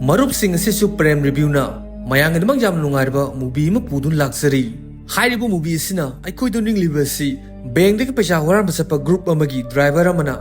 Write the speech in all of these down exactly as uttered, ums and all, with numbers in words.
ꯃꯔꯨꯞꯁꯤꯡ, ꯑꯁꯤꯁꯨ ꯄ꯭ꯔꯦꯝ ꯔꯤꯚ꯭ꯌꯨꯅ ꯃꯌꯥꯝꯒꯤꯗꯃꯛ ꯌꯥꯝꯅ ꯅꯨꯡꯉꯥꯏꯔꯕ movie ꯑꯃ ꯄꯨꯗꯨꯅ ꯂꯥꯛꯆꯔꯤ꯫ ꯍꯥꯏꯔꯤꯕ movie ꯑꯁꯤꯅ ꯑꯩꯈꯣꯏꯗ ꯅꯤꯡꯂꯤꯕ ꯑꯁꯤ, bankꯗꯒꯤ ꯄꯩꯁꯥ ꯍꯨꯔꯥꯟꯕ ꯆꯠꯄ group ꯑꯃꯒꯤ driver ꯑꯃꯅ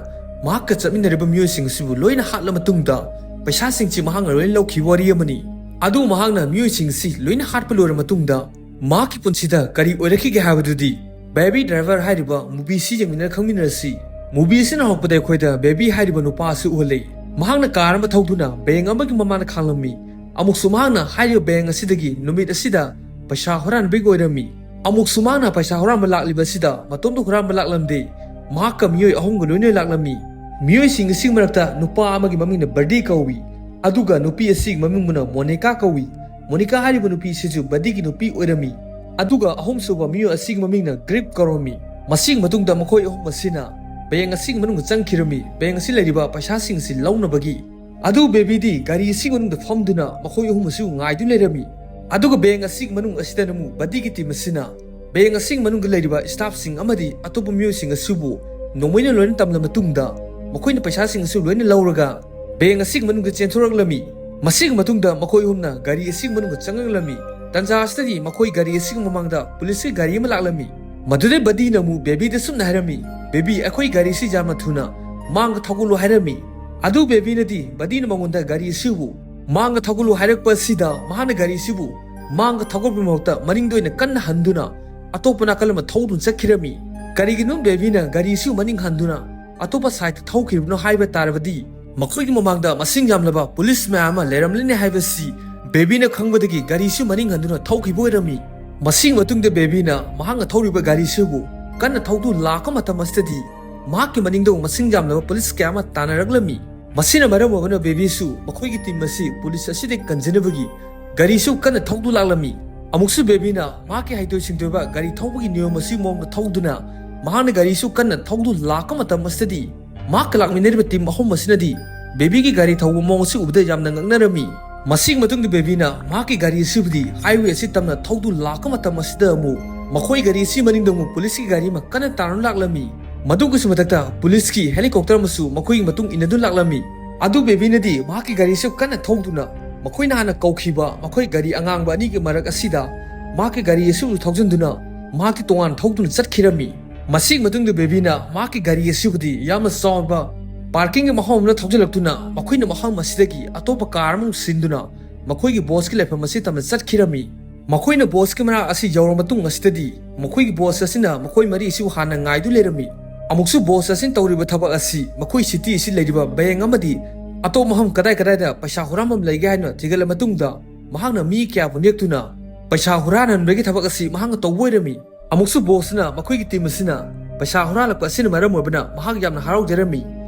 ꯃꯍꯥꯛꯀ ꯆꯠꯃꯤꯟꯅꯔꯤꯕ ꯃꯤꯑꯣꯏꯁꯤꯡ ꯑꯁꯤꯕꯨ ꯂꯣꯏꯅ ꯍꯥꯠꯂ ꯃꯇꯨꯡꯗ ꯄꯩꯁꯥꯁꯤꯡꯁꯤ ꯃꯍꯥꯛꯅ ꯂꯣꯏꯅ ꯂꯧꯈꯤꯕ ꯋꯥꯔꯤ ꯑꯃꯅꯤ꯫ ꯑꯗꯨ ꯃꯍꯥꯛꯅ ꯃꯤꯑꯣꯏꯁꯤꯡ ꯑꯁꯤ ꯂꯣꯏꯅ ꯍꯥꯠꯄ ꯂꯣꯏꯔ ꯃꯇꯨꯡꯗ ꯃꯍꯥꯛꯀꯤ ꯄꯨꯟꯁꯤꯗ ꯀꯔꯤ ꯑꯣꯏꯔꯛꯈꯤꯒꯦ ꯍꯥꯏꯕꯗꯨꯗꯤ Baby Driver ꯍꯥꯏꯔꯤꯕ movie ꯑꯁꯤ ꯌꯦꯡꯃꯤꯟꯅꯔ ꯈꯪꯃꯤꯟꯅꯔꯁꯤ꯫ Movie ꯑꯁꯤꯅ ꯍꯧꯔꯛꯄꯗ ꯑꯩꯈꯣꯏꯗ Baby ꯍꯥꯏꯔꯤꯕ ꯅꯨꯄꯥ ꯑꯁꯤ ꯎꯍꯜꯂꯤ꯫ ꯃꯍꯥꯛꯅ car ꯑꯃ ꯊꯧꯗꯨꯅ bank ꯑꯃꯒꯤ ꯃꯃꯥꯡꯗ ꯈꯥꯡꯂꯝꯃꯤ꯫ ꯑꯃꯨꯛꯁꯨ ꯃꯍꯥꯛꯅ ꯍꯥꯏꯔꯤꯕ bank ꯑꯁꯤꯗꯒꯤ ꯅꯨꯃꯤꯠ ꯑꯁꯤꯗ ꯄꯩꯁꯥ ꯍꯨꯔꯥꯟꯕꯒꯤ ꯑꯣꯏꯔꯝꯃꯤ꯫ ꯑꯃꯨꯛꯁꯨ ꯃꯍꯥꯛꯅ ꯄꯩꯁꯥ ꯍꯨꯔꯥꯟꯕ ꯂꯥꯛꯂꯤꯕ ꯑꯁꯤꯗ ꯃꯇꯣꯝꯇ ꯍꯨꯔꯥꯟꯕ ꯂꯥꯛꯂꯝꯗꯦ꯫ ꯃꯍꯥꯛꯀ ꯃꯤꯑꯣꯏ ꯑꯍꯨꯝꯒ ꯂꯣꯏꯅ ꯂꯥꯛꯂꯝꯃꯤ꯫ ꯃꯤꯑꯣꯏꯁꯤꯡ ꯑꯁꯤꯒꯤ ꯃꯔꯛꯇ ꯅꯨꯄꯥ ꯑꯃꯒꯤ ꯃꯃꯤꯡꯅ Buddy ꯀꯧꯏ, ꯑꯗꯨꯒ ꯅꯨꯄꯤ ꯑꯁꯤꯒꯤ ꯃꯃꯤꯡꯕꯨꯅ Monica ꯀꯧꯏ꯫ Monica ꯍꯥꯏꯔꯤꯕ ꯅꯨꯄꯤ ꯑꯁꯤꯁꯨ Buddyꯒꯤ ꯅꯨꯄꯤ ꯑꯣꯏꯔꯝꯃꯤ꯫ ꯑꯗꯨꯒ ꯑꯍꯨꯝꯁꯨꯕ ꯃꯤꯑꯣꯏ ꯑꯁꯤꯒꯤ ꯃꯃꯤꯡꯅ Grip ꯀꯧꯔꯝꯃꯤ꯫ ꯃꯁꯤꯒꯤ ꯃꯇꯨꯡꯗ ꯃꯈꯣꯏ ꯑꯍꯨꯝ ꯑꯁꯤꯅ bank ꯑꯁꯤꯒꯤ ꯃꯅꯨꯡꯗ ꯆꯪꯈꯤꯔꯝꯃꯤ, bank ꯑꯁꯤ ꯂꯩꯔꯤꯕ ꯄꯩꯁꯥꯁꯤꯡ ꯑꯁꯤ ꯂꯧꯅꯕꯒꯤ꯫ ꯑꯗꯨ Babyꯗꯤ ꯒꯥꯔꯤ ꯑꯁꯤꯒꯤ ꯃꯅꯨꯡꯗ ꯐꯝꯗꯨꯅ ꯃꯈꯣꯏ ꯑꯍꯨꯝ ꯑꯁꯤꯕꯨ ꯉꯥꯏꯗꯨꯅ ꯂꯩꯔꯝꯃꯤ꯫ ꯑꯗꯨꯒ bank ꯑꯁꯤꯒꯤ ꯃꯅꯨꯡ ꯑꯁꯤꯗꯅ ꯑꯃꯨꯛ Buddyꯒꯤ team ꯑꯁꯤꯅ bank ꯑꯁꯤꯒꯤ ꯃꯅꯨꯡꯗ ꯂꯩꯔꯤꯕ staffꯁꯤꯡ ꯑꯃꯗꯤ ꯑꯇꯣꯞꯄ ꯃꯤꯑꯣꯏꯁꯤꯡ ꯑꯁꯤꯕꯨ ꯅꯣꯡꯃꯩꯅ ꯂꯣꯏꯅ ꯇꯝꯂ ꯃꯇꯨꯡꯗ ꯃꯈꯣꯏꯅ ꯄꯩꯁꯥꯁꯤꯡ ꯑꯁꯤ ꯂꯣꯏꯅ ꯂꯧꯔꯒ bank ꯑꯁꯤꯒꯤ ꯃꯅꯨꯡꯗ ꯆꯦꯟꯊꯣꯔꯛꯂꯝꯃꯤ꯫ ꯃꯁꯤꯒꯤ ꯃꯇꯨꯡꯗ ꯃꯈꯣꯏ ꯑꯍꯨꯝꯅ ꯒꯥꯔꯤ ꯑꯁꯤꯒꯤ ꯃꯅꯨꯡꯗ ꯆꯪꯂꯛꯂꯝꯃꯤ꯫ ꯇꯟꯖꯥ ꯑꯁꯤꯗꯗꯤ ꯃꯈꯣꯏ ꯒꯥꯔꯤ ꯑꯁꯤꯒꯤ ꯃꯃꯥꯡꯗ policeꯀꯤ ꯒꯥꯔꯤ ꯑꯃ ꯂꯥꯛꯂꯝꯃꯤ꯫ ꯃꯗꯨꯗꯩ Buddyꯅ ꯑꯃꯨꯛ Babyꯗ ꯁꯨꯝꯅ ꯍꯥꯏꯔꯝꯃꯤ, "Baby, ꯑꯩꯈꯣꯏ ꯒꯥꯔꯤ ꯑꯁꯤ ꯌꯥꯝꯅ ꯊꯨꯅ ꯃꯥꯡꯗ ꯊꯧꯒꯠꯂꯨ" ꯍꯥꯏꯔꯝꯃꯤ꯫ ꯑꯗꯨ Babyꯅꯗꯤ Buddyꯅ ꯃꯉꯣꯟꯗ ꯒꯥꯔꯤ ꯑꯁꯤꯕꯨ ꯃꯥꯡꯗ ꯊꯧꯒꯠꯂꯨ ꯍꯥꯏꯔꯛꯄ ꯑꯁꯤꯗ ꯃꯍꯥꯛꯅ ꯒꯥꯔꯤ ꯑꯁꯤꯕꯨ ꯃꯥꯡꯗ ꯊꯧꯒꯠꯄꯒꯤ ꯃꯍꯨꯠꯇ ꯃꯅꯤꯡꯗ ꯑꯣꯏꯅ ꯀꯟꯅ ꯍꯟꯗꯨꯅ ꯑꯇꯣꯞꯄ ꯅꯥꯀꯜ ꯑꯃ ꯊꯧꯗꯨꯅ ꯆꯠꯈꯤꯔꯝꯃꯤ꯫ ꯀꯔꯤꯒꯤꯅꯣ Babyꯅ ꯒꯥꯔꯤ ꯑꯁꯤꯕꯨ ꯃꯅꯤꯡ ꯍꯟꯗꯨꯅ ꯑꯇꯣꯞꯄ sideꯇ ꯊꯧꯈꯤꯕꯅꯣ ꯍꯥꯏꯕ ꯇꯥꯔꯕꯗꯤ, ꯃꯈꯣꯏꯒꯤ ꯃꯃꯥꯡꯗ ꯃꯁꯤꯡ ꯌꯥꯝꯂꯕ police ꯃꯌꯥꯝ ꯑꯃ ꯂꯩꯔꯝꯂꯅꯤ ꯍꯥꯏꯕꯁꯤ Babyꯅ ꯈꯪꯕꯗꯒꯤ ꯒꯥꯔꯤꯁꯨ ꯃꯅꯤꯡ ꯍꯟꯗꯨꯅ ꯊꯧꯈꯤꯕ ꯑꯣꯏꯔꯝꯃꯤ꯫ ꯃꯁꯤꯒꯤ ꯃꯇꯨꯡꯗ Babyꯅ ꯃꯍꯥꯛꯅ ꯊꯧꯔꯤꯕ ꯒꯥꯔꯤꯁꯤꯕꯨ ꯀꯟꯅ ꯊꯧꯗꯨꯅ ꯂꯥꯛꯄ ꯃꯇꯝ ꯑꯁꯤꯗꯗꯤ ꯃꯍꯥꯛꯀꯤ ꯃꯅꯤꯡꯗ ꯃꯁꯤꯡ ꯌꯥꯝꯂꯕ police ꯀꯌꯥ ꯑꯃ ꯇꯥꯟꯅꯔꯛꯂꯝꯃꯤ꯫ ꯃꯁꯤꯅ ꯃꯔꯝ ꯑꯣꯏꯗꯨꯅ Babyꯁꯨ ꯃꯈꯣꯏꯒꯤ team ꯑꯁꯤ police ꯑꯁꯤꯗꯒꯤ ꯀꯟꯖꯅꯕꯒꯤ ꯒꯥꯔꯤꯁꯨ ꯀꯟꯅ ꯊꯧꯗꯨꯅ ꯂꯥꯛꯂꯝꯃꯤ꯫ ꯑꯃꯨꯛꯁꯨ Babyꯅ ꯃꯍꯥꯛꯀꯤ ꯍꯩꯊꯣꯏ ꯁꯤꯡꯊꯣꯏꯕ ꯒꯥꯔꯤ ꯊꯧꯕꯒꯤ ꯅꯤꯌꯣꯝ ꯑꯁꯤ ꯃꯑꯣꯡꯗ ꯊꯧꯗꯨꯅ ꯃꯍꯥꯛꯅ ꯒꯥꯔꯤꯁꯨ ꯀꯟꯅ ꯊꯧꯗꯨꯅ ꯂꯥꯛꯄ ꯃꯇꯝ ꯑꯁꯤꯗꯗꯤ ꯃꯍꯥꯛꯀ ꯂꯥꯛꯃꯤꯟꯅꯔꯤꯕ team ꯑꯍꯨꯝ ꯑꯁꯤꯅꯗꯤ Babyꯒꯤ ꯒꯥꯔꯤ ꯊꯧꯕ ꯃꯑꯣꯡ ꯑꯁꯤ ꯎꯕꯗ ꯌꯥꯝꯅ ꯉꯛꯅꯔꯝꯃꯤ꯫ ꯃꯁꯤꯒꯤ ꯃꯇꯨꯡꯗ Babyꯅ ꯃꯍꯥꯛꯀꯤ ꯒꯥꯔꯤ ꯑꯁꯤꯕꯨꯗꯤ highway ꯑꯁꯤ ꯇꯝꯅ ꯊꯧꯗꯨꯅ ꯂꯥꯛꯄ ꯃꯇꯝ ꯑꯁꯤꯗ ꯑꯃꯨꯛ ꯃꯈꯣꯏ ꯒꯥꯔꯤ ꯑꯁꯤ ꯃꯅꯤꯡꯗ ꯑꯃꯨꯛ policeꯀꯤ ꯒꯥꯔꯤ ꯑꯃ ꯀꯟꯅ ꯇꯥꯟꯗꯨꯅ ꯂꯥꯛꯂꯝꯃꯤ꯫ ꯃꯗꯨꯒꯤꯁꯨ ꯃꯊꯛꯇ policeꯀꯤ helicopter ꯑꯃꯁꯨ ꯃꯈꯣꯏꯒꯤ ꯃꯇꯨꯡ ꯏꯟꯅꯗꯨꯅ ꯂꯥꯛꯂꯝꯃꯤ꯫ ꯑꯗꯨ ꯕꯦꯕꯤꯅꯗꯤ ꯃꯍꯥꯛꯀꯤ ꯒꯥꯔꯤꯁꯨ ꯀꯟꯅ ꯊꯧꯗꯨꯅ ꯃꯈꯣꯏꯅ ꯍꯥꯟꯅ ꯀꯧꯈꯤꯕ ꯃꯈꯣꯏ ꯒꯥꯔꯤ ꯑꯉꯥꯡꯕ ꯑꯅꯤꯒꯤ ꯃꯔꯛ ꯑꯁꯤꯗ ꯃꯍꯥꯛꯀꯤ ꯒꯥꯔꯤ ꯑꯁꯤꯕꯨ ꯊꯧꯖꯤꯟꯗꯨꯅ ꯃꯍꯥꯛꯇꯤ ꯇꯣꯉꯥꯟꯅ ꯊꯧꯗꯨꯅ ꯆꯠꯈꯤꯔꯝꯃꯤ꯫ ꯃꯁꯤꯒꯤ ꯃꯇꯨꯡꯗ ꯕꯦꯕꯤꯅ ꯃꯍꯥꯛꯀꯤ ꯒꯥꯔꯤ ꯑꯁꯤꯕꯨꯗꯤ ꯌꯥꯝꯅ ꯆꯥꯎꯕ ꯄꯥꯔꯀꯤꯡꯒꯤ ꯃꯐꯝ ꯑꯃꯗ ꯊꯧꯖꯤꯜꯂꯛꯇꯨꯅ ꯃꯈꯣꯏꯅ ꯃꯐꯝ ꯑꯁꯤꯗꯒꯤ ꯑꯇꯣꯞꯄ ꯀꯥꯔ ꯑꯃ ꯁꯤꯟꯗꯨꯅ ꯃꯈꯣꯏꯒꯤ ꯕꯣꯁꯀꯤ ꯂꯩꯐꯝ ꯑꯁꯤ ꯇꯝꯅ ꯆꯠꯈꯤꯔꯝꯃꯤ꯫ ꯃꯈꯣꯏꯅ ꯕꯣꯁꯀꯤ ꯃꯅꯥꯛ ꯑꯁꯤ ꯌꯧꯔ ꯃꯇꯨꯡ ꯑꯁꯤꯗꯗꯤ ꯃꯈꯣꯏꯒꯤ ꯕꯣꯁ ꯑꯁꯤꯅ ꯃꯈꯣꯏ ꯃꯔꯤ ꯑꯁꯤꯕꯨ ꯍꯥꯟꯅ ꯉꯥꯏꯗꯨ ꯂꯩꯔꯝꯃꯤ꯫ ꯑꯃꯨꯛꯁꯨ ꯕꯣꯁ ꯑꯁꯤꯅ ꯇꯧꯔꯤꯕ ꯊꯕꯛ ꯑꯁꯤ ꯃꯈꯣꯏ ꯁꯤꯇꯤ ꯑꯁꯤ ꯂꯩꯔꯤꯕ ꯕꯦꯡ ꯑꯃꯗꯤ ꯑꯇꯣꯞꯄ ꯃꯐꯝ ꯀꯗꯥꯏ ꯀꯗꯥꯏꯗ ꯄꯩꯁꯥ ꯍꯨꯔꯥꯟꯐꯝ ꯂꯩꯒꯦ ꯍꯥꯏꯅ ꯊꯤꯒꯠꯂ ꯃꯇꯨꯡꯗ ꯃꯍꯥꯛꯅ ꯃꯤ ꯀꯌꯥꯕꯨ ꯅꯦꯛꯇꯨꯅ ꯄꯩꯁꯥ ꯍꯨꯔꯥꯟꯍꯟꯕꯒꯤ ꯊꯕꯛ ꯑꯁꯤ ꯃꯍꯥꯛꯅ ꯇꯧꯕ ꯑꯣꯏꯔꯝꯃꯤ꯫ ꯑꯃꯨꯛꯁꯨ ꯕꯣꯁꯅ ꯃꯈꯣꯏꯒꯤ ꯇꯤꯝ ꯑꯁꯤꯅ ꯄꯩꯁꯥ ꯍꯨꯔꯥꯜꯂꯛꯄ ꯑꯁꯤꯅ ꯃꯔꯝ ꯑꯣꯏꯕꯅ ꯃꯍꯥꯛ ꯌꯥꯝꯅ ꯍꯔꯥꯎꯖꯔꯝꯃꯤ꯫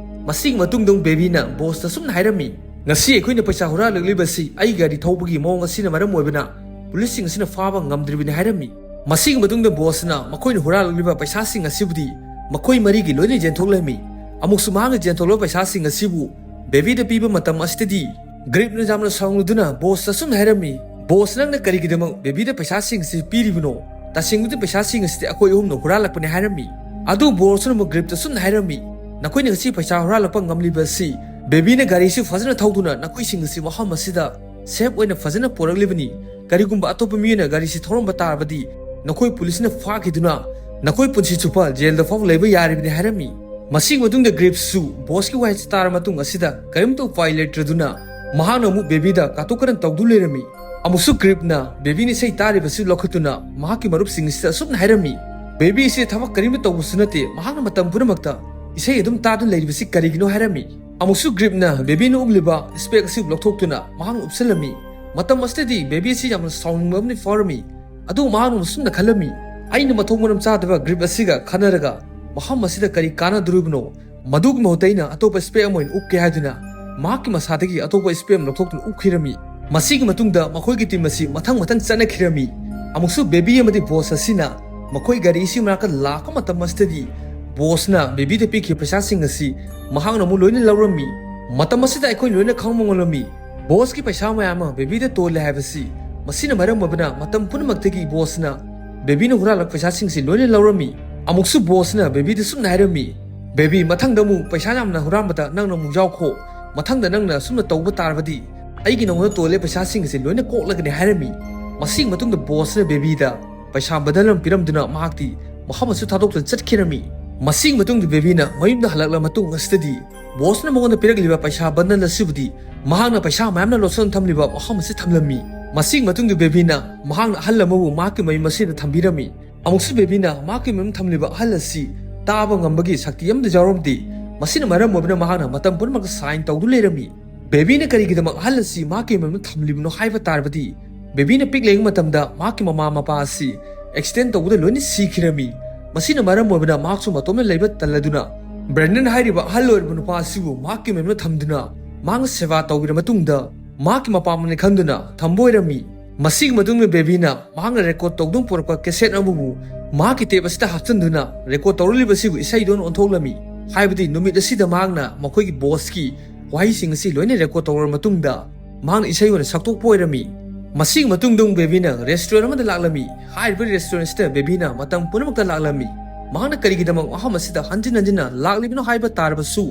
ꯃꯁꯤꯒꯤ ꯃꯇꯨꯡꯗ ꯑꯃꯨꯛ ꯕꯦꯕꯤꯅ ꯕꯣꯁꯇ ꯁꯨꯝꯅ ꯍꯥꯏꯔꯝꯃꯤ, "ꯉꯁꯤ ꯑꯩꯈꯣꯏꯅ ꯄꯩꯁꯥ ꯍꯨꯔꯥꯜꯂꯛꯂꯤꯕ ꯑꯁꯤ ꯑꯩꯒꯤ ꯒꯥꯔꯤ ꯊꯧꯕꯒꯤ ꯃꯑꯣꯡ ꯑꯁꯤꯅ ꯃꯔꯝ ꯑꯣꯏꯕꯅ ꯄꯨꯂꯤꯁꯁꯤꯡ ꯑꯁꯤꯅ ꯐꯥꯕ ꯉꯝꯗ꯭ꯔꯤꯕꯅꯤ" ꯍꯥꯏꯔꯝꯃꯤ꯫ ꯃꯁꯤꯒꯤ ꯃꯇꯨꯡꯗ ꯕꯣꯁꯅ ꯃꯈꯣꯏꯅ ꯍꯨꯔꯥꯜꯂꯛꯂꯤꯕ ꯄꯩꯁꯥꯁꯤꯡ ꯑꯁꯤꯕꯨꯗꯤ ꯃꯈꯣꯏ ꯃꯔꯤꯒꯤ ꯂꯣꯏꯅ ꯌꯦꯟꯊꯣꯛꯂꯝꯃꯤ꯫ ꯑꯃꯨꯛꯁꯨ ꯃꯍꯥꯛꯅ ꯌꯦꯟꯊꯣꯛꯂꯕ ꯄꯩꯁꯥꯁꯤꯡ ꯑꯁꯤꯕꯨ ꯕꯦꯕꯤꯗ ꯄꯤꯕ ꯃꯇꯝ ꯑꯁꯤꯗꯗꯤ ꯒ꯭ꯔꯤꯞꯅ ꯌꯥꯝꯅ ꯁꯥꯎꯅꯗꯨꯅ ꯕꯣꯁꯇ ꯑꯁꯨꯝꯅ ꯍꯥꯏꯔꯝꯃꯤ, "ꯕꯣꯁ, ꯅꯪꯅ ꯀꯔꯤꯒꯤꯗꯃꯛ ꯕꯦꯕꯤꯗ ꯄꯩꯁꯥꯁꯤꯡ ꯑꯁꯤ ꯄꯤꯔꯤꯕꯅꯣ? ꯇꯁꯦꯡꯕꯗꯤ ꯄꯩꯁꯥꯁꯤꯡ ꯑꯁꯤꯗꯤ ꯑꯩꯈꯣꯏ ꯑꯍꯨꯝꯅ ꯍꯨꯔꯥꯜꯂꯛꯄꯅꯤ" ꯍꯥꯏꯔꯝꯃꯤ꯫ ꯑꯗꯨ ꯕꯣꯁꯅ ꯑꯃꯨꯛ ꯒ꯭ꯔꯤꯞꯇ ꯑꯁꯨꯝꯅ ꯍꯥꯏꯔꯝꯃꯤ, "ꯅꯈꯣꯏꯅ ꯉꯁꯤ ꯄꯩꯁꯥ ꯍꯨꯔꯥꯜꯂꯛꯄ ꯉꯝꯂꯤꯕ ꯑꯁꯤ ꯕꯦꯕꯤꯅ ꯒꯥꯔꯤꯁꯤ ꯐꯖꯅ ꯊꯧꯗꯨꯅ ꯅꯈꯣꯏꯁꯤꯡ ꯑꯁꯤ ꯃꯐꯝ ꯑꯁꯤꯗ ꯁꯦꯐ ꯑꯣꯏꯅ ꯐꯖꯅ ꯄꯨꯔꯛꯂꯤꯕꯅꯤ꯫ ꯀꯔꯤꯒꯨꯝꯕ ꯑꯇꯣꯞꯄ ꯃꯤꯑꯣꯏꯅ ꯒꯥꯔꯤꯁꯤ ꯊꯧꯔꯝꯕ ꯇꯥꯔꯕꯗꯤ ꯅꯈꯣꯏ ꯄꯨꯂꯤꯁꯅ ꯐꯥꯈꯤꯗꯨꯅ ꯅꯈꯣꯏ ꯄꯨꯟꯁꯤ ꯆꯨꯞꯄ ꯖꯦꯜꯗ ꯐꯥꯎ ꯂꯩꯕ ꯌꯥꯔꯤꯕꯅꯤ" ꯍꯥꯏꯔꯝꯃꯤ꯫ ꯃꯁꯤꯒꯤ ꯃꯇꯨꯡꯗ ꯒ꯭ꯔꯤꯞꯁꯨ ꯕꯣꯁꯀꯤ ꯋꯥꯍꯩꯁꯤ ꯇꯥꯔ ꯃꯇꯨꯡ ꯑꯁꯤꯗ ꯀꯔꯤꯝꯇ ꯎꯄꯥꯏ ꯂꯩꯇ꯭ꯔꯗꯨꯅ ꯃꯍꯥꯛꯅ ꯑꯃꯨꯛ ꯕꯦꯕꯤꯗ ꯀꯥꯇꯨ ꯀꯔꯟ ꯇꯧꯗꯨ ꯂꯩꯔꯝꯃꯤ꯫ ꯑꯃꯨꯛꯁꯨ ꯒ꯭ꯔꯤꯞꯅ ꯕꯦꯕꯤꯅ ꯏꯁꯩ ꯇꯥꯔꯤꯕꯁꯤ ꯂꯧꯈꯠꯇꯨꯅ ꯃꯍꯥꯛꯀꯤ ꯃꯔꯨꯞꯁꯤꯡ ꯑꯁꯤꯗ ꯑꯁꯨꯝꯅ ꯍꯥꯏꯔꯝꯃꯤ, "ꯕꯦꯕꯤ ꯑꯁꯤ ꯊꯕꯛ ꯀꯔꯤꯝꯇ ꯇꯧꯕꯁꯨ ꯅꯠꯇꯦ, ꯃꯍꯥꯛꯅ ꯃꯇꯝ ꯄꯨꯝꯅꯃꯛꯇ ꯏꯁꯩ ꯑꯗꯨꯝ ꯇꯥꯗꯨꯅ ꯂꯩꯔꯤꯕꯁꯤ ꯀꯔꯤꯒꯤꯅꯣ?" ꯍꯥꯏꯔꯝꯃꯤ꯫ ꯑꯃꯨꯛꯁꯨ ꯒ꯭ꯔꯤꯞꯅ ꯕꯦꯕꯤꯅ ꯎꯞꯂꯤꯕ ꯏꯁꯄꯦꯛ ꯑꯁꯤ ꯂꯧꯊꯣꯛꯇꯨꯅ ꯃꯍꯥꯛꯅ ꯎꯞꯁꯜꯂꯝꯃꯤ꯫ ꯃꯇꯝ ꯑꯁꯤꯗꯗꯤ ꯕꯦꯕꯤ ꯑꯁꯤ ꯌꯥꯝꯅ ꯁꯥꯎꯅꯤꯡꯕ ꯑꯃꯗꯤ ꯐꯥꯎꯔꯝꯃꯤ꯫ ꯑꯗꯨ ꯃꯍꯥꯛꯅ ꯑꯁꯨꯝꯅ ꯈꯜꯂꯝꯃꯤ, "ꯑꯩꯅ ꯃꯊꯣꯡ ꯃꯔꯝ ꯆꯥꯗꯕ ꯒ꯭ꯔꯤꯞ ꯑꯁꯤꯒ ꯈꯟꯅꯔꯒ ꯃꯐꯝ ꯑꯁꯤꯗ ꯀꯔꯤ ꯀꯥꯟꯅꯗꯣꯔꯤꯕꯅꯣ? ꯃꯗꯨꯒꯤ ꯃꯍꯨꯠꯇ ꯑꯩꯅ ꯑꯇꯣꯞꯄ ꯏꯁꯄꯦꯛ ꯑꯃ ꯑꯣꯏꯅ ꯎꯞꯀꯦ" ꯍꯥꯏꯗꯨꯅ ꯃꯍꯥꯛꯀꯤ ꯃꯁꯥꯗꯒꯤ ꯑꯇꯣꯞꯄ ꯏꯁꯄꯦꯛ ꯑꯃ ꯂꯧꯊꯣꯛꯇꯨꯅ ꯎꯞꯈꯤꯔꯝꯃꯤ꯫ ꯃꯁꯤꯒꯤ ꯃꯇꯨꯡꯗ ꯃꯈꯣꯏꯒꯤ ꯇꯤꯝ ꯑꯁꯤ ꯃꯊꯪ ꯃꯊꯪ ꯆꯠꯅꯈꯤꯔꯝꯃꯤ꯫ ꯑꯃꯨꯛꯁꯨ ꯕꯦꯕꯤ ꯑꯃꯗꯤ ꯕꯣꯁ ꯑꯁꯤꯅ ꯃꯈꯣꯏ ꯒꯥꯔꯤ ꯑꯁꯤ ꯃꯅꯥꯛꯇ ꯂꯥꯛꯄ ꯃꯇꯝ ꯑꯁꯤꯗꯗꯤ ꯕꯣꯁꯅ ꯕꯦꯕꯤꯗ ꯄꯤꯈꯤꯕ ꯄꯩꯁꯥꯁꯤꯡ ꯑꯁꯤ ꯃꯍꯥꯛꯅ ꯑꯃꯨꯛ ꯂꯣꯏꯅ ꯂꯧꯔꯝꯃꯤ꯫ ꯃꯇꯝ ꯑꯁꯤꯗ ꯑꯩꯈꯣꯏꯅ ꯂꯣꯏꯅ ꯈꯪꯕ ꯉꯝꯂꯝꯃꯤ, ꯕꯣꯁꯀꯤ ꯄꯩꯁꯥ ꯃꯌꯥꯝ ꯑꯃ ꯕꯦꯕꯤꯗ ꯇꯣꯜꯂꯦ ꯍꯥꯏꯕꯁꯤ꯫ ꯃꯁꯤꯅ ꯃꯔꯝ ꯑꯣꯏꯕꯅ ꯃꯇꯝ ꯄꯨꯝꯅꯃꯛꯇꯒꯤ ꯕꯣꯁꯅ ꯕꯦꯕꯤꯅ ꯍꯨꯔꯥꯜꯂꯛꯄ ꯄꯩꯁꯥꯁꯤꯡꯁꯤ ꯂꯣꯏꯅ ꯂꯧꯔꯝꯃꯤ꯫ ꯑꯃꯨꯛꯁꯨ ꯕꯣꯁꯅ ꯕꯦꯕꯤꯗ ꯁꯨꯝꯅ ꯍꯥꯏꯔꯝꯃꯤ, "ꯕꯦꯕꯤ, ꯃꯊꯪꯗ ꯑꯃꯨꯛ ꯄꯩꯁꯥ ꯌꯥꯝꯅ ꯍꯨꯔꯥꯟꯕꯗ ꯅꯪꯅ ꯑꯃꯨꯛ ꯌꯥꯎꯈꯣ꯫ ꯃꯊꯪꯗ ꯅꯪꯅ ꯁꯨꯝꯅ ꯇꯧꯕ ꯇꯥꯔꯕꯗꯤ ꯑꯩꯒꯤ ꯅꯉꯣꯟꯗ ꯇꯣꯜꯂꯦ ꯄꯩꯁꯥꯁꯤꯡ ꯑꯁꯤ ꯂꯣꯏꯅ ꯀꯣꯛꯂꯒꯅꯤ" ꯍꯥꯏꯔꯝꯃꯤ꯫ ꯃꯁꯤꯒꯤ ꯃꯇꯨꯡꯗ ꯕꯣꯁꯅ ꯕꯦꯕꯤꯗ ꯄꯩꯁꯥ ꯕꯟꯗꯜ ꯑꯃ ꯄꯤꯔꯝꯗꯨꯅ ꯃꯍꯥꯛꯇꯤ ꯃꯐꯝ ꯑꯁꯤ ꯊꯥꯗꯣꯛꯇꯨꯅ ꯆꯠꯈꯤꯔꯝꯃꯤ꯫ ꯃꯁꯤꯒꯤ ꯃꯇꯨꯡꯗ ꯕꯦꯕꯤꯅ ꯃꯌꯨꯝꯗ ꯍꯜꯂꯛꯂꯕ ꯃꯇꯨꯡ ꯑꯁꯤꯗꯗꯤ ꯕꯣꯁꯅ ꯃꯉꯣꯟꯗ ꯄꯤꯔꯛꯂꯤꯕ ꯄꯩꯁꯥ ꯕꯟꯗꯜ ꯑꯁꯤꯕꯨꯗꯤ ꯃꯍꯥꯛꯅ ꯄꯩꯁꯥ ꯃꯌꯥꯝꯅ ꯂꯣꯠꯁꯤꯟ ꯊꯝꯂꯤꯕ ꯃꯐꯝ ꯑꯁꯤ ꯊꯝꯂꯝꯃꯤ꯫ ꯃꯁꯤꯒꯤ ꯃꯇꯨꯡꯗ ꯕꯦꯕꯤꯅ ꯃꯍꯥꯛꯅ ꯑꯍꯜ ꯑꯃꯕꯨ ꯃꯍꯥꯛꯀꯤ ꯃꯌꯨꯝ ꯑꯁꯤꯗ ꯊꯝꯕꯤꯔꯝꯃꯤ꯫ ꯑꯃꯨꯛꯁꯨ ꯕꯦꯕꯤꯅ ꯃꯍꯥꯛꯀꯤ ꯃꯌꯨꯝ ꯊꯝꯂꯤꯕ ꯑꯍꯜ ꯑꯁꯤ ꯇꯥꯕ ꯉꯝꯕꯒꯤ ꯁꯛꯇꯤ ꯑꯃꯠꯇ ꯌꯥꯎꯔꯝꯗꯦ꯫ ꯃꯁꯤꯅ ꯃꯔꯝ ꯑꯣꯏꯕꯅ ꯃꯍꯥꯛꯅ ꯃꯇꯝ ꯄꯨꯝꯅꯃꯛꯇ ꯁꯥꯏꯟ ꯇꯧꯗꯨꯅ ꯂꯩꯔꯝꯃꯤ꯫ ꯕꯦꯕꯤꯅ ꯀꯔꯤꯒꯤꯗꯃꯛ ꯑꯍꯜ ꯑꯁꯤ ꯃꯍꯥꯛꯀꯤ ꯃꯌꯨꯝꯗ ꯊꯝꯂꯤꯕꯅꯣ ꯍꯥꯏꯕ ꯇꯥꯔꯕꯗꯤ, ꯕꯦꯕꯤꯅ ꯄꯤꯛꯂꯤꯉꯩ ꯃꯇꯝꯗ ꯃꯍꯥꯛꯀꯤ ꯃꯃꯥ ꯃꯄꯥ ꯑꯁꯤ ꯑꯦꯛꯁꯤꯗꯦꯟ ꯇꯧꯕꯗ ꯂꯣꯏꯅ ꯁꯤꯈꯤꯔꯝꯃꯤ꯫ ꯃꯁꯤꯅ ꯃꯔꯝ ꯑꯣꯏꯕꯅ ꯃꯍꯥꯛꯁꯨ ꯃꯇꯣꯝꯅ ꯂꯩꯕ ꯇꯜꯂꯗꯨꯅ ꯕ꯭ꯔꯦꯟꯗꯟ ꯍꯥꯏꯔꯤꯕ ꯑꯍꯜ ꯑꯣꯏꯔꯕ ꯅꯨꯄꯥ ꯑꯁꯤꯕꯨ ꯃꯍꯥꯛꯀꯤ ꯃꯌꯨꯝꯗ ꯊꯝꯗꯨꯅ ꯃꯍꯥꯛꯅ ꯁꯦꯕꯥ ꯇꯧꯕꯤꯔ ꯃꯇꯨꯡꯗ ꯃꯍꯥꯛꯀꯤ ꯃꯄꯥꯝꯕꯅꯤ ꯈꯟꯗꯨꯅ ꯊꯝꯕ ꯑꯣꯏꯔꯝꯃꯤ꯫ ꯃꯁꯤꯒꯤ ꯃꯇꯨꯡꯗ ꯕꯦꯕꯤꯅ ꯃꯍꯥꯛꯅ ꯔꯦꯀꯣꯔꯗ ꯇꯧꯗꯨꯅ ꯄꯨꯔꯛꯄ ꯀꯦꯁꯦꯠ ꯑꯃꯕꯨ ꯃꯍꯥꯛꯀꯤ ꯇꯦꯞ ꯑꯁꯤꯗ ꯍꯥꯞꯆꯤꯟꯗꯨꯅ ꯔꯦꯀꯣꯔꯗ ꯇꯧꯔꯛꯂꯤꯕꯁꯤꯕꯨ ꯏꯁꯩꯗ ꯑꯣꯟꯊꯣꯛꯂꯝꯃꯤ꯫ ꯍꯥꯏꯕꯗꯤ ꯅꯨꯃꯤꯠ ꯑꯁꯤꯗ ꯃꯍꯥꯛꯅ ꯃꯈꯣꯏꯒꯤ ꯕꯣꯁꯀꯤ ꯋꯥꯍꯩꯁꯤꯡ ꯑꯁꯤ ꯂꯣꯏꯅ ꯔꯦꯀꯣꯔꯗ ꯇꯧꯔꯕ ꯃꯇꯨꯡꯗ ꯃꯍꯥꯛꯅ ꯏꯁꯩ ꯑꯣꯏꯅ ꯁꯛꯇꯣꯛꯄ ꯑꯣꯏꯔꯝꯃꯤ꯫ ꯃꯁꯤꯒꯤ ꯃꯇꯨꯡꯗ ꯑꯃꯨꯛ ꯕꯦꯕꯤꯅ ꯔꯦꯁꯇꯨꯔꯦꯟ ꯑꯃꯗ ꯂꯥꯛꯂꯝꯃꯤ꯫ ꯍꯥꯏꯔꯤꯕ ꯔꯦꯁꯇꯨꯔꯦꯟ ꯑꯁꯤꯗ ꯕꯦꯕꯤꯅ ꯃꯇꯝ ꯄꯨꯝꯅꯃꯛꯇ ꯂꯥꯛꯂꯝꯃꯤ꯫ ꯃꯍꯥꯛꯅ ꯀꯔꯤꯒꯤꯗꯃꯛ ꯃꯐꯝ ꯑꯁꯤꯗ ꯍꯟꯖꯤꯟ ꯍꯟꯖꯤꯟꯅ ꯂꯥꯛꯂꯤꯕꯅꯣ ꯍꯥꯏꯕ ꯇꯥꯔꯕꯁꯨ,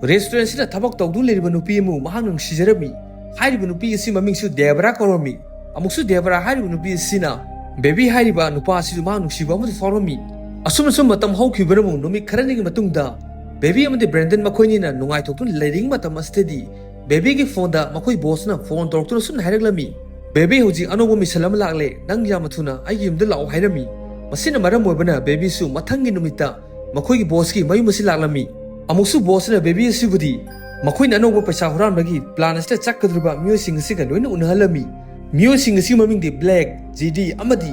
ꯔꯦꯁꯇꯨꯔꯦꯟ ꯑꯁꯤꯗ ꯊꯕꯛ ꯇꯧꯗꯨꯅ ꯂꯩꯔꯤꯕ ꯅꯨꯄꯤ ꯑꯃꯕꯨ ꯃꯍꯥꯛ ꯅꯨꯡꯁꯤꯖꯔꯝꯃꯤ꯫ ꯍꯥꯏꯔꯤꯕ ꯅꯨꯄꯤ ꯑꯁꯤ ꯃꯃꯤꯡꯁꯨ ꯗꯦꯕꯔꯥ ꯀꯧꯔꯝꯃꯤ꯫ ꯑꯃꯨꯛꯁꯨ ꯗꯦꯕꯔꯥ ꯍꯥꯏꯔꯤꯕ ꯅꯨꯄꯤ ꯑꯁꯤꯅ ꯕꯦꯕꯤ ꯍꯥꯏꯔꯤꯕ ꯅꯨꯄꯥ ꯑꯁꯤꯁꯨ ꯃꯍꯥꯛ ꯅꯨꯡꯁꯤꯕ ꯑꯃꯁꯨ ꯐꯥꯎꯔꯝꯃꯤ꯫ ꯑꯁꯨꯝꯅ ꯁꯨꯝ ꯃꯇꯝ ꯍꯧꯈꯤꯕꯅ ꯑꯃꯨꯛ ꯅꯨꯃꯤꯠ ꯈꯔꯅꯤꯒꯤ ꯃꯇꯨꯡꯗ ꯕꯦꯕꯤ ꯑꯃꯗꯤ ꯕ꯭ꯔꯦꯟꯗꯟ ꯃꯈꯣꯏꯅꯤꯅ ꯅꯨꯡꯉꯥꯏꯊꯣꯛꯇꯨꯅ ꯂꯩꯔꯤꯉꯩ ꯃꯇꯝ ꯑꯁꯤꯗꯗꯤ ꯕꯦꯕꯤꯒꯤ ꯐꯣꯟꯗ ꯃꯈꯣꯏ ꯕꯣꯁꯅ ꯐꯣꯟ ꯇꯧꯔꯛꯇꯨꯅ ꯁꯨꯝꯅ ꯍꯥꯏꯔꯛꯂꯝꯃꯤ, "ꯕꯦꯕꯤ, ꯍꯧꯖꯤꯛ ꯑꯅꯧꯕ ꯃꯤꯁꯟ ꯑꯃ ꯂꯥꯛꯂꯦ, ꯅꯪ ꯌꯥꯝꯅ ꯊꯨꯅ ꯑꯩꯒꯤ ꯌꯨꯝꯗ ꯂꯥꯛꯑꯣ" ꯍꯥꯏꯔꯝꯃꯤ꯫ ꯃꯁꯤꯅ ꯃꯔꯝ ꯑꯣꯏꯕꯅ ꯕꯦꯕꯤꯁꯨ ꯃꯊꯪꯒꯤ ꯅꯨꯃꯤꯠꯇ ꯃꯈꯣꯏꯒꯤ ꯕꯣꯁꯀꯤ ꯃꯌꯨꯝ ꯑꯁꯤ ꯂꯥꯛꯂꯝꯃꯤ꯫ ꯑꯃꯨꯛꯁꯨ ꯕꯣꯁꯅ ꯕꯦꯕꯤ ꯑꯁꯤꯕꯨꯗꯤ ꯃꯈꯣꯏꯅ ꯑꯅꯧꯕ ꯄꯩꯁꯥ ꯍꯨꯔꯥꯟꯕꯒꯤ ꯄ꯭ꯂꯥꯟ ꯑꯁꯤꯗ ꯆꯠꯀꯗꯧꯔꯤꯕ ꯃꯤꯑꯣꯏꯁꯤꯡ ꯑꯁꯤꯒ ꯂꯣꯏꯅ ꯎꯅꯍꯜꯂꯝꯃꯤ꯫ ꯃꯤꯑꯣꯏꯁꯤꯡ ꯑꯁꯤꯒꯤ ꯃꯃꯤꯡꯗꯤ ꯕ꯭ꯂꯦꯛ, ꯖꯤꯗꯤ ꯑꯃꯗꯤ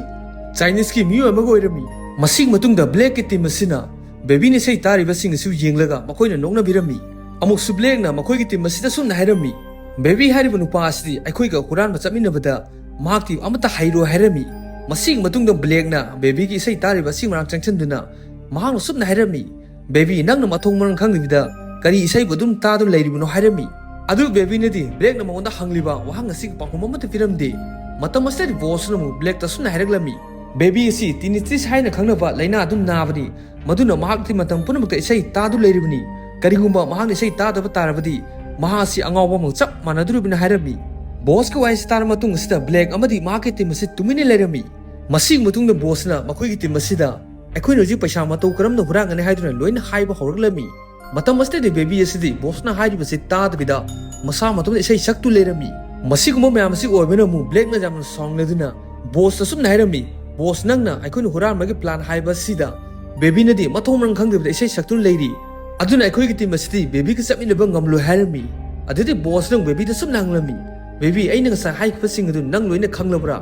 ꯆꯥꯏꯅꯤꯁꯀꯤ ꯃꯤꯑꯣꯏ ꯑꯃꯒ ꯑꯣꯏꯔꯝꯃꯤ꯫ ꯃꯁꯤꯒꯤ ꯃꯇꯨꯡꯗ ꯕ꯭ꯂꯦꯛꯀꯤ ꯇꯤꯝ ꯑꯁꯤꯅ ꯕꯦꯕꯤꯅ ꯏꯁꯩ ꯇꯥꯔꯤꯕꯁꯤꯡ ꯑꯁꯤꯕꯨ ꯌꯦꯡꯂꯒ ꯃꯈꯣꯏꯅ ꯅꯣꯛꯅꯕꯤꯔꯝꯃꯤ꯫ ꯑꯃꯨꯛꯁꯨ ꯕ꯭ꯂꯦꯛꯅ ꯃꯈꯣꯏꯒꯤ ꯇꯤꯝ ꯑꯁꯤꯗ ꯁꯨꯝꯅ ꯍꯥꯏꯔꯝꯃꯤ, "ꯕꯦꯕꯤ ꯍꯥꯏꯔꯤꯕ ꯅꯨꯄꯥ ꯑꯁꯤꯗꯤ ꯑꯩꯈꯣꯏꯒ ꯍꯨꯔꯥꯟꯕ ꯆꯠꯃꯤꯟꯅꯕꯗ ꯃꯍꯥꯛꯇꯤ ꯑꯃꯠꯇ ꯍꯩꯔꯣꯏ" ꯍꯥꯏꯔꯝꯃꯤ꯫ ꯃꯁꯤꯒꯤ ꯃꯇꯨꯡꯗ ꯕ꯭ꯂꯦꯛꯅ ꯕꯦꯕꯤꯒꯤ ꯏꯁꯩ ꯇꯥꯔꯤꯕ ꯑꯁꯤ ꯃꯅꯥꯛ ꯆꯪꯁꯤꯟꯗꯨꯅ ꯃꯍꯥꯛꯅ ꯁꯨꯝꯅ ꯍꯥꯏꯔꯝꯃꯤ, "ꯕꯦꯕꯤ, ꯅꯪꯅ ꯃꯊꯣꯡ ꯃꯔꯝ ꯈꯪꯗꯕꯤꯗ ꯀꯔꯤ ꯏꯁꯩꯕꯨ ꯑꯗꯨꯝ ꯇꯥꯗꯨꯅ ꯂꯩꯔꯤꯕꯅꯣ?" ꯍꯥꯏꯔꯝꯃꯤ꯫ ꯑꯗꯨ ꯕꯦꯕꯤꯅꯗꯤ ꯕ꯭ꯂꯦꯛꯅ ꯃꯉꯣꯟꯗ ꯍꯪꯂꯤꯕ ꯋꯥꯍꯪ ꯑꯁꯤꯒꯤ ꯄꯥꯎꯈꯨꯝ ꯑꯃꯠꯇ ꯄꯤꯔꯝꯗꯦ꯫ ꯃꯇꯝ ꯑꯁꯤꯗꯗꯤ ꯕꯣꯁꯅ ꯑꯃꯨꯛ ꯕ꯭ꯂꯦꯛꯇ ꯁꯨꯝꯅ ꯍꯥꯏꯔꯛꯂꯝꯃꯤ, "ꯕꯦꯕꯤ ꯑꯁꯤ ꯇꯤꯅꯤꯇ꯭ꯔꯤꯁ ꯍꯥꯏꯅ ꯈꯪꯅꯕ ꯂꯥꯏꯅꯥ ꯑꯗꯨꯝ ꯅꯥꯕꯅꯤ꯫ ꯃꯗꯨꯅ ꯃꯍꯥꯛꯇꯤ ꯃꯇꯝ ꯄꯨꯝꯅꯃꯛꯇ ꯏꯁꯩ ꯇꯥꯗꯨ ꯂꯩꯔꯤꯕꯅꯤ꯫ ꯀꯔꯤꯒꯨꯝꯕ ꯃꯍꯥꯛꯅ ꯏꯁꯩ ꯇꯥꯗꯕ ꯇꯥꯔꯕꯗꯤ ꯃꯍꯥꯛ ꯑꯁꯤ ꯑꯉꯥꯎꯕ ꯑꯃꯒ ꯆꯞ ꯃꯥꯟꯅꯗꯣꯔꯤꯕꯅꯤ ꯍꯥꯏꯔꯝꯃꯤ꯫ ꯕꯣꯁꯀꯤ ꯋꯥꯍꯩꯁꯤ ꯇꯥꯔꯕ ꯃꯇꯨꯡ ꯑꯁꯤꯗ ꯕ꯭ꯂꯦꯛ ꯑꯃꯗꯤ ꯃꯍꯥꯛꯀꯤ ꯇꯤꯝ ꯑꯁꯤ ꯇꯨꯃꯤꯟꯅ ꯂꯩꯔꯝꯃꯤ꯫ ꯃꯁꯤꯒꯤ ꯃꯇꯨꯡꯗ ꯕꯣꯁꯅ ꯃꯈꯣꯏꯒꯤ ꯇꯤꯝ ꯑꯁꯤꯗ, "ꯑꯩꯈꯣꯏꯅ ꯍꯧꯖꯤꯛ ꯄꯩꯁꯥ ꯃꯇꯧ ꯀꯔꯝꯅ ꯍꯨꯔꯥꯟꯒꯅꯤ?" ꯍꯥꯏꯗꯨꯅ ꯂꯣꯏꯅ ꯍꯥꯏꯕ ꯍꯧꯔꯛꯂꯝꯃꯤ꯫ ꯃꯇꯝ ꯑꯁꯤꯗꯗꯤ ꯕꯦꯕꯤ ꯑꯁꯤꯗꯤ ꯕꯣꯁꯅ ꯍꯥꯏꯔꯤꯕꯁꯤ ꯇꯥꯗꯕꯤꯗ ꯃꯁꯥ ꯃꯇꯣꯝꯗ ꯏꯁꯩ ꯁꯛꯇꯨ ꯂꯩꯔꯝꯃꯤ꯫ ꯃꯁꯤꯒꯨꯝꯕ ꯃꯌꯥꯝ ꯑꯁꯤ ꯑꯣꯏꯕꯅ ꯑꯃꯨꯛ ꯕ꯭ꯂꯦꯛꯅ ꯌꯥꯝꯅ ꯁꯥꯎꯅꯤꯡꯂꯗꯨꯅ ꯕꯣꯁꯇ ꯑꯁꯨꯝꯅ ꯍꯥꯏꯔꯝꯃꯤ, "ꯕꯣꯁ, ꯅꯪꯅ ꯑꯩꯈꯣꯏꯅ ꯍꯨꯔꯥꯟꯕꯒꯤ ꯄ꯭ꯂꯥꯟ ꯍꯥꯏꯕ ꯑꯁꯤꯗ ꯕꯦꯕꯤꯅꯗꯤ ꯃꯊꯣꯡ ꯃꯔꯝ ꯈꯪꯗꯕꯤꯗ ꯏꯁꯩ ꯁꯛꯇꯨꯅ ꯂꯩꯔꯤ꯫ ꯑꯗꯨꯅ ꯑꯩꯈꯣꯏꯒꯤ ꯇꯤꯝ ꯑꯁꯤꯗꯤ ꯕꯦꯕꯤꯒ ꯆꯠꯃꯤꯟꯅꯕ ꯉꯝꯂꯣꯏ" ꯍꯥꯏꯔꯝꯃꯤ꯫ ꯑꯗꯨꯗꯤ ꯕꯣꯁꯅ ꯕꯦꯕꯤꯗ ꯑꯁꯨꯝꯅ ꯍꯪꯂꯝꯃꯤ, "ꯕꯦꯕꯤ, ꯑꯩꯅ ꯉꯁꯥꯏ ꯍꯥꯏꯈꯤꯕꯁꯤꯡ ꯑꯗꯨ ꯅꯪ ꯂꯣꯏꯅ ꯈꯪꯂꯕ꯭ꯔꯥ?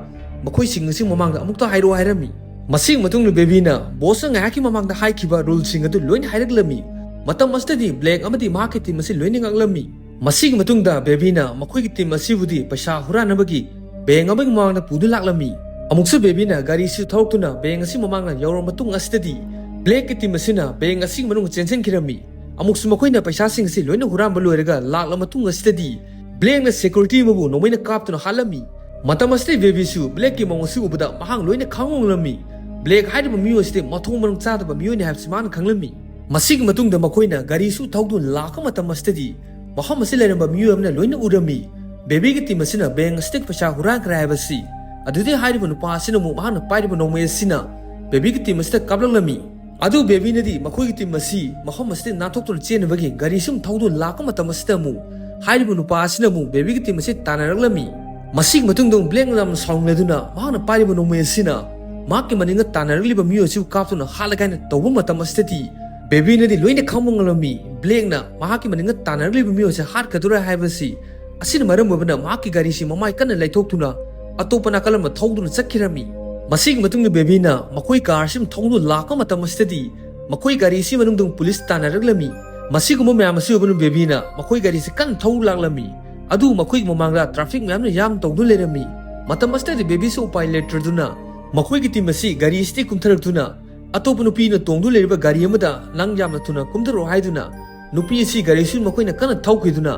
ꯃꯈꯣꯏꯁꯤꯡ ꯑꯁꯤ ꯃꯃꯥꯡꯗ ꯑꯃꯨꯛꯇ ꯍꯥꯏꯔꯛꯑꯣ" ꯍꯥꯏꯔꯝꯃꯤ꯫ ꯃꯁꯤꯒꯤ ꯃꯇꯨꯡꯗ ꯕꯦꯕꯤꯅ ꯕꯣꯁꯅ ꯉꯥꯏꯍꯥꯛꯀꯤ ꯃꯃꯥꯡꯗ ꯍꯥꯏꯈꯤꯕ ꯔꯨꯜꯁꯤꯡ ꯑꯗꯨ ꯂꯣꯏꯅ ꯍꯥꯏꯔꯛꯂꯝꯃꯤ꯫ ꯃꯇꯝ ꯑꯁꯤꯗꯗꯤ ꯕ꯭ꯂꯦꯛ ꯑꯃꯗꯤ ꯃꯍꯥꯛꯀꯤ ꯇꯤꯝ ꯑꯁꯤ ꯂꯣꯏꯅ ꯉꯛꯂꯝꯃꯤ꯫ ꯃꯁꯤꯒꯤ ꯃꯇꯨꯡꯗ ꯕꯦꯕꯤꯅ ꯃꯈꯣꯏꯒꯤ ꯇꯤꯝ ꯑꯁꯤꯕꯨꯗꯤ ꯄꯩꯁꯥ ꯍꯨꯔꯥꯟꯅꯕꯒꯤ ꯕꯦꯡ ꯑꯃꯒꯤ ꯃꯃꯥꯡꯗ ꯄꯨꯗꯨꯅ ꯂꯥꯛꯂꯝꯃꯤ꯫ ꯑꯃꯨꯛꯁꯨ ꯕꯦꯕꯤꯅ ꯒꯥꯔꯤꯁꯨ ꯊꯧꯔꯛꯇꯨꯅ ꯕꯦꯡ ꯑꯁꯤ ꯃꯃꯥꯡꯗ ꯌꯧꯔꯕ ꯃꯇꯨꯡ ꯑꯁꯤꯗꯗꯤ ꯕ꯭ꯂꯦꯛꯀꯤ ꯇꯤꯝ ꯑꯁꯤꯅ ꯕꯦꯡ ꯑꯁꯤꯒꯤ ꯃꯅꯨꯡꯗ ꯆꯦꯟꯁꯤꯟꯈꯤꯔꯝꯃꯤ꯫ ꯑꯃꯨꯛꯁꯨ ꯃꯈꯣꯏꯅ ꯄꯩꯁꯥꯁꯤꯡ ꯑꯁꯤ ꯂꯣꯏꯅ ꯍꯨꯔꯥꯟꯕ ꯂꯣꯏꯔꯒ ꯂꯥꯛꯂꯕ ꯃꯇꯨꯡ ꯑꯁꯤꯗꯗꯤ ꯕ꯭ꯂꯦꯛꯅ ꯁꯦꯀ꯭ꯌꯨꯔꯤꯇꯤ ꯑꯃꯕꯨ ꯅꯣꯡꯃꯩꯅ ꯀꯥꯞꯇꯨꯅ ꯍꯥꯠꯂꯝꯃꯤ꯫ ꯃꯇꯝ ꯑꯁꯤꯗ ꯕꯦꯕꯤꯁꯨ ꯕ꯭ꯂꯦꯛꯀꯤ ꯃꯑꯣꯡ ꯑꯁꯤ ꯎꯕꯗ ꯃꯍꯥꯛ ꯂꯣꯏꯅ ꯈꯪꯍꯧꯂꯝꯃꯤ꯫ ꯕ꯭ꯂꯦꯛ ꯍꯥꯏꯔꯤꯕ ꯃꯤꯑꯣꯏ ꯑꯁꯤꯗꯤ ꯃꯊꯣꯡ ꯃꯔꯝ ꯆꯥꯗꯕ ꯃꯤꯑꯣꯏꯅꯤ ꯍꯥꯏꯕꯁꯤ ꯃꯥꯅ ꯈꯪꯂꯝꯃꯤ꯫ ꯃꯁꯤꯒꯤ ꯃꯇꯨꯡꯗ ꯃꯈꯣꯏꯅ ꯒꯥꯔꯤꯁꯨ ꯊꯧꯗꯨꯅ ꯂꯥꯛꯄ ꯃꯇꯝ ꯑꯁꯤꯗꯗꯤ ꯃꯐꯝ ꯑꯁꯤ ꯂꯩꯔꯝꯕ ꯃꯤꯑꯣꯏ ꯑꯃꯅ ꯂꯣꯏꯅ ꯎꯔꯝꯃꯤ꯫ ꯕꯦꯕꯤꯒꯤ ꯇꯤꯝ ꯑꯁꯤꯅ ꯕꯦꯡ ꯑꯁꯤꯗꯒꯤ ꯄꯩꯁꯥ ꯍꯨꯔꯥꯟꯈ꯭ꯔꯦ ꯍꯥꯏꯕꯁꯤ꯫ ꯑꯗꯨꯗꯤ ꯍꯥꯏꯔꯤꯕ ꯅꯨꯄꯥ ꯑꯁꯤꯅ ꯑꯃꯨꯛ ꯃꯍꯥꯛꯅ ꯄꯥꯏꯔꯤꯕ ꯅꯣꯡꯃꯩ ꯑꯁꯤꯅ ꯕꯦꯕꯤꯒꯤ ꯇꯤꯝ ꯑꯁꯤꯗ ꯀꯥꯞꯂꯛꯂꯝꯃꯤ꯫ ꯑꯗꯨ ꯕꯦꯕꯤꯅꯗꯤ ꯃꯈꯣꯏꯒꯤ ꯇꯤꯝ ꯑꯁꯤ ꯃꯐꯝ ꯑꯁꯤꯗ ꯅꯥꯟꯊꯣꯛꯇꯨꯅ ꯆꯦꯟꯅꯕꯒꯤ ꯒꯥꯔꯤ ꯁꯨꯝ ꯊꯧꯗꯨꯅ ꯂꯥꯛꯄ ꯃꯇꯝ ꯑꯁꯤꯗ ꯑꯃꯨꯛ ꯍꯥꯏꯔꯤꯕ ꯅꯨꯄꯥ ꯑꯁꯤꯅ ꯑꯃꯨꯛ ꯕꯦꯕꯤꯒꯤ ꯇꯤꯝ ꯑꯁꯤ ꯇꯥꯟꯅꯔꯛꯂꯝꯃꯤ꯫ ꯃꯁꯤꯒꯤ ꯃꯇꯨꯡꯗ ꯑꯃꯨꯛ ꯕ꯭ꯂꯦꯛꯅ ꯌꯥꯝꯅ ꯁꯥꯎꯅꯤꯡꯂꯗꯨꯅ ꯃꯍꯥꯛꯅ ꯄꯥꯏꯔꯤꯕ ꯅꯣꯡꯃꯩ ꯑꯁꯤꯅ ꯃꯍꯥꯛꯀꯤ ꯃꯅꯤꯡꯗ ꯇꯥꯟꯅꯔꯛꯂꯤꯕ ꯃꯤꯑꯣꯏ ꯑꯁꯤꯕꯨ ꯀꯥꯞꯇꯨꯅ ꯍꯥꯠꯂꯒꯦ ꯍꯥꯏꯅ ꯇꯧꯕ ꯃꯇꯝ ꯑꯁꯤꯗꯗꯤ ꯕꯦꯕꯤꯅꯗꯤ ꯂꯣꯏꯅ ꯈꯪꯕ ꯉꯝꯂꯝꯃꯤ꯫ ꯕ꯭ꯂꯦꯛꯅ ꯃꯍꯥꯛꯀꯤ ꯃꯅꯤꯡꯗ ꯇꯥꯟꯅꯔꯛꯂꯤꯕ ꯃꯤꯑꯣꯏ ꯑꯁꯤ ꯍꯥꯠꯀꯗꯧꯔꯦ ꯍꯥꯏꯕꯁꯤ꯫ ꯑꯁꯤꯅ ꯃꯔꯝ ꯑꯣꯏꯕꯅ ꯃꯍꯥꯛꯀꯤ ꯒꯥꯔꯤꯁꯤ ꯃꯃꯥꯏ ꯀꯟꯅ ꯂꯩꯊꯣꯛꯇꯨꯅ ꯑꯇꯣꯞꯄ ꯅꯥꯀꯜ ꯑꯃ ꯊꯧꯗꯨꯅ ꯆꯠꯈꯤꯔꯝꯃꯤ꯫ ꯃꯁꯤꯒꯤ ꯃꯇꯨꯡꯗ ꯕꯦꯕꯤꯅ ꯃꯈꯣꯏ ꯀꯥꯔ ꯑꯁꯤ ꯊꯧꯗꯨꯅ ꯂꯥꯛꯄ ꯃꯇꯝ ꯑꯁꯤꯗꯗꯤ ꯃꯈꯣꯏ ꯒꯥꯔꯤ ꯑꯁꯤ ꯃꯅꯨꯡꯗ ꯄꯨꯂꯤꯁ ꯇꯥꯟꯅꯔꯛꯂꯝꯃꯤ꯫ ꯃꯁꯤꯒꯨꯝꯕ ꯃꯌꯥꯝ ꯑꯁꯤ ꯑꯣꯏꯕꯅ ꯕꯦꯕꯤꯅ ꯃꯈꯣꯏ ꯒꯥꯔꯤꯁꯤ ꯀꯟꯅ ꯊꯧ ꯂꯥꯛꯂꯝꯃꯤ꯫ ꯑꯗꯨ ꯃꯈꯣꯏꯒꯤ ꯃꯃꯥꯡꯗ ꯇ꯭ꯔꯥꯐꯤꯛ ꯃꯌꯥꯝꯅ ꯌꯥꯝ ꯇꯧꯗꯨꯅ ꯂꯩꯔꯝꯃꯤ꯫ ꯃꯇꯝ ꯑꯁꯤꯗꯗꯤ ꯕꯦꯕꯤꯁꯨ ꯎꯄꯥꯏ ꯂꯩꯇ꯭ꯔꯗꯨꯅ ꯃꯈꯣꯏꯒꯤ ꯇꯤꯝ ꯑꯁꯤ ꯒꯥꯔꯤ ꯑꯁꯤꯗꯒꯤ ꯀꯨꯝꯊꯔꯛꯇꯨꯅ ꯑꯇꯣꯞꯄ ꯅꯨꯄꯤꯅ ꯇꯣꯡꯗꯨꯅ ꯂꯩꯔꯤꯕ ꯒꯥꯔꯤ ꯑꯃꯗ ꯅꯪ ꯌꯥꯝꯅ ꯊꯨꯅ ꯀꯨꯝꯊꯔꯛꯑꯣ ꯍꯥꯏꯗꯨꯅ ꯅꯨꯄꯤ ꯑꯁꯤ ꯒꯥꯔꯤꯁꯨ ꯃꯈꯣꯏꯅ ꯀꯟꯅ ꯊꯧꯈꯤꯗꯨꯅ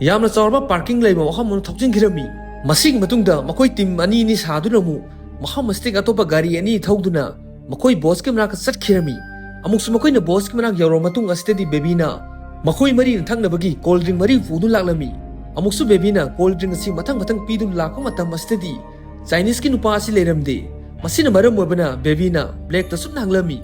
ꯌꯥꯝꯅ ꯆꯥꯎꯔꯕ ꯄꯥꯔꯀꯤꯡ ꯂꯩꯕ ꯃꯐꯝ ꯑꯃꯗ ꯊꯧꯖꯤꯟꯈꯤꯔꯝꯃꯤ꯫ ꯃꯁꯤꯒꯤ ꯃꯇꯨꯡꯗ ꯃꯈꯣꯏ ꯇꯤꯝ ꯑꯅꯤ ꯑꯅꯤ ꯁꯥꯗꯨꯅ ꯑꯃꯨꯛ ꯃꯐꯝ ꯑꯁꯤꯗꯒꯤ ꯑꯇꯣꯞꯄ ꯒꯥꯔꯤ ꯑꯅꯤ ꯊꯧꯗꯨꯅ ꯃꯈꯣꯏ ꯕꯣꯁꯀꯤ ꯃꯅꯥꯛꯇ ꯆꯠꯈꯤꯔꯝꯃꯤ꯫ ꯑꯃꯨꯛꯁꯨ ꯃꯈꯣꯏꯅ ꯕꯣꯁꯀꯤ ꯃꯅꯥꯛ ꯌꯧꯔꯕ ꯃꯇꯨꯡ ꯑꯁꯤꯗꯗꯤ ꯕꯦꯕꯤꯅ ꯃꯈꯣꯏ ꯃꯔꯤꯅ ꯊꯛꯅꯕꯒꯤ cold drink ꯃꯔꯤ ꯄꯨꯗꯨꯅ ꯂꯥꯛꯂꯝꯃꯤ꯫ ꯑꯃꯨꯛꯁꯨ ꯕꯦꯕꯤꯅ cold drink ꯑꯁꯤ ꯃꯊꯪ ꯃꯊꯪ ꯄꯤꯗꯨꯅ ꯂꯥꯛꯄ ꯃꯇꯝ ꯑꯁꯤꯗꯗꯤ Chineseꯀꯤ ꯅꯨꯄꯥ ꯑꯁꯤ ꯂꯩꯔꯝꯗꯦ꯫ ꯃꯁꯤꯅ ꯃꯔꯝ ꯑꯣꯏꯕꯅ ꯕꯦꯕꯤꯅ Blackꯇ ꯁꯨꯝꯅ ꯍꯪꯂꯝꯃꯤ,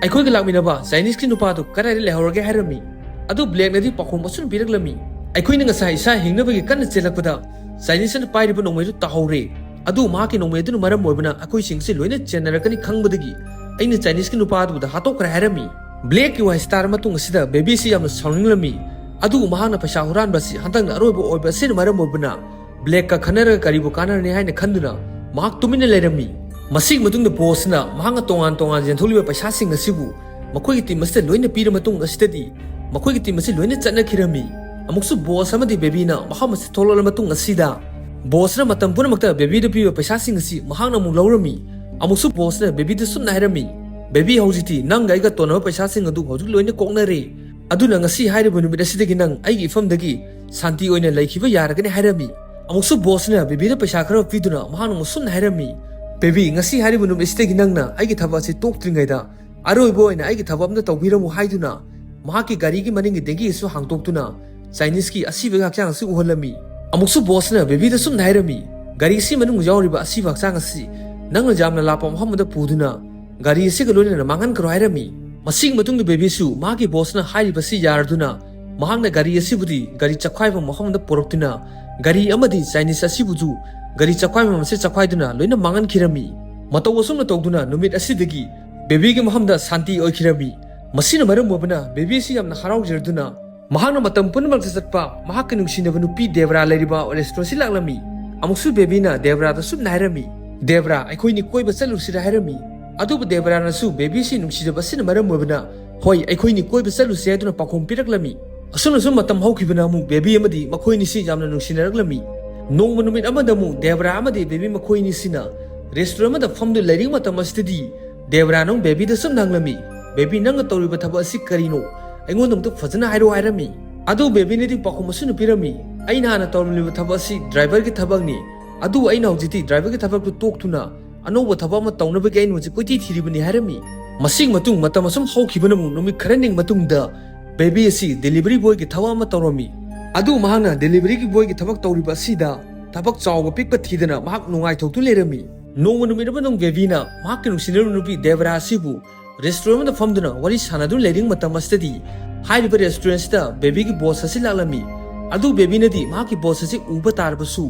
"ꯑꯩꯈꯣꯏꯒ ꯂꯥꯛꯃꯤꯟꯅꯕ Chineseꯀꯤ ꯅꯨꯄꯥꯗꯨ ꯀꯗꯥꯏꯗ ꯂꯩꯍꯧꯔꯒꯦ?" ꯍꯥꯏꯔꯝꯃꯤ꯫ ꯑꯗꯨ Blackꯅꯗꯤ ꯄꯥꯎꯈꯨꯝ ꯑꯁꯨꯝꯅ ꯄꯤꯔꯛꯂꯝꯃꯤ, "ꯑꯩꯈꯣꯏꯅ ꯉꯁꯥꯏ ꯏꯁꯥ ꯍꯤꯡꯅꯕꯒꯤ ꯀꯟꯅ ꯆꯦꯜꯂꯛꯄꯗ Chineseꯅ ꯄꯥꯏꯔꯤꯕ ꯅꯣꯡꯃꯩꯗꯨ ꯇꯥꯍꯧꯔꯦ꯫ ꯑꯗꯨ ꯃꯍꯥꯛꯀꯤ ꯅꯣꯡꯃꯩ ꯑꯗꯨꯅ ꯃꯔꯝ ꯑꯣꯏꯕꯅ ꯑꯩꯈꯣꯏꯁꯤꯡꯁꯤ ꯂꯣꯏꯅ ꯆꯦꯟꯅꯔꯛꯀꯅꯤ ꯈꯪꯕꯗꯒꯤ ꯑꯩꯅ Chineseꯀꯤ ꯅꯨꯄꯥ ꯑꯗꯨꯗ ꯍꯥꯠꯇꯣꯛꯈ꯭ꯔꯦ" ꯍꯥꯏꯔꯝꯃꯤ꯫ Blackꯀꯤ ꯋꯥꯍꯩꯁꯤ ꯇꯥꯔ ꯃꯇꯨꯡ ꯑꯁꯤꯗ ꯕꯦꯕꯤꯁꯤ ꯌꯥꯝꯅ ꯁꯥꯎꯅꯤꯡꯂꯝꯃꯤ꯫ ꯑꯗꯨꯕꯨ ꯃꯍꯥꯛꯅ ꯄꯩꯁꯥ ꯍꯨꯔꯥꯟꯕ ꯑꯁꯤ ꯍꯟꯗꯛꯅ ꯑꯔꯣꯏꯕ ꯑꯣꯏꯕ ꯑꯁꯤꯅ ꯃꯔꯝ ꯑꯣꯏꯕꯅ Blackꯀ ꯈꯟꯅꯔꯒ ꯀꯔꯤꯕꯨ ꯀꯥꯟꯅꯔꯅꯤ ꯍꯥꯏꯅ ꯈꯟꯗꯨꯅ ꯃꯍꯥꯛ ꯇꯨꯃꯤꯟꯅ ꯂꯩꯔꯝꯃꯤ꯫ ꯃꯁꯤꯒꯤ ꯃꯇꯨꯡꯗ bossꯅ ꯃꯍꯥꯛꯅ ꯇꯣꯉꯥꯟ ꯇꯣꯉꯥꯟ ꯌꯦꯟꯊꯣꯛꯂꯤꯕ ꯄꯩꯁꯥꯁꯤꯡ ꯑꯁꯤꯕꯨ ꯃꯈꯣꯏꯒꯤ team ꯑꯁꯤꯗ ꯂꯣꯏꯅ ꯄꯤꯔ ꯃꯇꯨꯡ ꯑꯁꯤꯗꯗꯤ ꯃꯈꯣꯏꯒꯤ team ꯑꯁꯤ ꯂꯣꯏꯅ ꯆꯠꯅꯈꯤꯔꯝꯃꯤ꯫ ꯑꯃꯨꯛꯁꯨ boss ꯑꯃꯗꯤ ꯕꯦꯕꯤꯅ ꯃꯐꯝ ꯑꯁꯤ ꯊꯣꯛꯂꯛꯂ ꯃꯇꯨꯡ ꯑꯁꯤꯗ bossꯅ ꯃꯇꯝ ꯄꯨꯝꯅꯃꯛꯇ ꯕꯦꯕꯤꯗ ꯄꯤꯕ ꯄꯩꯁꯥꯁꯤꯡ ꯑꯁꯤ ꯃꯍꯥꯛꯅ ꯑꯃꯨꯛ ꯂꯧꯔꯝꯃꯤ꯫ ꯑꯃꯨꯛꯁꯨ bossꯅ ꯕꯦꯕꯤꯗ ꯁꯨꯝꯅ ꯍꯥꯏꯔꯝꯃꯤ, "ꯕꯦꯕꯤ, ꯍꯧꯖꯤꯛꯇꯤ ꯅꯪꯒ ꯑꯩꯒ ꯇꯣꯟꯅꯕ ꯄꯩꯁꯥꯁꯤꯡ ꯑꯗꯨ ꯍꯧꯖꯤꯛ ꯂꯣꯏꯅ ꯀꯣꯛꯅꯔꯦ꯫ ꯑꯗꯨꯅ ꯉꯁꯤ ꯍꯥꯏꯔꯤꯕ ꯅꯨꯃꯤꯠ ꯑꯁꯤꯗꯒꯤ ꯅꯪ ꯑꯩꯒꯤ ꯏꯐꯝꯗꯒꯤ ꯁꯥꯟꯇꯤ ꯑꯣꯏꯅ ꯂꯩꯈꯤꯕ ꯌꯥꯔꯒꯅꯤ" ꯍꯥꯏꯔꯝꯃꯤ꯫ ꯑꯃꯨꯛꯁꯨ bossꯅ ꯕꯦꯕꯤꯗ ꯄꯩꯁꯥ ꯈꯔ ꯄꯤꯗꯨꯅ ꯃꯍꯥꯛꯅ ꯑꯃꯨꯛ ꯁꯨꯝꯅ ꯍꯥꯏꯔꯝꯃꯤ, "ꯕꯦꯕꯤ, ꯉꯁꯤ ꯍꯥꯏꯔꯤꯕ ꯅꯨꯃꯤꯠ ꯑꯁꯤꯗꯒꯤ ꯅꯪꯅ ꯑꯩꯒꯤ ꯊꯕꯛ ꯑꯁꯤ ꯇꯣꯛꯇ꯭ꯔꯤꯉꯩꯗ ꯑꯔꯣꯏꯕ ꯑꯣꯏꯅ ꯑꯩꯒꯤ ꯊꯕꯛ ꯑꯃꯗ ꯇꯧꯕꯤꯔꯝꯃꯨ" ꯍꯥꯏꯗꯨꯅ ꯃꯍꯥꯛꯀꯤ ꯒꯥꯔꯤꯒꯤ ꯃꯅꯤꯡꯒꯤ ꯗꯦꯒꯤ ꯑꯁꯨ ꯍꯥꯡꯗꯣꯛꯇꯨꯅ Chineseꯀꯤ ꯑꯁꯤꯕꯒꯤ ꯍꯛꯆꯥꯡ ꯑꯁꯤ ꯎꯍꯜꯂꯝꯃꯤ꯫ ꯑꯃꯨꯛꯁꯨ bossꯅ ꯕꯦꯕꯤꯗ ꯁꯨꯝꯅ ꯍꯥꯏꯔꯝꯃꯤ, "ꯒꯥꯔꯤ ꯑꯁꯤ ꯃꯅꯨꯡꯗ ꯌꯥꯎꯔꯤꯕ ꯑꯁꯤꯕ ꯍꯛꯆꯥꯡ ꯑꯁꯤ ꯅꯪꯅ ꯌꯥꯝꯅ ꯂꯥꯞꯄ ꯃꯐꯝ ꯑꯃꯗ ꯄꯨꯗꯨꯅ ꯒꯥꯔꯤ ꯑꯁꯤꯒ ꯂꯣꯏꯅꯅ ꯃꯥꯡꯍꯟꯈ꯭ꯔꯣ" ꯍꯥꯏꯔꯝꯃꯤ꯫ ꯃꯁꯤꯒꯤ ꯃꯇꯨꯡꯗ ꯕꯦꯕꯤꯁꯨ ꯃꯍꯥꯛꯀꯤ bossꯅ ꯍꯥꯏꯔꯤꯕꯁꯤ ꯌꯥꯔꯗꯨꯅ ꯃꯍꯥꯛꯅ ꯒꯥꯔꯤ ꯑꯁꯤꯕꯨꯗꯤ ꯒꯥꯔꯤ ꯆꯈꯥꯏꯕ ꯃꯐꯝꯗ ꯄꯨꯔꯛꯇꯨꯅ ꯒꯥꯔꯤ ꯑꯃꯗꯤ Chinese ꯑꯁꯤꯕꯨꯁꯨ ꯒꯥꯔꯤ ꯆꯈꯥꯏꯕ ꯑꯁꯤ ꯆꯈꯥꯏꯗꯨꯅ ꯂꯣꯏꯅ ꯃꯥꯡꯍꯟꯈꯤꯔꯝꯃꯤ꯫ ꯃꯇꯧ ꯑꯁꯨꯝꯅ ꯇꯧꯗꯨꯅ ꯅꯨꯃꯤꯠ ꯑꯁꯤꯗꯒꯤ ꯕꯦꯕꯤꯒꯤ ꯃꯐꯝꯗ ꯁꯥꯟꯇꯤ ꯑꯣꯏꯈꯤꯔꯝꯃꯤ꯫ ꯃꯁꯤꯅ ꯃꯔꯝ ꯑꯣꯏꯕꯅ ꯕꯦꯕꯤ ꯑꯁꯤ ꯌꯥꯝꯅ ꯍꯔꯥꯎꯖꯔꯗꯨꯅ ꯃꯍꯥꯛꯅ ꯃꯇꯝ ꯄꯨꯝꯅꯃꯛꯇ ꯆꯠꯄ ꯃꯍꯥꯛꯀꯤ ꯅꯨꯡꯁꯤꯅꯕ ꯅꯨꯄꯤ ꯗꯦꯕ꯭ꯔꯥ ꯂꯩꯔꯤꯕ restaurant ꯑꯁꯤ ꯂꯥꯛꯂꯝꯃꯤ꯫ ꯑꯃꯨꯛꯁꯨ ꯕꯦꯕꯤꯅ ꯗꯦꯕ꯭ꯔꯥꯗ ꯁꯨꯝꯅ ꯍꯥꯏꯔꯝꯃꯤ, "ꯗꯦꯕ꯭ꯔꯥ, ꯑꯩꯈꯣꯏꯅꯤ ꯀꯣꯏꯕ ꯆꯠꯂꯨꯁꯤꯔ?" ꯍꯥꯏꯔꯝꯃꯤ꯫ ꯑꯗꯨꯕꯨ ꯗꯦꯕ꯭ꯔꯥꯅꯁꯨ ꯕꯦꯕꯤꯁꯤ ꯅꯨꯡꯁꯤꯖꯕ ꯑꯁꯤꯅ ꯃꯔꯝ ꯑꯣꯏꯕꯅ, "ꯍꯣꯏ, ꯑꯩꯈꯣꯏꯅꯤ ꯀꯣꯏꯕ ꯆꯠꯂꯨꯁꯤ" ꯍꯥꯏꯗꯨꯅ ꯄꯥꯎꯈꯨꯝ ꯄꯤꯔꯛꯂꯝꯃꯤ꯫ ꯑꯁꯨꯝꯅꯁꯨ ꯃꯇꯝ ꯍꯧꯈꯤꯕꯅ ꯑꯃꯨꯛ ꯕꯦꯕꯤ ꯑꯃꯗꯤ ꯃꯈꯣꯏꯅꯤꯁꯤ ꯌꯥꯝꯅ ꯅꯨꯡꯁꯤꯅꯔꯛꯂꯝꯃꯤ꯫ ꯅꯣꯡꯃ ꯅꯨꯃꯤꯠ ꯑꯃꯗ ꯑꯃꯨꯛ ꯗꯦꯕ꯭ꯔꯥ ꯑꯃꯗꯤ ꯕꯦꯕꯤ ꯃꯈꯣꯏꯅꯤꯁꯤꯅ restaurant ꯑꯃꯗ ꯐꯝꯗꯨꯅ ꯂꯩꯔꯤꯉꯩ ꯃꯇꯝ ꯑꯁꯤꯗꯗꯤ ꯗꯦꯕ꯭ꯔꯥꯅ ꯑꯃꯨꯛ ꯕꯦꯕꯤꯗ ꯁꯨꯝ ꯍꯪꯂꯝꯃꯤ, "ꯕꯦꯕꯤ, ꯅꯪꯅ ꯇꯧꯔꯤꯕ ꯊꯕꯛ ꯑꯁꯤ ꯀꯔꯤꯅꯣ? ꯑꯩꯉꯣꯟꯗ ꯑꯃꯨꯛꯇ ꯐꯖꯅ ꯍꯥꯏꯔꯛꯑꯣ" ꯍꯥꯏꯔꯝꯃꯤ꯫ ꯑꯗꯨ ꯕꯦꯕꯤꯅꯗꯤ ꯄꯥꯎꯈꯨꯝ ꯑꯁꯨꯝꯅ ꯄꯤꯔꯝꯃꯤ, "ꯑꯩꯅ ꯍꯥꯟꯅ ꯇꯧꯔꯝꯂꯤꯕ ꯊꯕꯛ ꯑꯁꯤ driverꯒꯤ ꯊꯕꯛꯅꯤ꯫ ꯑꯗꯨꯕꯨ ꯑꯩꯅ ꯍꯧꯖꯤꯛꯇꯤ driverꯒꯤ ꯊꯕꯛꯇꯨ ꯇꯣꯛꯇꯨꯅ ꯑꯅꯧꯕ ꯊꯕꯛ ꯑꯃ ꯇꯧꯅꯕꯒꯤ ꯑꯩꯅ ꯍꯧꯖꯤꯛ ꯀꯣꯏꯊꯤ ꯊꯤꯔꯤꯕꯅꯤ" ꯍꯥꯏꯔꯝꯃꯤ꯫ ꯃꯁꯤꯒꯤ ꯃꯇꯨꯡ ꯃꯇꯝ ꯑꯁꯨꯝ ꯍꯧꯈꯤꯕꯅ ꯑꯃꯨꯛ ꯅꯨꯃꯤꯠ ꯈꯔꯅꯤꯒꯤ ꯃꯇꯨꯡꯗ ꯕꯦꯕꯤ ꯑꯁꯤ ꯗꯦꯂꯤꯚꯔꯤ ꯕꯣꯏꯒꯤ ꯊꯕꯛ ꯑꯃ ꯇꯧꯔꯝꯃꯤ꯫ ꯑꯗꯨ ꯃꯍꯥꯛꯅ ꯗꯦꯂꯤꯚꯔꯤꯒꯤ ꯕꯣꯏꯒꯤ ꯊꯕꯛ ꯇꯧꯔꯤꯕ ꯑꯁꯤꯗ ꯊꯕꯛ ꯆꯥꯎꯕ ꯄꯤꯛꯄ ꯊꯤꯗꯅ ꯃꯍꯥꯛ ꯅꯨꯡꯉꯥꯏꯊꯣꯛꯇꯨꯅ ꯂꯩꯔꯝꯃꯤ꯫ ꯅꯣꯡꯃ ꯅꯨꯃꯤꯠ ꯑꯃꯗ ꯕꯦꯕꯤꯅ ꯃꯍꯥꯛꯀꯤ ꯅꯨꯡꯁꯤꯅꯔꯤꯕ ꯅꯨꯄꯤ ꯗꯦꯕꯔꯥ ꯑꯁꯤꯕꯨ ꯔꯦꯁꯇꯨꯔꯦꯟ ꯑꯃꯗ ꯐꯝꯗꯨꯅ ꯋꯥꯔꯤ ꯁꯥꯟꯅꯗꯨꯅ ꯂꯩꯔꯤꯉꯩ ꯃꯇꯝ ꯑꯁꯤꯗꯗꯤ ꯍꯥꯏꯔꯤꯕ ꯔꯦꯁꯇꯨꯔꯦꯟꯁꯤꯗ ꯕꯦꯕꯤꯒꯤ ꯕꯣꯁ ꯑꯁꯤ ꯂꯥꯛꯂꯝꯃꯤ꯫ ꯑꯗꯨ ꯕꯦꯕꯤꯅꯗꯤ ꯃꯍꯥꯛꯀꯤ ꯕꯣꯁ ꯑꯁꯤ ꯎꯕ ꯇꯥꯔꯕꯁꯨ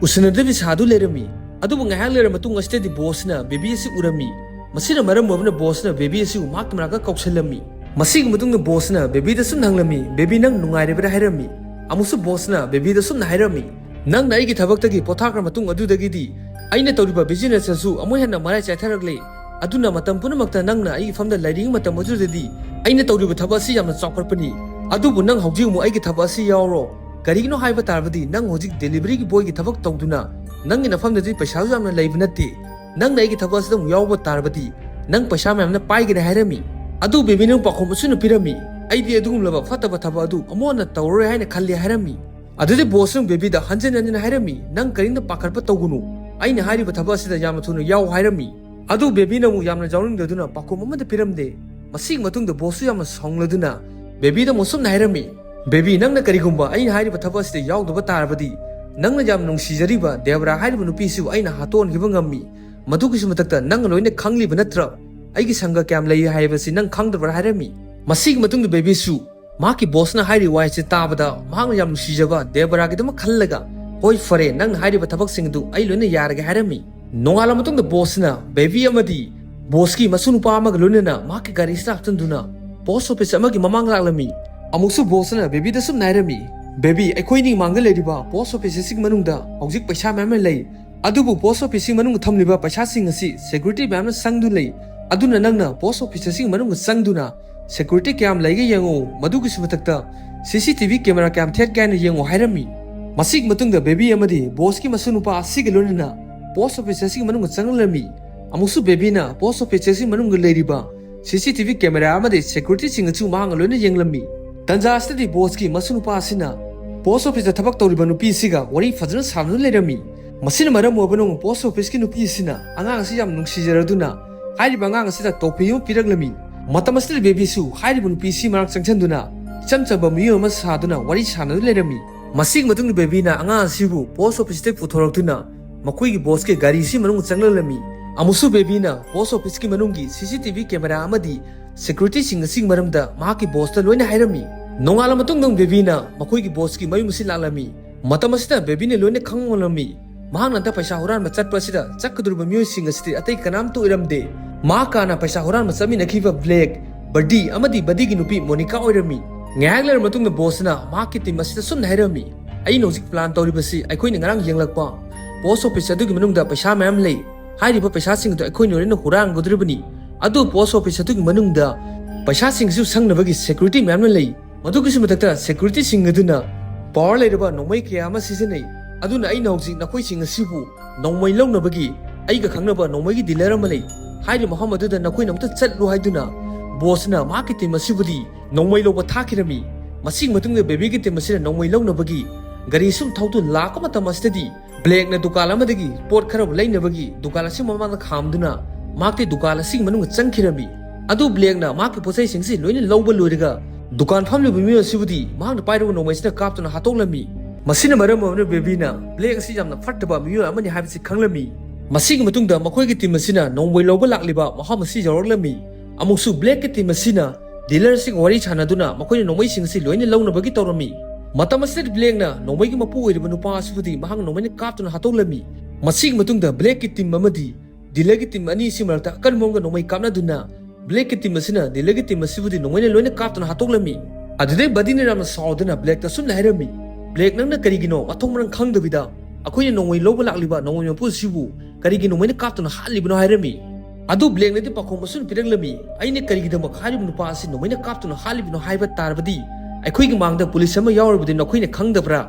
ꯎꯁꯤꯟꯅꯗꯕꯤ ꯁꯥꯗꯨ ꯂꯩꯔꯝꯃꯤ꯫ ꯑꯗꯨꯕꯨ ꯉꯥꯏꯍꯥꯛ ꯂꯩꯔꯕ ꯃꯇꯨꯡ ꯑꯁꯤꯗꯗꯤ ꯕꯣꯁꯅ ꯕꯦꯕꯤ ꯑꯁꯤ ꯎꯔꯝꯃꯤ꯫ ꯃꯁꯤꯅ ꯃꯔꯝ ꯑꯣꯏꯕꯅ ꯕꯣꯁꯅ ꯕꯦꯕꯤ ꯑꯁꯤꯕꯨ ꯃꯍꯥꯛꯀꯤ ꯃꯅꯥꯛꯇ ꯀꯧꯁꯤꯜꯂꯝꯃꯤ꯫ ꯃꯁꯤꯒꯤ ꯃꯇꯨꯡꯗ ꯕꯣꯁꯅ ꯕꯦꯕꯤꯗ ꯁꯨꯝ ꯍꯪꯂꯝꯃꯤ, "ꯕꯦꯕꯤ, ꯅꯪ ꯅꯨꯡꯉꯥꯏꯔꯤꯕ꯭ꯔꯥ?" ꯍꯥꯏꯔꯝꯃꯤ꯫ ꯑꯃꯨꯛꯁꯨ ꯕꯣꯁꯅ ꯕꯦꯕꯤꯗ ꯁꯨꯝꯅ ꯍꯥꯏꯔꯝꯃꯤ, "ꯅꯪꯅ ꯑꯩꯒꯤ ꯊꯕꯛꯇꯒꯤ ꯄꯣꯊꯥꯈ꯭ꯔ ꯃꯇꯨꯡ ꯑꯗꯨꯗꯒꯤꯗꯤ ꯑꯩꯅ ꯇꯧꯔꯤꯕ ꯕꯤꯖꯤꯅꯦꯁ ꯑꯁꯨ ꯑꯃꯨꯛ ꯍꯦꯟꯅ ꯃꯔꯥꯏ ꯆꯥꯏꯊꯔꯛꯂꯦ꯫ ꯑꯗꯨꯅ ꯃꯇꯝ ꯄꯨꯝꯅꯃꯛꯇ ꯅꯪꯅ ꯑꯩꯒꯤ ꯐꯝꯗ ꯂꯩꯔꯤꯉꯩ ꯃꯇꯝ ꯑꯗꯨꯗꯗꯤ ꯑꯩꯅ ꯇꯧꯔꯤꯕ ꯊꯕꯛ ꯑꯁꯤ ꯌꯥꯝꯅ ꯆꯥꯎꯈꯠꯄꯅꯤ꯫ ꯑꯗꯨꯕꯨ ꯅꯪ ꯍꯧꯖꯤꯛ ꯑꯃꯨꯛ ꯑꯩꯒꯤ ꯊꯕꯛ ꯑꯁꯤ ꯌꯥꯎꯔꯣ꯫ ꯀꯔꯤꯒꯤꯅꯣ ꯍꯥꯏꯕ ꯇꯥꯔꯕꯗꯤ ꯅꯪ ꯍꯧꯖꯤꯛ ꯗꯦꯂꯤꯚꯔꯤꯒꯤ ꯕꯣꯏꯒꯤ ꯊꯕꯛ ꯇꯧꯗꯨꯅ ꯅꯪꯒꯤ ꯅꯐꯝꯗꯗꯤ ꯄꯩꯁꯥꯁꯨ ꯌꯥꯝꯅ ꯂꯩꯕ ꯅꯠꯇꯦ꯫ ꯅꯪꯅ ꯑꯩꯒꯤ ꯊꯕꯛ ꯑꯁꯤꯗ ꯑꯃꯨꯛ ꯌꯥꯎꯕ ꯇꯥꯔꯕꯗꯤ ꯅꯪ ꯄꯩꯁꯥ ꯃꯌꯥꯝꯅ ꯄꯥꯏꯒꯅꯤ" ꯍꯥꯏꯔꯝꯃꯤ꯫ ꯑꯗꯨ ꯕꯦꯕꯤꯅ ꯑꯃꯨꯛ ꯄꯥꯎꯈꯨꯝ ꯑꯁꯨꯝꯅ ꯄꯤꯔꯝꯃꯤ, "ꯑꯩꯗꯤ ꯑꯗꯨꯒꯨꯝꯂꯕ ꯐꯠꯇꯕ ꯊꯕꯛ ꯑꯗꯨ ꯑꯃꯨꯛ ꯍꯟꯅ ꯇꯧꯔꯔꯣꯏ" ꯍꯥꯏꯅ ꯈꯜꯂꯤ ꯍꯥꯏꯔꯝꯃꯤ꯫ ꯑꯗꯨꯗꯩ ꯕꯣꯁꯅ ꯕꯦꯕꯤꯗ ꯍꯟꯖꯤꯟ ꯍꯟꯖꯤꯟ ꯍꯥꯏꯔꯝꯃꯤ, "ꯅꯪ ꯀꯔꯤꯝꯇ ꯄꯥꯈꯠꯄ ꯇꯧꯒꯅꯨ, ꯑꯩꯅ ꯍꯥꯏꯔꯤꯕ ꯊꯕꯛ ꯑꯁꯤꯗ ꯌꯥꯝꯅ ꯊꯨꯅ ꯌꯥꯎ" ꯍꯥꯏꯔꯝꯃꯤ꯫ ꯑꯗꯨ ꯕꯦꯕꯤꯅ ꯑꯃꯨꯛ ꯌꯥꯝꯅ ꯌꯥꯎꯅꯤꯡꯗꯗꯨꯅ ꯄꯥꯎꯈꯨꯝ ꯑꯃꯠꯇ ꯄꯤꯔꯝꯗꯦ꯫ ꯃꯁꯤꯒꯤ ꯃꯇꯨꯡꯗ ꯕꯣꯁꯁꯨ ꯌꯥꯝꯅ ꯁꯥꯎꯅꯤꯡꯂꯗꯨꯅ ꯕꯦꯕꯤꯗ ꯑꯃꯨꯛ ꯁꯨꯝꯅ ꯍꯥꯏꯔꯝꯃꯤ, "ꯕꯦꯕꯤ, ꯅꯪꯅ ꯀꯔꯤꯒꯨꯝꯕ ꯑꯩꯅ ꯍꯥꯏꯔꯤꯕ ꯊꯕꯛ ꯑꯁꯤꯗ ꯌꯥꯎꯗꯕ ꯇꯥꯔꯕꯗꯤ ꯅꯪꯅ ꯌꯥꯝ ꯅꯨꯡꯁꯤꯖꯔꯤꯕ ꯗꯦꯕꯔꯥ ꯍꯥꯏꯔꯤꯕ ꯅꯨꯄꯤꯁꯤꯕꯨ ꯑꯩꯅ ꯍꯥꯠꯇꯣꯛꯍꯟꯈꯤꯕ ꯉꯝꯃꯤ꯫ ꯃꯗꯨꯒꯤꯁꯨ ꯃꯊꯛꯇ ꯅꯪꯅ ꯂꯣꯏꯅ ꯈꯪꯂꯤꯕ ꯅꯠꯇ꯭ꯔꯥ? ꯑꯩꯒꯤ ꯁꯪꯒ ꯀꯌꯥꯝ ꯂꯩ ꯍꯥꯏꯕꯁꯤ ꯅꯪ ꯈꯪꯗꯕ꯭ꯔꯥ?" ꯍꯥꯏꯔꯝꯃꯤ꯫ ꯃꯁꯤꯒꯤ ꯃꯇꯨꯡꯗ ꯕꯦꯕꯤꯁꯨ ꯃꯍꯥꯛꯀꯤ ꯕꯣꯁꯅ ꯍꯥꯏꯔꯤꯕ ꯋꯥꯍꯩꯁꯤ ꯇꯥꯕꯗ ꯃꯍꯥꯛꯅ ꯌꯥꯝ ꯅꯨꯡꯁꯤꯖꯕ ꯗꯦꯕꯔꯥꯒꯤꯗꯃꯛ ꯈꯜꯂꯒ, "ꯍꯣꯏ, ꯐꯔꯦ, ꯅꯪꯅ ꯍꯥꯏꯔꯤꯕ ꯊꯕꯛꯁꯤꯡ ꯑꯗꯨ ꯑꯩ ꯂꯣꯏꯅ ꯌꯥꯔꯒꯦ" ꯍꯥꯏꯔꯝꯃꯤ꯫ ꯅꯣꯡꯉꯥꯜꯂ ꯃꯇꯨꯡꯗ ꯕꯣꯁꯅ ꯕꯦꯕꯤ ꯑꯃꯗꯤ ꯕꯣꯁꯀꯤ ꯃꯁꯨ ꯅꯨꯄꯥ ꯑꯃꯒ ꯂꯣꯏꯅꯅ ꯃꯍꯥꯛꯀꯤ ꯒꯥꯔꯤꯁꯤꯗ ꯍꯥꯞꯆꯤꯟꯗꯨꯅ ꯄꯣꯁ ꯑꯣꯐꯤꯁ ꯑꯃꯒꯤ ꯃꯃꯥꯡ ꯂꯥꯛꯂꯝꯃꯤ꯫ ꯑꯃꯨꯛꯁꯨ ꯕꯣꯁꯅ ꯕꯦꯕꯤꯗ ꯁꯨꯝꯅ ꯍꯥꯏꯔꯝꯃꯤ, "ꯕꯦꯕꯤ, ꯑꯩꯈꯣꯏꯅꯤ ꯃꯥꯡꯗ ꯂꯩꯔꯤꯕ ꯄꯣꯁ ꯑꯣꯐꯤꯁ ꯑꯁꯤꯒꯤ ꯃꯅꯨꯡꯗ ꯍꯧꯖꯤꯛ ꯄꯩꯁꯥ ꯃꯌꯥꯝ ꯑꯃ ꯂꯩ꯫ ꯑꯗꯨꯕꯨ ꯄꯣꯁ ꯑꯣꯐꯤꯁꯀꯤ ꯃꯅꯨꯡꯗ ꯊꯝꯂꯤꯕ ꯄꯩꯁꯥꯁꯤꯡ ꯑꯁꯤ ꯁꯦꯀ꯭ꯌꯨꯔꯤꯇꯤ ꯃꯌꯥꯝꯅ ꯁꯪꯗꯨꯅ ꯂꯩ꯫ ꯑꯗꯨꯅ ꯅꯪꯅ ꯄꯣꯁ ꯑꯣꯐꯤꯁ ꯑꯁꯤꯒꯤ ꯃꯅꯨꯡꯗ ꯆꯪꯗꯨꯅ ꯁꯦꯀ꯭ꯌꯨꯔꯤꯇꯤ ꯀꯌꯥꯝ ꯂꯩꯒꯦ ꯌꯦꯡꯉꯨ, ꯃꯗꯨꯒꯤꯁꯨ ꯃꯊꯛꯇ ꯁꯤ ꯁꯤ ꯇꯤ ꯚꯤ ꯀꯦꯃꯦꯔꯥ ꯀꯌꯥꯝ ꯊꯦꯠꯀꯦ ꯍꯥꯏꯅ ꯌꯦꯡꯉꯨ" ꯍꯥꯏꯔꯝꯃꯤ꯫ ꯃꯁꯤꯒꯤ ꯃꯇꯨꯡꯗ ꯕꯦꯕꯤ ꯑꯃꯗꯤ ꯕꯣꯁꯀꯤ ꯃꯁꯨ ꯅꯨꯄꯥ ꯑꯁꯤꯒ ꯂꯣꯏꯅꯅ ꯄꯣꯁ ꯑꯣꯐꯤꯁ ꯑꯁꯤꯒꯤ ꯃꯅꯨꯡꯗ ꯆꯪꯂꯝꯃꯤ꯫ ꯑꯃꯨꯛꯁꯨ ꯕꯦꯕꯤꯅ ꯄꯣꯁ ꯑꯣꯐꯤꯁ ꯑꯁꯤꯒꯤ ꯃꯅꯨꯡꯗ ꯂꯩꯔꯤꯕ ꯁꯤ ꯁꯤ ꯇꯤ ꯚꯤ ꯀꯦꯃꯦꯔꯥ ꯑꯃꯗꯤ ꯁꯦꯀ꯭ꯌꯨꯔꯤꯇꯤꯁꯤꯡ ꯑꯁꯨ ꯃꯍꯥꯛꯅ ꯂꯣꯏꯅ ꯌꯦꯡꯂꯝꯃꯤ꯫ ꯇꯟꯖꯥ ꯑꯁꯤꯗꯗꯤ ꯕꯣꯁꯀꯤ ꯃꯁꯨ ꯅꯨꯄꯥ ꯑꯁꯤꯅ ꯄꯣꯁ ꯑꯣꯐꯤꯁꯇ ꯊꯕꯛ ꯇꯧꯔꯤꯕ ꯅꯨꯄꯤ ꯑꯁꯤꯒ ꯋꯥꯔꯤ ꯐꯖꯅ ꯁꯥꯟꯅꯗꯨꯅ ꯂꯩꯔꯝꯃꯤ꯫ ꯃꯁꯤꯅ ꯃꯔꯝ ꯑꯣꯏꯔꯒ ꯄꯣꯁ ꯑꯣꯐꯤꯁꯀꯤ ꯅꯨꯄꯤ ꯑꯁꯤꯅ ꯑꯉꯥꯡ ꯑꯁꯤ ꯌꯥꯝ ꯅꯨꯡꯁꯤꯖꯔꯗꯨꯅ ꯍꯥꯏꯔꯤꯕ ꯑꯉꯥꯡ ꯑꯁꯤꯗ ꯇꯣꯐꯤ ꯑꯃ ꯄꯤꯔꯛꯂꯝꯃꯤ꯫ ꯃꯇꯝ ꯑꯁꯤꯗ ꯕꯦꯕꯤꯁꯨ ꯍꯥꯏꯔꯤꯕ ꯅꯨꯄꯤꯁꯤ ꯃꯅꯥꯛ ꯆꯪꯁꯤꯟꯗꯨꯅ ꯏꯆꯝ ꯆꯝꯕ ꯃꯤꯑꯣꯏ ꯑꯃ ꯁꯥꯗꯨꯅ ꯋꯥꯔꯤ ꯁꯥꯟꯅꯗꯨꯅ ꯂꯩꯔꯝꯃꯤ꯫ ꯃꯁꯤꯒꯤ ꯃꯇꯨꯡꯗ ꯕꯦꯕꯤꯅ ꯑꯉꯥꯡ ꯑꯁꯤꯕꯨ ꯄꯣꯁ ꯑꯣꯐꯤꯁꯇꯒꯤ ꯄꯨꯊꯣꯔꯛꯇꯨꯅ ꯃꯈꯣꯏꯒꯤ ꯕꯣꯁꯀꯤ ꯒꯥꯔꯤꯁꯤ ꯃꯅꯨꯡ ꯆꯪꯂꯛꯂꯝꯃꯤ꯫ ꯑꯃꯨꯛꯁꯨ ꯕꯦꯕꯤꯅ ꯄꯣꯁ ꯑꯣꯐꯤꯁꯀꯤ ꯃꯅꯨꯡꯒꯤ ꯁꯤ ꯁꯤ ꯇꯤ ꯚꯤ ꯀꯦꯃꯦꯔꯥ ꯑꯃꯗꯤ ꯁꯦꯀ꯭ꯌꯨꯔꯤꯇꯤꯁꯤꯡ ꯑꯁꯤꯒꯤ ꯃꯔꯝꯗ ꯃꯍꯥꯛꯀꯤ ꯕꯣꯁꯇ ꯂꯣꯏꯅ ꯍꯥꯏꯔꯝꯃꯤ꯫ ꯅꯣꯡꯉꯥꯜꯂ ꯃꯇꯨꯡꯗ ꯕꯦꯕꯤꯅ ꯃꯈꯣꯏꯒꯤ ꯕꯣꯁꯀꯤ ꯃꯌꯨꯝ ꯑꯁꯤ ꯂꯥꯛꯂꯝꯃꯤ꯫ ꯃꯇꯝ ꯑꯁꯤꯗ ꯕꯦꯕꯤꯅ ꯂꯣꯏꯅ ꯈꯪꯂꯝꯃꯤ꯫ ꯃꯍꯥꯛꯅ ꯍꯟꯗꯛ ꯄꯩꯁꯥ ꯍꯨꯔꯥꯟꯕ ꯆꯠꯄ ꯑꯁꯤꯗ ꯆꯠꯀꯗꯧꯔꯤꯕ ꯃꯤꯑꯣꯏꯁꯤꯡ ꯑꯁꯤꯗꯤ ꯑꯇꯩ ꯀꯅꯥꯝꯇ ꯑꯣꯏꯔꯝꯗꯦ꯫ ꯃꯍꯥꯛꯀ ꯍꯥꯟꯅ ꯄꯩꯁꯥ ꯍꯨꯔꯥꯟꯕ ꯆꯠꯃꯤꯟꯅꯈꯤꯕ ꯕ꯭ꯂꯦꯛ, ꯕꯔꯗꯤ ꯑꯃꯗꯤ ꯕꯗꯤꯒꯤ ꯅꯨꯄꯤ ꯃꯣꯅꯤꯀꯥ ꯑꯣꯏꯔꯝꯃꯤ꯫ ꯉꯥꯏꯍꯥꯛ ꯂꯩꯔꯕ ꯃꯇꯨꯡꯗ ꯕꯣꯁꯅ ꯃꯍꯥꯛꯀꯤ ꯇꯤꯝ ꯑꯁꯤꯗ ꯁꯨꯝꯅ ꯍꯥꯏꯔꯝꯃꯤ, "ꯑꯩꯅ ꯍꯧꯖꯤꯛ ꯄ꯭ꯂꯥꯟ ꯇꯧꯔꯤꯕꯁꯤ ꯑꯩꯈꯣꯏꯅ ꯉꯔꯥꯡ ꯌꯦꯡꯂꯛꯄ ꯄꯣꯁ ꯑꯣꯐꯤꯁ ꯑꯗꯨꯒꯤ ꯃꯅꯨꯡꯗ ꯄꯩꯁꯥ ꯃꯌꯥꯝ ꯂꯩ꯫ ꯍꯥꯏꯔꯤꯕ ꯄꯩꯁꯥꯁꯤꯡ ꯑꯗꯨ ꯑꯩꯈꯣꯏꯅ ꯂꯣꯏꯅ ꯍꯨꯔꯥꯟꯒꯗꯧꯔꯤꯕꯅꯤ꯫ ꯑꯗꯨ ꯄꯣꯁ ꯑꯣꯐꯤꯁ ꯑꯗꯨꯒꯤ ꯃꯅꯨꯡꯗ ꯄꯩꯁꯥꯁꯤꯡꯁꯨ ꯁꯪꯅꯕꯒꯤ ꯁꯦꯀ꯭ꯌꯨꯔꯤꯇꯤ ꯃꯌꯥꯝꯅ ꯂꯩ꯫ ꯃꯗꯨꯒꯤꯁꯨ ꯃꯊꯛꯇ ꯁꯦꯀ꯭ꯌꯨꯔꯤꯇꯤꯁꯤꯡ ꯑꯗꯨꯅ ꯄꯋꯥꯔ ꯂꯩꯔꯕ ꯅꯣꯡꯃꯩ ꯀꯌꯥ ꯑꯃ ꯁꯤꯖꯤꯟꯅꯩ꯫ ꯑꯗꯨꯅ ꯑꯩꯅ ꯍꯧꯖꯤꯛ ꯅꯈꯣꯏꯁꯤꯡ ꯑꯁꯤꯕꯨ ꯅꯣꯡꯃꯩ ꯂꯧꯅꯕꯒꯤ ꯑꯩꯒ ꯈꯪꯅꯕ ꯅꯣꯡꯃꯩꯒꯤ ꯗꯤꯂꯔ ꯑꯃ ꯂꯩ꯫ ꯍꯥꯏꯔꯤꯕ ꯃꯐꯝ ꯑꯗꯨꯗ ꯅꯈꯣꯏꯅ ꯑꯃꯨꯛꯇ ꯆꯠꯂꯨ" ꯍꯥꯏꯗꯨꯅ ꯕꯣꯁꯅ ꯃꯍꯥꯛꯀꯤ ꯇꯤꯝ ꯑꯁꯤꯕꯨꯗꯤ ꯅꯣꯡꯃꯩ ꯂꯧꯕ ꯊꯥꯈꯤꯔꯝꯃꯤ꯫ ꯃꯁꯤꯒꯤ ꯃꯇꯨꯡꯗ ꯕꯦꯕꯤꯒꯤ ꯇꯤꯝ ꯑꯁꯤꯅ ꯅꯣꯡꯃꯩ ꯂꯧꯅꯕꯒꯤ ꯒꯥꯔꯤ ꯁꯨꯝ ꯊꯧꯗꯨꯅ ꯂꯥꯛꯄ ꯃꯇꯝ ꯑꯁꯤꯗꯗꯤ ꯕ꯭ꯂꯦꯛꯅ ꯗꯨꯀꯥꯟ ꯑꯃꯗꯒꯤ ꯄꯣꯠ ꯈꯔ ꯂꯩꯅꯕꯒꯤ ꯗꯨꯀꯥꯟ ꯑꯁꯤ ꯃꯃꯥꯡꯗ ꯈꯥꯝꯗꯨꯅ ꯃꯍꯥꯛꯇꯤ ꯗꯨꯀꯥꯟ ꯑꯁꯤꯒꯤ ꯃꯅꯨꯡꯗ ꯆꯪꯈꯤꯔꯝꯃꯤ꯫ ꯑꯗꯨ ꯕ꯭ꯂꯦꯛꯅ ꯃꯍꯥꯛꯀꯤ ꯄꯣꯠꯆꯩꯁꯤꯡꯁꯤ ꯂꯣꯏꯅ ꯂꯧꯕ ꯂꯣꯏꯔꯒ ꯗꯨꯀꯥꯟ ꯐꯝꯂꯤꯕ ꯃꯤꯑꯣꯏ ꯑꯁꯤꯕꯨꯗꯤ ꯃꯍꯥꯛꯅ ꯄꯥꯏꯔꯤꯕ ꯅꯣꯡꯃꯩꯁꯤꯅ ꯀꯥꯞꯇꯨꯅ ꯍꯥꯠꯇꯣꯛꯂꯝꯃꯤ꯫ ꯃꯁꯤꯅ ꯃꯔꯝ ꯑꯣꯏꯗꯨꯅ ꯕꯦꯕꯤꯅ ꯕ꯭ꯂꯦꯛ ꯑꯁꯤ ꯌꯥꯝꯅ ꯐꯠꯇꯕ ꯃꯤꯑꯣꯏ ꯑꯃꯅꯤ ꯍꯥꯏꯕꯁꯤ ꯈꯪꯂꯝꯃꯤ꯫ ꯃꯁꯤꯒꯤ ꯃꯇꯨꯡꯗ ꯃꯈꯣꯏꯒꯤ ꯇꯤꯝ ꯑꯁꯤꯅ ꯅꯣꯡꯃꯩ ꯂꯧꯕ ꯂꯥꯛꯂꯤꯕ ꯃꯐꯝ ꯑꯁꯤ ꯌꯧꯔꯛꯂꯝꯃꯤ꯫ ꯑꯃꯨꯛꯁꯨ ꯕ꯭ꯂꯦꯛꯀꯤ ꯇꯤꯝ ꯑꯁꯤꯅ ꯗꯤꯂꯔꯁꯤꯡ ꯋꯥꯔꯤ ꯁꯥꯟꯅꯗꯨꯅ ꯃꯈꯣꯏꯅ ꯅꯣꯡꯃꯩꯁꯤꯡ ꯑꯁꯤ ꯂꯣꯏꯅ ꯂꯧꯅꯕꯒꯤ ꯇꯧꯔꯝꯃꯤ꯫ ꯃꯇꯝ ꯑꯁꯤꯗ ꯕ꯭ꯂꯦꯛꯅ ꯅꯣꯡꯃꯩꯒꯤ ꯃꯄꯨ ꯑꯣꯏꯔꯤꯕ ꯅꯨꯄꯥ ꯑꯁꯤꯕꯨꯗꯤ ꯃꯍꯥꯛ ꯅꯣꯡꯃꯩꯅ ꯀꯥꯞꯇꯨꯅ ꯍꯥꯠꯇꯣꯛꯂꯝꯃꯤ꯫ ꯃꯁꯤꯒꯤ ꯃꯇꯨꯡꯗ ꯕ꯭ꯂꯦꯛꯀꯤ ꯇꯤꯝ ꯑꯃꯗꯤ ꯗꯤꯂꯔꯒꯤ ꯇꯤꯝ ꯑꯅꯤ ꯑꯁꯤ ꯃꯔꯛꯇ ꯑꯀꯟꯕ ꯃꯑꯣꯡꯗ ꯅꯣꯡꯃꯩ ꯀꯥꯞꯅꯗꯨꯅ ꯕ꯭ꯂꯦꯛꯀꯤ ꯇꯤꯝ ꯑꯁꯤꯅ ꯗꯤꯂꯔꯒꯤ ꯇꯤꯝ ꯑꯁꯤꯕꯨꯗꯤ ꯅꯣꯡꯃꯩꯅ ꯂꯣꯏꯅ ꯀꯥꯞꯇꯨꯅ ꯍꯥꯠꯇꯣꯛꯂꯝꯃꯤ꯫ ꯑꯗꯨꯗꯩ ꯕꯗꯤꯅ ꯌꯥꯝꯅ ꯁꯥꯎꯗꯨꯅ ꯕ꯭ꯂꯦꯛꯇ ꯁꯨꯝꯅ ꯍꯥꯏꯔꯝꯃꯤ, "ꯕ꯭ꯂꯦꯛ, ꯅꯪꯅ ꯀꯔꯤꯒꯤꯅꯣ ꯃꯊꯣꯡ ꯃꯔꯝ ꯈꯪꯗꯕꯤꯗ ꯑꯩꯈꯣꯏꯅ ꯅꯣꯡꯃꯩ ꯂꯧꯕ ꯂꯥꯛꯂꯤꯕ ꯅꯣꯡꯃꯩ ꯃꯄꯨ ꯑꯁꯤꯕꯨ ꯀꯔꯤꯒꯤ ꯅꯣꯡꯃꯩꯅ ꯀꯥꯞꯇꯨꯅ ꯍꯥꯠꯂꯤꯕꯅꯣ?" ꯍꯥꯏꯔꯝꯃꯤ꯫ ꯑꯗꯨ ꯕ꯭ꯂꯦꯛꯅꯗꯤ ꯄꯥꯈꯣꯡ ꯑꯁꯨꯝ ꯄꯤꯔꯛꯂꯝꯃꯤ, "ꯑꯩꯅ ꯀꯔꯤꯒꯤꯗꯃꯛ ꯍꯥꯏꯔꯤꯕ ꯅꯨꯄꯥ ꯑꯁꯤ ꯅꯣꯡꯃꯩꯅ ꯀꯥꯞꯇꯨꯅ ꯍꯥꯠꯂꯤꯕꯅꯣ ꯍꯥꯏꯕ ꯇꯥꯔꯕꯗꯤ ꯑꯩꯈꯣꯏꯒꯤ ꯃꯥꯡꯗ ꯄꯨꯂꯤꯁ ꯑꯃ ꯌꯥꯎꯔꯤꯕꯗꯤ ꯅꯈꯣꯏꯅ ꯈꯪꯗꯕ꯭ꯔꯥ?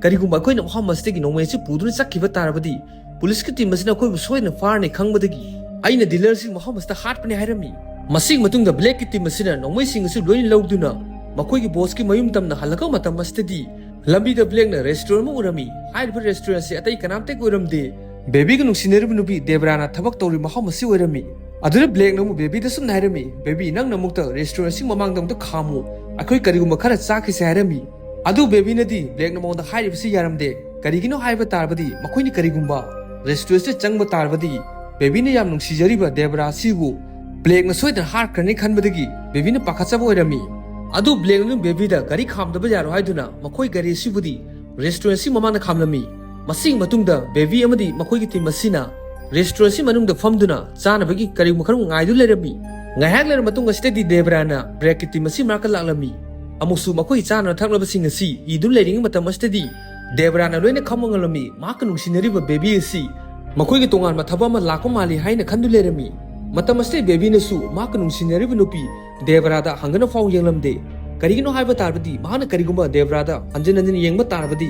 ꯀꯔꯤꯒꯨꯝꯕ ꯑꯩꯈꯣꯏꯅ ꯃꯐꯝ ꯑꯁꯤꯗꯒꯤ ꯅꯣꯡꯃꯩ ꯑꯁꯤ ꯄꯨꯗꯨꯅ ꯆꯠꯈꯤꯕ ꯇꯥꯔꯕꯗꯤ ꯄꯨꯂꯤꯁꯀꯤ ꯇꯤꯝ ꯑꯁꯤꯅ ꯑꯩꯈꯣꯏꯕꯨ ꯁꯣꯏꯗꯅ ꯐꯥꯔꯅꯤ ꯈꯪꯕꯗꯒꯤ ꯑꯩꯅ ꯗꯤꯂꯔꯁꯤꯡ ꯃꯐꯝ ꯑꯁꯤꯗ ꯍꯥꯠꯄꯅꯤ" ꯍꯥꯏꯔꯝꯃꯤ꯫ ꯃꯁꯤꯒꯤ ꯃꯇꯨꯡꯗ ꯕ꯭ꯂꯦꯛꯀꯤ ꯇꯤꯝ ꯑꯁꯤꯅ ꯅꯣꯡꯃꯩꯁꯤꯡ ꯑꯁꯤ ꯂꯣꯏꯅ ꯂꯧꯗꯨꯅ ꯃꯈꯣꯏꯒꯤ ꯕꯣꯁꯀꯤ ꯃꯌꯨꯝ ꯇꯝꯅ ꯍꯜꯂꯛꯄ ꯃꯇꯝ ꯑꯁꯤꯗꯗꯤ ꯂꯝꯕꯤꯗ ꯕ꯭ꯂꯦꯛꯅ ꯔꯦꯁꯇꯨꯔꯦꯟ ꯑꯃ ꯎꯔꯝꯃꯤ꯫ ꯍꯥꯏꯔꯤꯕ ꯔꯦꯁꯇꯨꯔꯦꯟ ꯑꯁꯤ ꯑꯇꯩ ꯀꯅꯥꯝꯇꯒꯤ ꯑꯣꯏꯔꯝꯗꯦ, ꯕꯦꯕꯤꯒ ꯅꯨꯡꯁꯤꯅꯔꯤꯕ ꯅꯨꯄꯤ ꯗꯦꯕ꯭ꯔꯥꯅ ꯊꯕꯛ ꯇꯧꯔꯤꯕ ꯃꯐꯝ ꯑꯁꯤ ꯑꯣꯏꯔꯝꯃꯤ꯫ ꯑꯗꯨꯗ ꯕ꯭ꯂꯦꯛꯅ ꯑꯃꯨꯛ ꯕꯦꯕꯤꯗ ꯁꯨꯝꯅ ꯍꯥꯏꯔꯝꯃꯤ, "ꯕꯦꯕꯤ, ꯅꯪꯅ ꯑꯃꯨꯛꯇ ꯔꯦꯁꯇꯨꯔꯦꯟꯁꯤ ꯃꯃꯥꯡꯗ ꯑꯃꯨꯛꯇ ꯈꯥꯝꯃꯨ, ꯑꯩꯈꯣꯏ ꯀꯔꯤꯒꯨꯝꯕ ꯈꯔ ꯆꯥꯈꯤꯁꯦ" ꯍꯥꯏꯔꯝꯃꯤ꯫ ꯑꯗꯨ ꯕꯦꯕꯤꯅꯗꯤ ꯕ꯭ꯂꯦꯛꯅ ꯃꯉꯣꯟꯗ ꯍꯥꯏꯔꯤꯕꯁꯤ ꯌꯥꯔꯝꯗꯦ꯫ ꯀꯔꯤꯒꯤꯅꯣ ꯍꯥꯏꯕ ꯇꯥꯔꯕꯗꯤ ꯃꯈꯣꯏꯅ ꯀꯔꯤꯒꯨꯝꯕ ꯔꯦꯁꯇꯨꯔꯦꯟꯁꯤꯗ ꯆꯪꯕ ꯇꯥꯔꯕꯗꯤ ꯕꯦꯕꯤꯅ ꯌꯥꯝ ꯅꯨꯡꯁꯤꯖꯔꯤꯕ ꯗꯦꯕꯔꯥ ꯑꯁꯤꯕꯨ ꯕ꯭ꯂꯦꯛꯅ ꯁꯣꯏꯗꯅ ꯍꯥꯠꯈ꯭ꯔꯅꯤ ꯈꯟꯕꯗꯒꯤ ꯕꯦꯕꯤꯅ ꯄꯥꯈꯠꯆꯕ ꯑꯣꯏꯔꯝꯃꯤ꯫ ꯑꯗꯨ ꯕ꯭ꯂꯦꯛꯅ ꯕꯦꯕꯤꯗ ꯒꯥꯔꯤ ꯈꯥꯝꯗꯕ ꯌꯥꯔꯣꯏ ꯍꯥꯏꯗꯨꯅ ꯃꯈꯣꯏ ꯒꯥꯔꯤ ꯑꯁꯤꯕꯨꯗꯤ ꯔꯦꯁꯇꯨꯔꯦꯟꯁꯤ ꯃꯃꯥꯡꯗ ꯈꯥꯝꯂꯝꯃꯤ꯫ ꯃꯁꯤꯒꯤ ꯃꯇꯨꯡꯗ ꯕꯦꯕꯤ ꯑꯃꯗꯤ ꯃꯈꯣꯏꯒꯤ ꯇꯤꯝ ꯑꯁꯤꯅ ꯔꯦꯁꯇꯨꯔꯦꯟꯁꯤ ꯃꯅꯨꯡꯗ ꯐꯝꯗꯨꯅ ꯆꯥꯅꯕꯒꯤ ꯀꯔꯤꯒꯨꯝꯕ ꯈꯔ ꯉꯥꯏꯗꯨꯅ ꯂꯩꯔꯝꯃꯤ꯫ ꯉꯥꯏꯍꯥꯛ ꯂꯩꯔꯕ ꯃꯇꯨꯡ ꯑꯁꯤꯗꯗꯤ ꯗꯦꯕꯔꯥꯅ ꯕ꯭ꯂꯦꯛꯀꯤ ꯇꯤꯝ ꯑꯁꯤ ꯃꯅꯥꯛꯇ ꯂꯥꯛꯂꯝꯃꯤ꯫ ꯑꯃꯨꯛꯁꯨ ꯃꯈꯣꯏꯒꯤ ꯆꯥꯅ ꯊꯛꯅꯕꯁꯤꯡ ꯑꯁꯤ ꯏꯗꯨꯅ ꯂꯩꯔꯤꯉꯩ ꯃꯇꯝ ꯑꯁꯤꯗꯗꯤ ꯗꯦꯕꯔꯥꯅ ꯂꯣꯏꯅ ꯈꯪꯕ ꯉꯝꯂꯝꯃꯤ꯫ ꯃꯍꯥꯛꯀ ꯅꯨꯡꯁꯤꯅꯔꯤꯕ ꯕꯦꯕꯤ ꯑꯁꯤ ꯃꯈꯣꯏꯒꯤ ꯇꯣꯉꯥꯟꯕ ꯊꯕꯛ ꯑꯃ ꯂꯥꯛꯄ ꯃꯥꯜꯂꯤ ꯍꯥꯏꯅ ꯈꯟꯗꯨꯅ ꯂꯩꯔꯝꯃꯤ꯫ ꯃꯇꯝ ꯑꯁꯤꯗ ꯕꯦꯕꯤꯅꯁꯨ ꯃꯍꯥꯛꯀ ꯅꯨꯡꯁꯤꯅꯔꯤꯕ ꯅꯨꯄꯤ ꯗꯦꯕꯔꯥꯗ ꯍꯪꯒꯅ ꯐꯥꯎ ꯌꯦꯡꯂꯝꯗꯦ꯫ ꯀꯔꯤꯒꯤꯅꯣ ꯍꯥꯏꯕ ꯇꯥꯔꯕꯗꯤ ꯃꯍꯥꯛꯅ ꯀꯔꯤꯒꯨꯝꯕ ꯗꯦꯕꯔꯥꯗ ꯍꯟꯖꯤꯟ ꯍꯟꯖꯤꯟ ꯌꯦꯡꯕ ꯇꯥꯔꯕꯗꯤ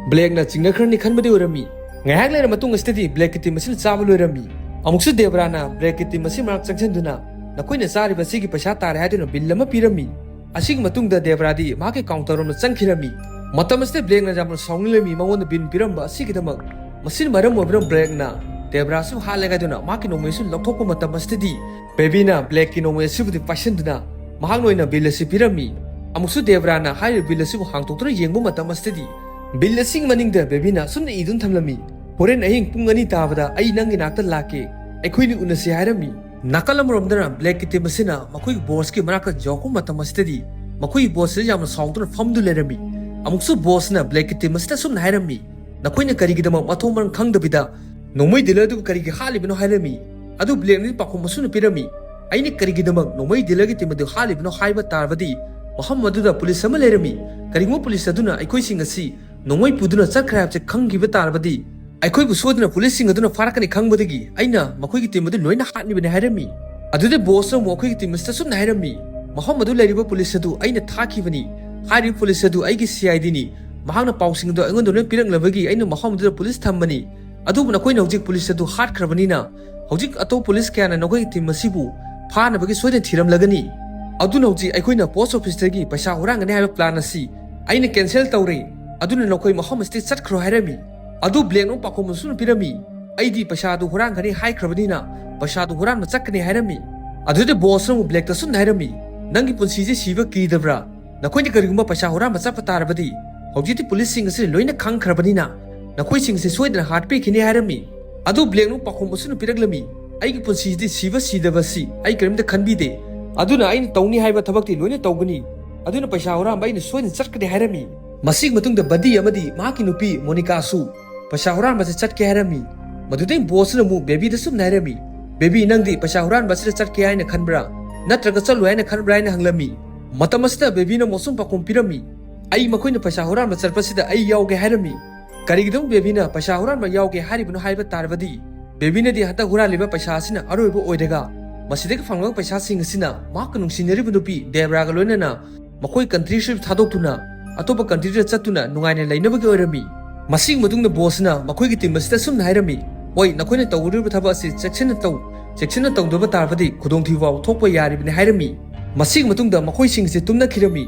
ꯕ꯭ꯂꯦꯛꯅ ꯆꯤꯡꯅꯈ꯭ꯔꯅꯤ ꯈꯟꯕꯗꯤ ꯑꯣꯏꯔꯝꯃꯤ꯫ ꯉꯥꯏꯍꯥꯛ ꯂꯩꯔ ꯃꯇꯨꯡ ꯑꯁꯤꯗꯗꯤ ꯕ꯭ꯂꯦꯛꯀꯤ ꯇꯤꯝ ꯑꯁꯤꯅ ꯆꯥꯕ ꯂꯣꯏꯔꯝꯃꯤ꯫ ꯑꯃꯨꯛꯁꯨ ꯗꯦꯕꯔꯥꯅ ꯕ꯭ꯂꯦꯛꯀꯤ ꯇꯤꯝ ꯑꯁꯤ ꯃꯅꯥꯛ ꯆꯪꯁꯤꯟꯗꯨꯅ, "ꯅꯈꯣꯏꯅ ꯆꯥꯔꯤꯕ ꯑꯁꯤꯒꯤ ꯄꯩꯁꯥ ꯇꯥꯔꯦ" ꯍꯥꯏꯗꯨꯅ ꯕꯤꯜ ꯑꯃ ꯄꯤꯔꯝꯃꯤ꯫ ꯑꯁꯤꯒꯤ ꯃꯇꯨꯡꯗ ꯗꯦꯕꯔꯥꯗꯤ ꯃꯍꯥꯛꯀꯤ ꯀꯥꯎꯟꯇꯔ ꯔꯣꯝꯗ ꯆꯪꯈꯤꯔꯝꯃꯤ꯫ ꯃꯇꯝ ꯑꯁꯤꯗ ꯕ꯭ꯂꯦꯛꯅ ꯌꯥꯝꯅ ꯁꯥꯎꯅꯤꯡꯂꯝꯃꯤ꯫ ꯃꯉꯣꯟꯗ ꯕꯤꯜ ꯄꯤꯔꯝꯕ ꯑꯁꯤꯒꯤꯗꯃꯛ꯫ ꯃꯁꯤꯅ ꯃꯔꯝ ꯑꯣꯏꯗꯨꯅ ꯕ꯭ꯂꯦꯛꯅ ꯗꯦꯕ꯭ꯔꯥꯁꯨ ꯍꯥꯠꯂꯦ ꯍꯥꯏꯗꯨꯅ ꯃꯍꯥꯛꯀꯤ ꯅꯣꯡꯃꯩꯁꯨ ꯂꯧꯊꯣꯛꯄ ꯃꯇꯝ ꯑꯁꯤꯗꯗꯤ ꯕꯦꯕꯤꯅ ꯕ꯭ꯂꯦꯛꯀꯤ ꯅꯣꯡꯃꯩ ꯑꯁꯤꯕꯨꯗꯤ ꯄꯥꯏꯁꯤꯟꯗꯨꯅ ꯃꯍꯥꯛꯅ ꯑꯣꯏꯅ ꯕꯤꯜ ꯑꯁꯤ ꯄꯤꯔꯝꯃꯤ꯫ ꯑꯃꯨꯛꯁꯨ ꯗꯦꯕ꯭ꯔꯥꯅ ꯍꯥꯏꯔꯤꯕ ꯕꯤꯜ ꯑꯁꯤꯕꯨ ꯍꯥꯡꯗꯣꯛꯇꯨꯅ ꯌꯦꯡꯕ ꯃꯇꯝ ꯑꯁꯤꯗꯗꯤ ꯕꯤꯜ ꯑꯁꯤꯒꯤ ꯃꯅꯤꯡꯗ ꯕꯦꯕꯤꯅ ꯑꯁꯨꯝꯅ ꯏꯗꯨꯅ ꯊꯝꯂꯝꯃꯤ, "ꯍꯣꯔꯦꯟ ꯑꯍꯤꯡ ꯄꯨꯡ ꯑꯅꯤ ꯇꯥꯕꯗ ꯑꯩ ꯅꯪꯒꯤ ꯅꯥꯛꯇ ꯂꯥꯛꯀꯦ, ꯑꯩꯈꯣꯏꯅꯤ ꯎꯅꯁꯤ" ꯍꯥꯏꯔꯝꯃꯤ꯫ ꯅꯥꯀꯜ ꯑꯃꯔꯣꯝꯗꯅ ꯕ꯭ꯂꯦꯛꯀꯤ ꯇꯤꯝ ꯑꯁꯤꯅ ꯃꯈꯣꯏꯒꯤ ꯕꯣꯁꯀꯤ ꯃꯅꯥꯛꯇ ꯌꯧꯔꯛꯄ ꯃꯇꯝ ꯑꯁꯤꯗꯗꯤ ꯃꯈꯣꯏꯒꯤ ꯕꯣꯁꯁꯤ ꯌꯥꯝꯅ ꯁꯥꯎꯗꯨꯅ ꯐꯝꯗꯨꯅ ꯂꯩꯔꯝꯃꯤ꯫ ꯑꯃꯨꯛꯁꯨ ꯕꯣꯁꯅ ꯕ꯭ꯂꯦꯛꯀꯤ ꯇꯤꯝ ꯑꯁꯤꯗ ꯑꯁꯨꯝꯅ ꯍꯥꯏꯔꯝꯃꯤ, "ꯅꯈꯣꯏꯅ ꯀꯔꯤꯒꯤꯗꯃꯛ ꯃꯊꯣꯡ ꯃꯔꯝ ꯈꯪꯗꯕꯤꯗ ꯅꯣꯡꯃꯩ ꯗꯤꯂꯔꯗꯨꯕꯨ ꯀꯔꯤꯒꯤ ꯍꯥꯠꯂꯤꯕꯅꯣ?" ꯍꯥꯏꯔꯝꯃꯤ꯫ ꯑꯗꯨ ꯕ꯭ꯂꯦꯛꯅꯗꯤ ꯄꯥꯎꯈꯨꯝ ꯑꯁꯨꯝꯅ ꯄꯤꯔꯝꯃꯤ, "ꯑꯩꯅ ꯀꯔꯤꯒꯤꯗꯃꯛ ꯅꯣꯡꯃꯩ ꯗꯤꯂꯔꯒꯤ ꯇꯤꯝ ꯑꯗꯨ ꯍꯥꯠꯂꯤꯕꯅꯣ ꯍꯥꯏꯕ ꯇꯥꯔꯕꯗꯤ ꯃꯐꯝ ꯑꯗꯨꯗ ꯄꯨꯂꯤꯁ ꯑꯃ ꯂꯩꯔꯝꯃꯤ꯫ ꯀꯔꯤꯒꯨꯝꯕ ꯄꯨꯂꯤꯁ ꯑꯗꯨꯅ ꯑꯩꯈꯣꯏꯁꯤꯡ ꯑꯁꯤ ꯅꯣꯡꯃꯩ ꯄꯨꯗꯨꯅ ꯆꯠꯈ꯭ꯔꯦ ꯍꯥꯏꯕꯁꯤ ꯈꯪꯈꯤꯕ ꯇꯥꯔꯕꯗꯤ ꯑꯩꯈꯣꯏꯕꯨ ꯁꯣꯏꯗꯅ ꯄꯨꯂꯤꯁꯁꯤꯡ ꯑꯗꯨꯅ ꯐꯥꯔꯛꯀꯅꯤ ꯈꯪꯕꯗꯒꯤ ꯑꯩꯅ ꯃꯈꯣꯏꯒꯤ ꯇꯤꯝ ꯑꯗꯨ ꯂꯣꯏꯅ ꯍꯥꯠꯂꯤꯕꯅꯤ" ꯍꯥꯏꯔꯝꯃꯤ꯫ ꯑꯗꯨꯗ ꯕꯣꯁꯅ ꯑꯃꯨꯛ ꯑꯩꯈꯣꯏꯒꯤ ꯇꯤꯝ ꯑꯁꯤꯗ ꯑꯁꯨꯝꯅ ꯍꯥꯏꯔꯝꯃꯤ, "ꯃꯐꯝ ꯑꯗꯨ ꯂꯩꯔꯤꯕ ꯄꯨꯂꯤꯁ ꯑꯗꯨ ꯑꯩꯅ ꯊꯥꯈꯤꯕꯅꯤ꯫ ꯍꯥꯏꯔꯤꯕ ꯄꯨꯂꯤꯁ ꯑꯗꯨ ꯑꯩꯒꯤ ꯁꯤ ꯑꯥꯏ ꯗꯤꯅꯤ꯫ ꯃꯍꯥꯛꯅ ꯄꯥꯎꯁꯤꯡ ꯑꯗꯨ ꯑꯩꯉꯣꯟꯗ ꯂꯣꯏꯅ ꯄꯤꯔꯛꯂꯕꯒꯤ ꯑꯩꯅ ꯃꯐꯝ ꯑꯗꯨꯗ ꯄꯨꯂꯤꯁ ꯊꯝꯕꯅꯤ꯫ ꯑꯗꯨꯕꯨ ꯅꯈꯣꯏꯅ ꯍꯧꯖꯤꯛ ꯄꯨꯂꯤꯁ ꯑꯗꯨ ꯍꯥꯠꯈ꯭ꯔꯕꯅꯤꯅ ꯍꯧꯖꯤꯛ ꯑꯇꯣꯞꯄ ꯄꯨꯂꯤꯁ ꯀꯌꯥꯅ ꯅꯈꯣꯏꯒꯤ ꯇꯤꯝ ꯑꯁꯤꯕꯨ ꯐꯥꯅꯕꯒꯤ ꯁꯣꯏꯗꯅ ꯊꯤꯔꯝꯂꯒꯅꯤ꯫ ꯑꯗꯨꯅ ꯍꯧꯖꯤꯛ ꯑꯩꯈꯣꯏꯅ ꯄꯣꯁ ꯑꯣꯐꯤꯁꯇꯒꯤ ꯄꯩꯁꯥ ꯍꯨꯔꯥꯟꯒꯅꯤ ꯍꯥꯏꯕ ꯄ꯭ꯂꯥꯟ ꯑꯁꯤ ꯑꯩꯅ ꯀꯦꯟꯁꯦꯜ ꯇꯧꯔꯦ꯫ ꯑꯗꯨꯅ ꯅꯈꯣꯏ ꯃꯐꯝ ꯑꯁꯤꯗꯒꯤ ꯆꯠꯈ꯭ꯔꯣ" ꯍꯥꯏꯔꯝꯃꯤ꯫ ꯑꯗꯨ ꯕ꯭ꯂꯦꯛꯅ ꯑꯃꯨꯛ ꯄꯥꯎꯈꯨꯝ ꯑꯁꯨꯝꯅ ꯄꯤꯔꯝꯃꯤ, ꯑꯩꯗꯤ ꯄꯩꯁꯥꯗꯨ ꯍꯨꯔꯥꯟꯒꯅꯤ ꯍꯥꯏꯈ꯭ꯔꯕꯅꯤꯅ ꯄꯩꯁꯥꯗꯨ ꯍꯨꯔꯥꯟꯕ ꯆꯠꯀꯅꯤ ꯍꯥꯏꯔꯝꯃꯤ꯫ ꯑꯗꯨꯗ ꯕꯣꯁꯅ ꯑꯃꯨꯛ ꯕ꯭ꯂꯦꯛꯇ ꯁꯨꯝꯅ ꯍꯥꯏꯔꯝꯃꯤ, "ꯅꯪꯒꯤ ꯄꯨꯟꯁꯤꯁꯦ ꯁꯤꯕ ꯀꯤꯗꯕ꯭ꯔꯥ? ꯅꯈꯣꯏꯅ ꯀꯔꯤꯒꯨꯝꯕ ꯄꯩꯁꯥ ꯍꯨꯔꯥꯟꯕ ꯆꯠꯄ ꯇꯥꯔꯕꯗꯤ ꯍꯧꯖꯤꯛꯇꯤ ꯄꯨꯂꯤꯁꯁꯤꯡ ꯑꯁꯤꯅ ꯂꯣꯏꯅ ꯈꯪꯈ꯭ꯔꯕꯅꯤꯅ ꯅꯈꯣꯏꯁꯤꯡꯁꯦ ꯁꯣꯏꯗꯅ ꯍꯥꯠꯄꯤꯈꯤꯅꯤ" ꯍꯥꯏꯔꯝꯃꯤ꯫ ꯑꯗꯨ ꯕ꯭ꯂꯦꯛꯅ ꯄꯥꯎꯈꯨꯝ ꯑꯁꯨꯝꯅ ꯄꯤꯔꯛꯂꯝꯃꯤ, "ꯑꯩꯒꯤ ꯄꯨꯟꯁꯤꯁꯤꯗꯤ ꯁꯤꯕ ꯁꯤꯗꯕꯁꯤ ꯑꯩ ꯀꯔꯤꯝꯇ ꯈꯟꯕꯤꯗꯦ꯫ ꯑꯗꯨꯅ ꯑꯩꯅ ꯇꯧꯅꯤ ꯍꯥꯏꯕ ꯊꯕꯛꯇꯤ ꯂꯣꯏꯅ ꯇꯧꯒꯅꯤ꯫ ꯑꯗꯨꯅ ꯄꯩꯁꯥ ꯍꯨꯔꯥꯟꯕ ꯑꯩꯅ ꯁꯣꯏꯗꯅ ꯆꯠꯀꯅꯤ" ꯍꯥꯏꯔꯝꯃꯤ꯫ ꯃꯁꯤꯒꯤ ꯃꯇꯨꯡꯗ ꯕꯗꯤ ꯑꯃꯗꯤ ꯃꯍꯥꯛꯀꯤ ꯅꯨꯄꯤ ꯃꯣꯅꯤꯀꯥꯁꯨ ꯄꯩꯁꯥ ꯍꯨꯔꯥꯟꯕꯁꯦ ꯆꯠꯀꯦ ꯍꯥꯏꯔꯝꯃꯤ꯫ ꯃꯗꯨꯗꯩ ꯕꯣꯁꯅ ꯑꯃꯨꯛ ꯕꯦꯕꯤꯗ ꯁꯨꯝꯅ ꯍꯥꯏꯔꯝꯃꯤ, "ꯕꯦꯕꯤ, ꯅꯪꯗꯤ ꯄꯩꯁꯥ ꯍꯨꯔꯥꯟꯕ ꯑꯁꯤꯗ ꯆꯠꯀꯦ ꯍꯥꯏꯅ ꯈꯟꯕ꯭ꯔꯥ, ꯅꯠꯇ꯭ꯔꯒ ꯆꯠꯂꯣꯏ ꯍꯥꯏꯅ ꯈꯟꯕ꯭ꯔꯥ?" ꯍꯥꯏꯅ ꯍꯪꯂꯝꯃꯤ꯫ ꯃꯇꯝ ꯑꯁꯤꯗ ꯕꯦꯕꯤꯅ ꯑꯃꯨꯛ ꯁꯨꯝ ꯄꯥꯎꯈꯨꯝ ꯄꯤꯔꯝꯃꯤ, "ꯑꯩ ꯃꯈꯣꯏꯅ ꯄꯩꯁꯥ ꯍꯨꯔꯥꯟꯕ ꯆꯠꯄꯁꯤꯗ ꯑꯩ ꯌꯥꯎꯒꯦ" ꯍꯥꯏꯔꯝꯃꯤ꯫ ꯀꯔꯤꯒꯤꯗꯃꯛ ꯕꯦꯕꯤꯅ ꯄꯩꯁꯥ ꯍꯨꯔꯥꯟꯕ ꯌꯥꯎꯒꯦ ꯍꯥꯏꯔꯤꯕꯅꯣ ꯍꯥꯏꯕ ꯇꯥꯔꯕꯗꯤ, ꯕꯦꯕꯤꯅꯗꯤ ꯍꯟꯗꯛ ꯍꯨꯔꯥꯜꯂꯤꯕ ꯄꯩꯁꯥ ꯑꯁꯤꯅ ꯑꯔꯣꯏꯕ ꯑꯣꯏꯔꯒ ꯃꯁꯤꯗꯒꯤ ꯐꯪꯂꯛꯄ ꯄꯩꯁꯥꯁꯤꯡ ꯑꯁꯤꯅ ꯃꯍꯥꯛꯀ ꯅꯨꯡꯁꯤꯅꯔꯤꯕ ꯅꯨꯄꯤ ꯗꯦꯕ꯭ꯔꯥꯒ ꯂꯣꯏꯅꯅ ꯃꯈꯣꯏ ꯀꯟꯇ꯭ꯔꯤꯁꯤꯕꯨ ꯊꯥꯗꯣꯛꯇꯨꯅ ꯑꯇꯣꯞꯄ ꯀꯟꯇ꯭ꯔꯤꯗ ꯆꯠꯇꯨꯅ ꯅꯨꯡꯉꯥꯏꯅ ꯂꯩꯅꯕꯒꯤ ꯑꯣꯏꯔꯝꯃꯤ꯫ ꯃꯁꯤꯒꯤ ꯃꯇꯨꯡꯗ ꯕꯣꯁꯅ ꯃꯈꯣꯏꯒꯤ ꯇꯤꯝ ꯑꯁꯤꯗ ꯁꯨꯝꯅ ꯍꯥꯏꯔꯝꯃꯤ, "ꯍꯣꯏ, ꯅꯈꯣꯏꯅ ꯇꯧꯒꯗꯧꯔꯤꯕ ꯊꯕꯛ ꯑꯁꯤ ꯆꯦꯛꯁꯤꯟꯅ ꯇꯧ, ꯆꯦꯛꯁꯤꯟꯅ ꯇꯧꯗꯕ ꯇꯥꯔꯕꯗꯤ ꯈꯨꯗꯣꯡꯊꯤꯕ ꯐꯥꯎꯕ ꯊꯣꯛꯄ ꯌꯥꯔꯤꯕꯅꯤ" ꯍꯥꯏꯔꯝꯃꯤ꯫ ꯃꯁꯤꯒꯤ ꯃꯇꯨꯡꯗ ꯃꯈꯣꯏꯁꯤꯡꯁꯦ ꯇꯨꯝꯅꯈꯤꯔꯝꯃꯤ꯫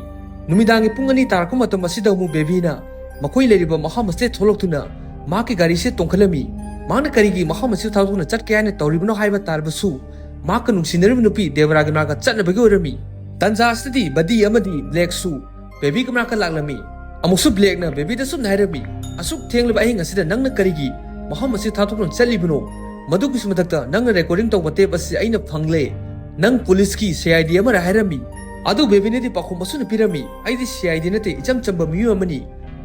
ꯅꯨꯃꯤꯗꯥꯡꯒꯤ ꯄꯨꯡ ꯑꯅꯤ ꯇꯥꯔꯛꯄ ꯃꯇꯝ ꯑꯁꯤꯗ ꯑꯃꯨꯛ ꯕꯦꯕꯤꯅ ꯃꯈꯣꯏ ꯂꯩꯔꯤꯕ ꯃꯐꯝ ꯑꯁꯤꯗ ꯊꯣꯛꯂꯛꯇꯨꯅ ꯃꯍꯥꯛꯀꯤ ꯒꯥꯔꯤꯁꯦ ꯇꯣꯡꯈꯠꯂꯝꯃꯤ꯫ ꯃꯍꯥꯛꯅ ꯀꯔꯤꯒꯤ ꯃꯐꯝ ꯑꯁꯤꯗ ꯊꯥꯗꯣꯛꯇꯨꯅ ꯆꯠꯀꯦ ꯍꯥꯏꯅ ꯇꯧꯔꯤꯕꯅꯣ ꯍꯥꯏꯕ ꯇꯥꯔꯕꯁꯨ, ꯃꯍꯥꯛꯀ ꯅꯨꯡꯁꯤꯅꯔꯤꯕ ꯅꯨꯄꯤ ꯗꯦꯕ꯭ꯔꯥꯒꯤ ꯃꯅꯥꯛꯇ ꯆꯠꯅꯕꯒꯤ ꯑꯣꯏꯔꯝꯃꯤ꯫ ꯇꯟꯖꯥ ꯑꯁꯤꯗꯗꯤ ꯕꯗꯤ ꯑꯃꯗꯤ ꯕ꯭ꯂꯦꯛꯁꯨ ꯕꯦꯕꯤꯒꯤ ꯃꯅꯥꯛꯇ ꯂꯥꯛꯂꯝꯃꯤ꯫ ꯑꯃꯨꯛꯁꯨ ꯕ꯭ꯂꯦꯛꯅ ꯕꯦꯕꯤꯗ ꯁꯨꯝꯅ ꯍꯥꯏꯔꯝꯃꯤ, "ꯑꯁꯨꯛ ꯊꯦꯡꯂꯕ ꯑꯍꯤꯡ ꯑꯁꯤꯗ ꯅꯪꯅ ꯀꯔꯤꯒꯤ ꯃꯐꯝ ꯑꯁꯤ ꯊꯥꯗꯣꯛꯇꯨꯅ ꯆꯠꯂꯤꯕꯅꯣ? ꯃꯗꯨꯒꯤꯁꯨ ꯃꯊꯛꯇ ꯅꯪꯅ ꯔꯦꯀꯣꯔꯗꯤꯡ ꯇꯧꯕ ꯇꯦꯞ ꯑꯁꯤ ꯑꯩꯅ ꯐꯪꯂꯦ꯫ ꯅꯪ ꯄꯨꯂꯤꯁꯀꯤ ꯁꯤ ꯑꯥꯏ ꯗꯤ ꯑꯃꯔ?" ꯍꯥꯏꯔꯝꯃꯤ꯫ ꯑꯗꯨ ꯕꯦꯕꯤꯅꯗꯤ ꯄꯥꯎꯈꯨꯝ ꯑꯁꯨꯝꯅ ꯄꯤꯔꯝꯃꯤ, "ꯑꯩꯗꯤ ꯁꯤ ꯑꯥꯏ ꯗꯤ ꯅꯠꯇꯦ, ꯏꯆꯝ ꯆꯝꯕ ꯃꯤꯑꯣꯏ ꯑꯃꯅꯤ꯫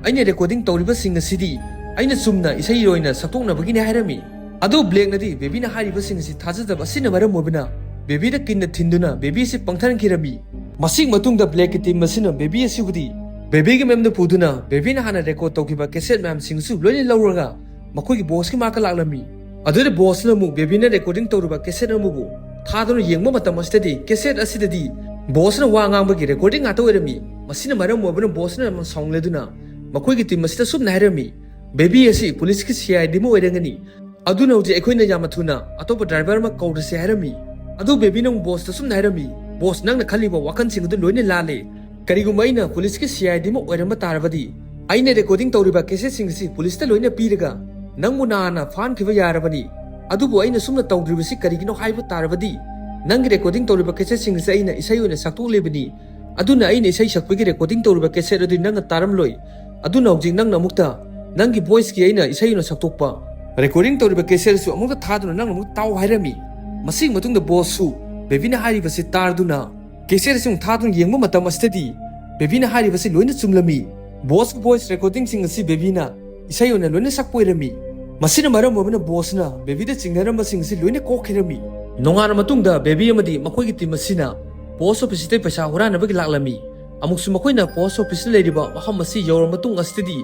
ꯑꯩꯅ ꯔꯦꯀꯣꯔꯗꯤꯡ ꯇꯧꯔꯤꯕꯁꯤꯡ ꯑꯁꯤꯗꯤ ꯑꯩꯅ ꯆꯨꯝꯅ ꯏꯁꯩ ꯑꯣꯏꯅ ꯁꯛꯇꯣꯛꯅꯕꯒꯤꯅꯤ" ꯍꯥꯏꯔꯝꯃꯤ꯫ ꯑꯗꯨ ꯕ꯭ꯂꯦꯛꯅꯗꯤ ꯕꯦꯕꯤꯅ ꯍꯥꯏꯔꯤꯕꯁꯤꯡ ꯑꯁꯤ ꯊꯥꯖꯗꯕ ꯑꯁꯤꯅ ꯃꯔꯝ ꯑꯣꯏꯕꯅ ꯕꯦꯕꯤꯗ ꯀꯤꯟꯅ ꯊꯤꯟꯗꯨꯅ ꯕꯦꯕꯤ ꯑꯁꯤ ꯄꯪꯊꯍꯟꯈꯤꯔꯝꯃꯤ꯫ ꯃꯁꯤꯒꯤ ꯃꯇꯨꯡꯗ ꯕ꯭ꯂꯦꯛꯀꯤ ꯇꯤꯝ ꯑꯁꯤꯅ ꯕꯦꯕꯤ ꯑꯁꯤꯕꯨꯗꯤ ꯕꯦꯕꯤꯒꯤ ꯃꯌꯨꯝꯗ ꯄꯨꯗꯨꯅ ꯕꯦꯕꯤꯅ ꯍꯥꯟꯅ ꯔꯦꯀꯣꯔꯗ ꯇꯧꯈꯤꯕ ꯀꯦꯁꯦꯠ ꯃꯌꯥꯝꯁꯤꯡ ꯑꯁꯤ ꯂꯣꯏꯅ ꯂꯧꯔꯒ ꯃꯈꯣꯏꯒꯤ ꯕꯣꯁꯀꯤ ꯃꯅꯥꯛꯇ ꯂꯥꯛꯂꯝꯃꯤ꯫ ꯑꯗꯨꯗ ꯕꯣꯁꯅ ꯑꯃꯨꯛ ꯕꯦꯕꯤꯅ ꯔꯦꯀꯣꯔꯗꯤꯡ ꯇꯧꯔꯤꯕ ꯀꯦꯁꯦꯠ ꯑꯃꯕꯨ ꯊꯥꯗꯨꯅ ꯌꯦꯡꯕ ꯃꯇꯝ ꯑꯁꯤꯗꯗꯤ ꯀꯦꯁꯦꯠ ꯑꯁꯤꯗꯗꯤ ꯕꯣꯁꯅ ꯋꯥ ꯉꯥꯡꯕꯒꯤ ꯔꯦꯀꯣꯔꯗꯤꯡ ꯉꯥꯛꯇ ꯑꯣꯏꯔꯝꯃꯤ꯫ ꯃꯁꯤꯅ ꯃꯔꯝ ꯑꯣꯏꯕꯅ ꯕꯣꯁꯅ ꯌꯥꯝꯅ ꯁꯥꯎꯅꯤꯡꯂꯗꯨꯅ ꯃꯈꯣꯏꯒꯤ ꯇꯤꯝ ꯑꯁꯤꯗ ꯁꯨꯝꯅ ꯍꯥꯏꯔꯝꯃꯤ, "ꯕꯦꯕꯤ ꯑꯁꯤ ꯄꯨꯂꯤꯁꯀꯤ ꯁꯤ ꯑꯥꯏ ꯗꯤ ꯑꯃ ꯑꯣꯏꯔꯝꯒꯅꯤ꯫ ꯑꯗꯨꯅ ꯍꯧꯖꯤꯛ ꯑꯩꯈꯣꯏꯅ ꯌꯥꯝꯅ ꯊꯨꯅ ꯑꯇꯣꯞꯄ ꯗ꯭ꯔꯥꯏꯚꯔ ꯑꯃ ꯀꯧꯔꯁꯤ" ꯍꯥꯏꯔꯝꯃꯤ꯫ ꯑꯗꯨ ꯕꯦꯕꯤꯅ ꯑꯃꯨꯛ ꯕꯣꯁꯇ ꯁꯨꯝꯅ ꯍꯥꯏꯔꯝꯃꯤ, "ꯕꯣꯁ, ꯅꯪꯅ ꯈꯜꯂꯤꯕ ꯋꯥꯈꯜꯁꯤꯡ ꯑꯗꯨ ꯂꯣꯏꯅ ꯂꯥꯜꯂꯦ꯫ ꯀꯔꯤꯒꯨꯝꯕ ꯑꯩꯅ ꯄꯨꯂꯤꯁꯀꯤ ꯁꯤ ꯑꯥꯏ ꯗꯤ ꯑꯃ ꯑꯣꯏꯔꯝꯕ ꯇꯥꯔꯕꯗꯤ ꯑꯩꯅ ꯔꯦꯀꯣꯔꯗꯤꯡ ꯇꯧꯔꯤꯕ ꯀꯦꯁꯦꯠꯁꯤꯡ ꯑꯁꯤ ꯄꯨꯂꯤꯁꯇ ꯂꯣꯏꯅ ꯄꯤꯔꯒ ꯅꯪꯕꯨ ꯅꯍꯥꯟꯅ ꯐꯥꯍꯟꯈꯤꯕ ꯌꯥꯔꯕꯅꯤ꯫ ꯑꯗꯨꯕꯨ ꯑꯩꯅ ꯁꯨꯝꯅ ꯇꯧꯗ꯭ꯔꯤꯕꯁꯤ ꯀꯔꯤꯒꯤꯅꯣ ꯍꯥꯏꯕ ꯇꯥꯔꯕꯗꯤ, ꯅꯪꯒꯤ ꯔꯦꯀꯣꯔꯗꯤꯡ ꯇꯧꯔꯤꯕ ꯀꯦꯁꯦꯠꯁꯤꯡ ꯑꯁꯤ ꯑꯩꯅ ꯏꯁꯩ ꯑꯣꯏꯅ ꯁꯛꯇꯣꯛꯂꯤꯕꯅꯤ꯫ ꯑꯗꯨꯅ ꯑꯩꯅ ꯏꯁꯩ ꯁꯛꯄꯒꯤ ꯔꯦꯀꯣꯔꯗꯤꯡ ꯇꯧꯔꯤꯕ ꯀꯦꯁꯦꯠ ꯑꯗꯨ ꯅꯪꯅ ꯇꯥꯔꯝꯂꯣꯏ꯫ ꯑꯗꯨꯅ ꯍꯧꯖꯤꯛ ꯅꯪꯅ ꯑꯃꯨꯛꯇ ꯅꯪꯒꯤ ꯚꯣꯏꯁꯀꯤ ꯑꯩꯅ ꯏꯁꯩ ꯑꯣꯏꯅ ꯁꯛꯇꯣꯛꯄ ꯔꯦꯀꯣꯔꯗꯤꯡ ꯇꯧꯔꯤꯕ ꯀꯦꯁꯦꯠ ꯑꯁꯨ ꯑꯃꯨꯛꯇ ꯊꯥꯗꯨꯅ ꯅꯪꯅ ꯑꯃꯨꯛ ꯇꯥꯎ ꯍꯥꯏꯔꯝꯃꯤ꯫ ꯃꯁꯤꯒꯤ ꯃꯇꯨꯡꯗ ꯕꯣꯁꯁꯨ ꯕꯦꯕꯤꯅ ꯍꯥꯏꯔꯤꯕꯁꯤ ꯇꯥꯔꯗꯨꯅ ꯀꯦꯁꯦꯠ ꯑꯁꯤ ꯑꯃꯨꯛ ꯊꯥꯗꯨꯅ ꯌꯦꯡꯕ ꯃꯇꯝ ꯑꯁꯤꯗꯗꯤ ꯕꯦꯕꯤꯅ ꯍꯥꯏꯔꯤꯕꯁꯤ ꯂꯣꯏꯅ ꯆꯨꯝꯂꯝꯃꯤ꯫ ꯕꯣꯁꯀꯤ ꯚꯣꯏꯁ ꯔꯦꯀꯣꯔꯗꯤꯡꯁꯤꯡ ꯑꯁꯤ ꯕꯦꯕꯤꯅ ꯏꯁꯩ ꯑꯣꯏꯅ ꯂꯣꯏꯅ ꯁꯛꯄ ꯑꯣꯏꯔꯝꯃꯤ꯫ ꯃꯁꯤꯅ ꯃꯔꯝ ꯑꯣꯏꯕꯅ ꯕꯣꯁꯅ ꯕꯦꯕꯤꯗ ꯆꯤꯡꯅꯔꯝꯕꯁꯤꯡ ꯑꯁꯤ ꯂꯣꯏꯅ ꯀꯣꯛꯈꯤꯔꯝꯃꯤ꯫ ꯅꯣꯡꯉꯥꯟꯕ ꯃꯇꯨꯡꯗ ꯕꯦꯕꯤ ꯑꯃꯗꯤ ꯃꯈꯣꯏꯒꯤ ꯇꯤꯝ ꯑꯁꯤꯅ ꯄꯣꯁ ꯑꯣꯐꯤꯁꯇꯩ ꯄꯩꯁꯥ ꯍꯨꯔꯥꯟꯅꯕꯒꯤ ꯂꯥꯛꯂꯝꯃꯤ꯫ ꯑꯃꯨꯛꯁꯨ ꯃꯈꯣꯏꯅ ꯄꯣꯁ ꯑꯣꯐꯤꯁꯇ ꯂꯩꯔꯤꯕ ꯃꯐꯝ ꯑꯁꯤ ꯌꯧꯔꯕ ꯃꯇꯨꯡ ꯑꯁꯤꯗꯗꯤ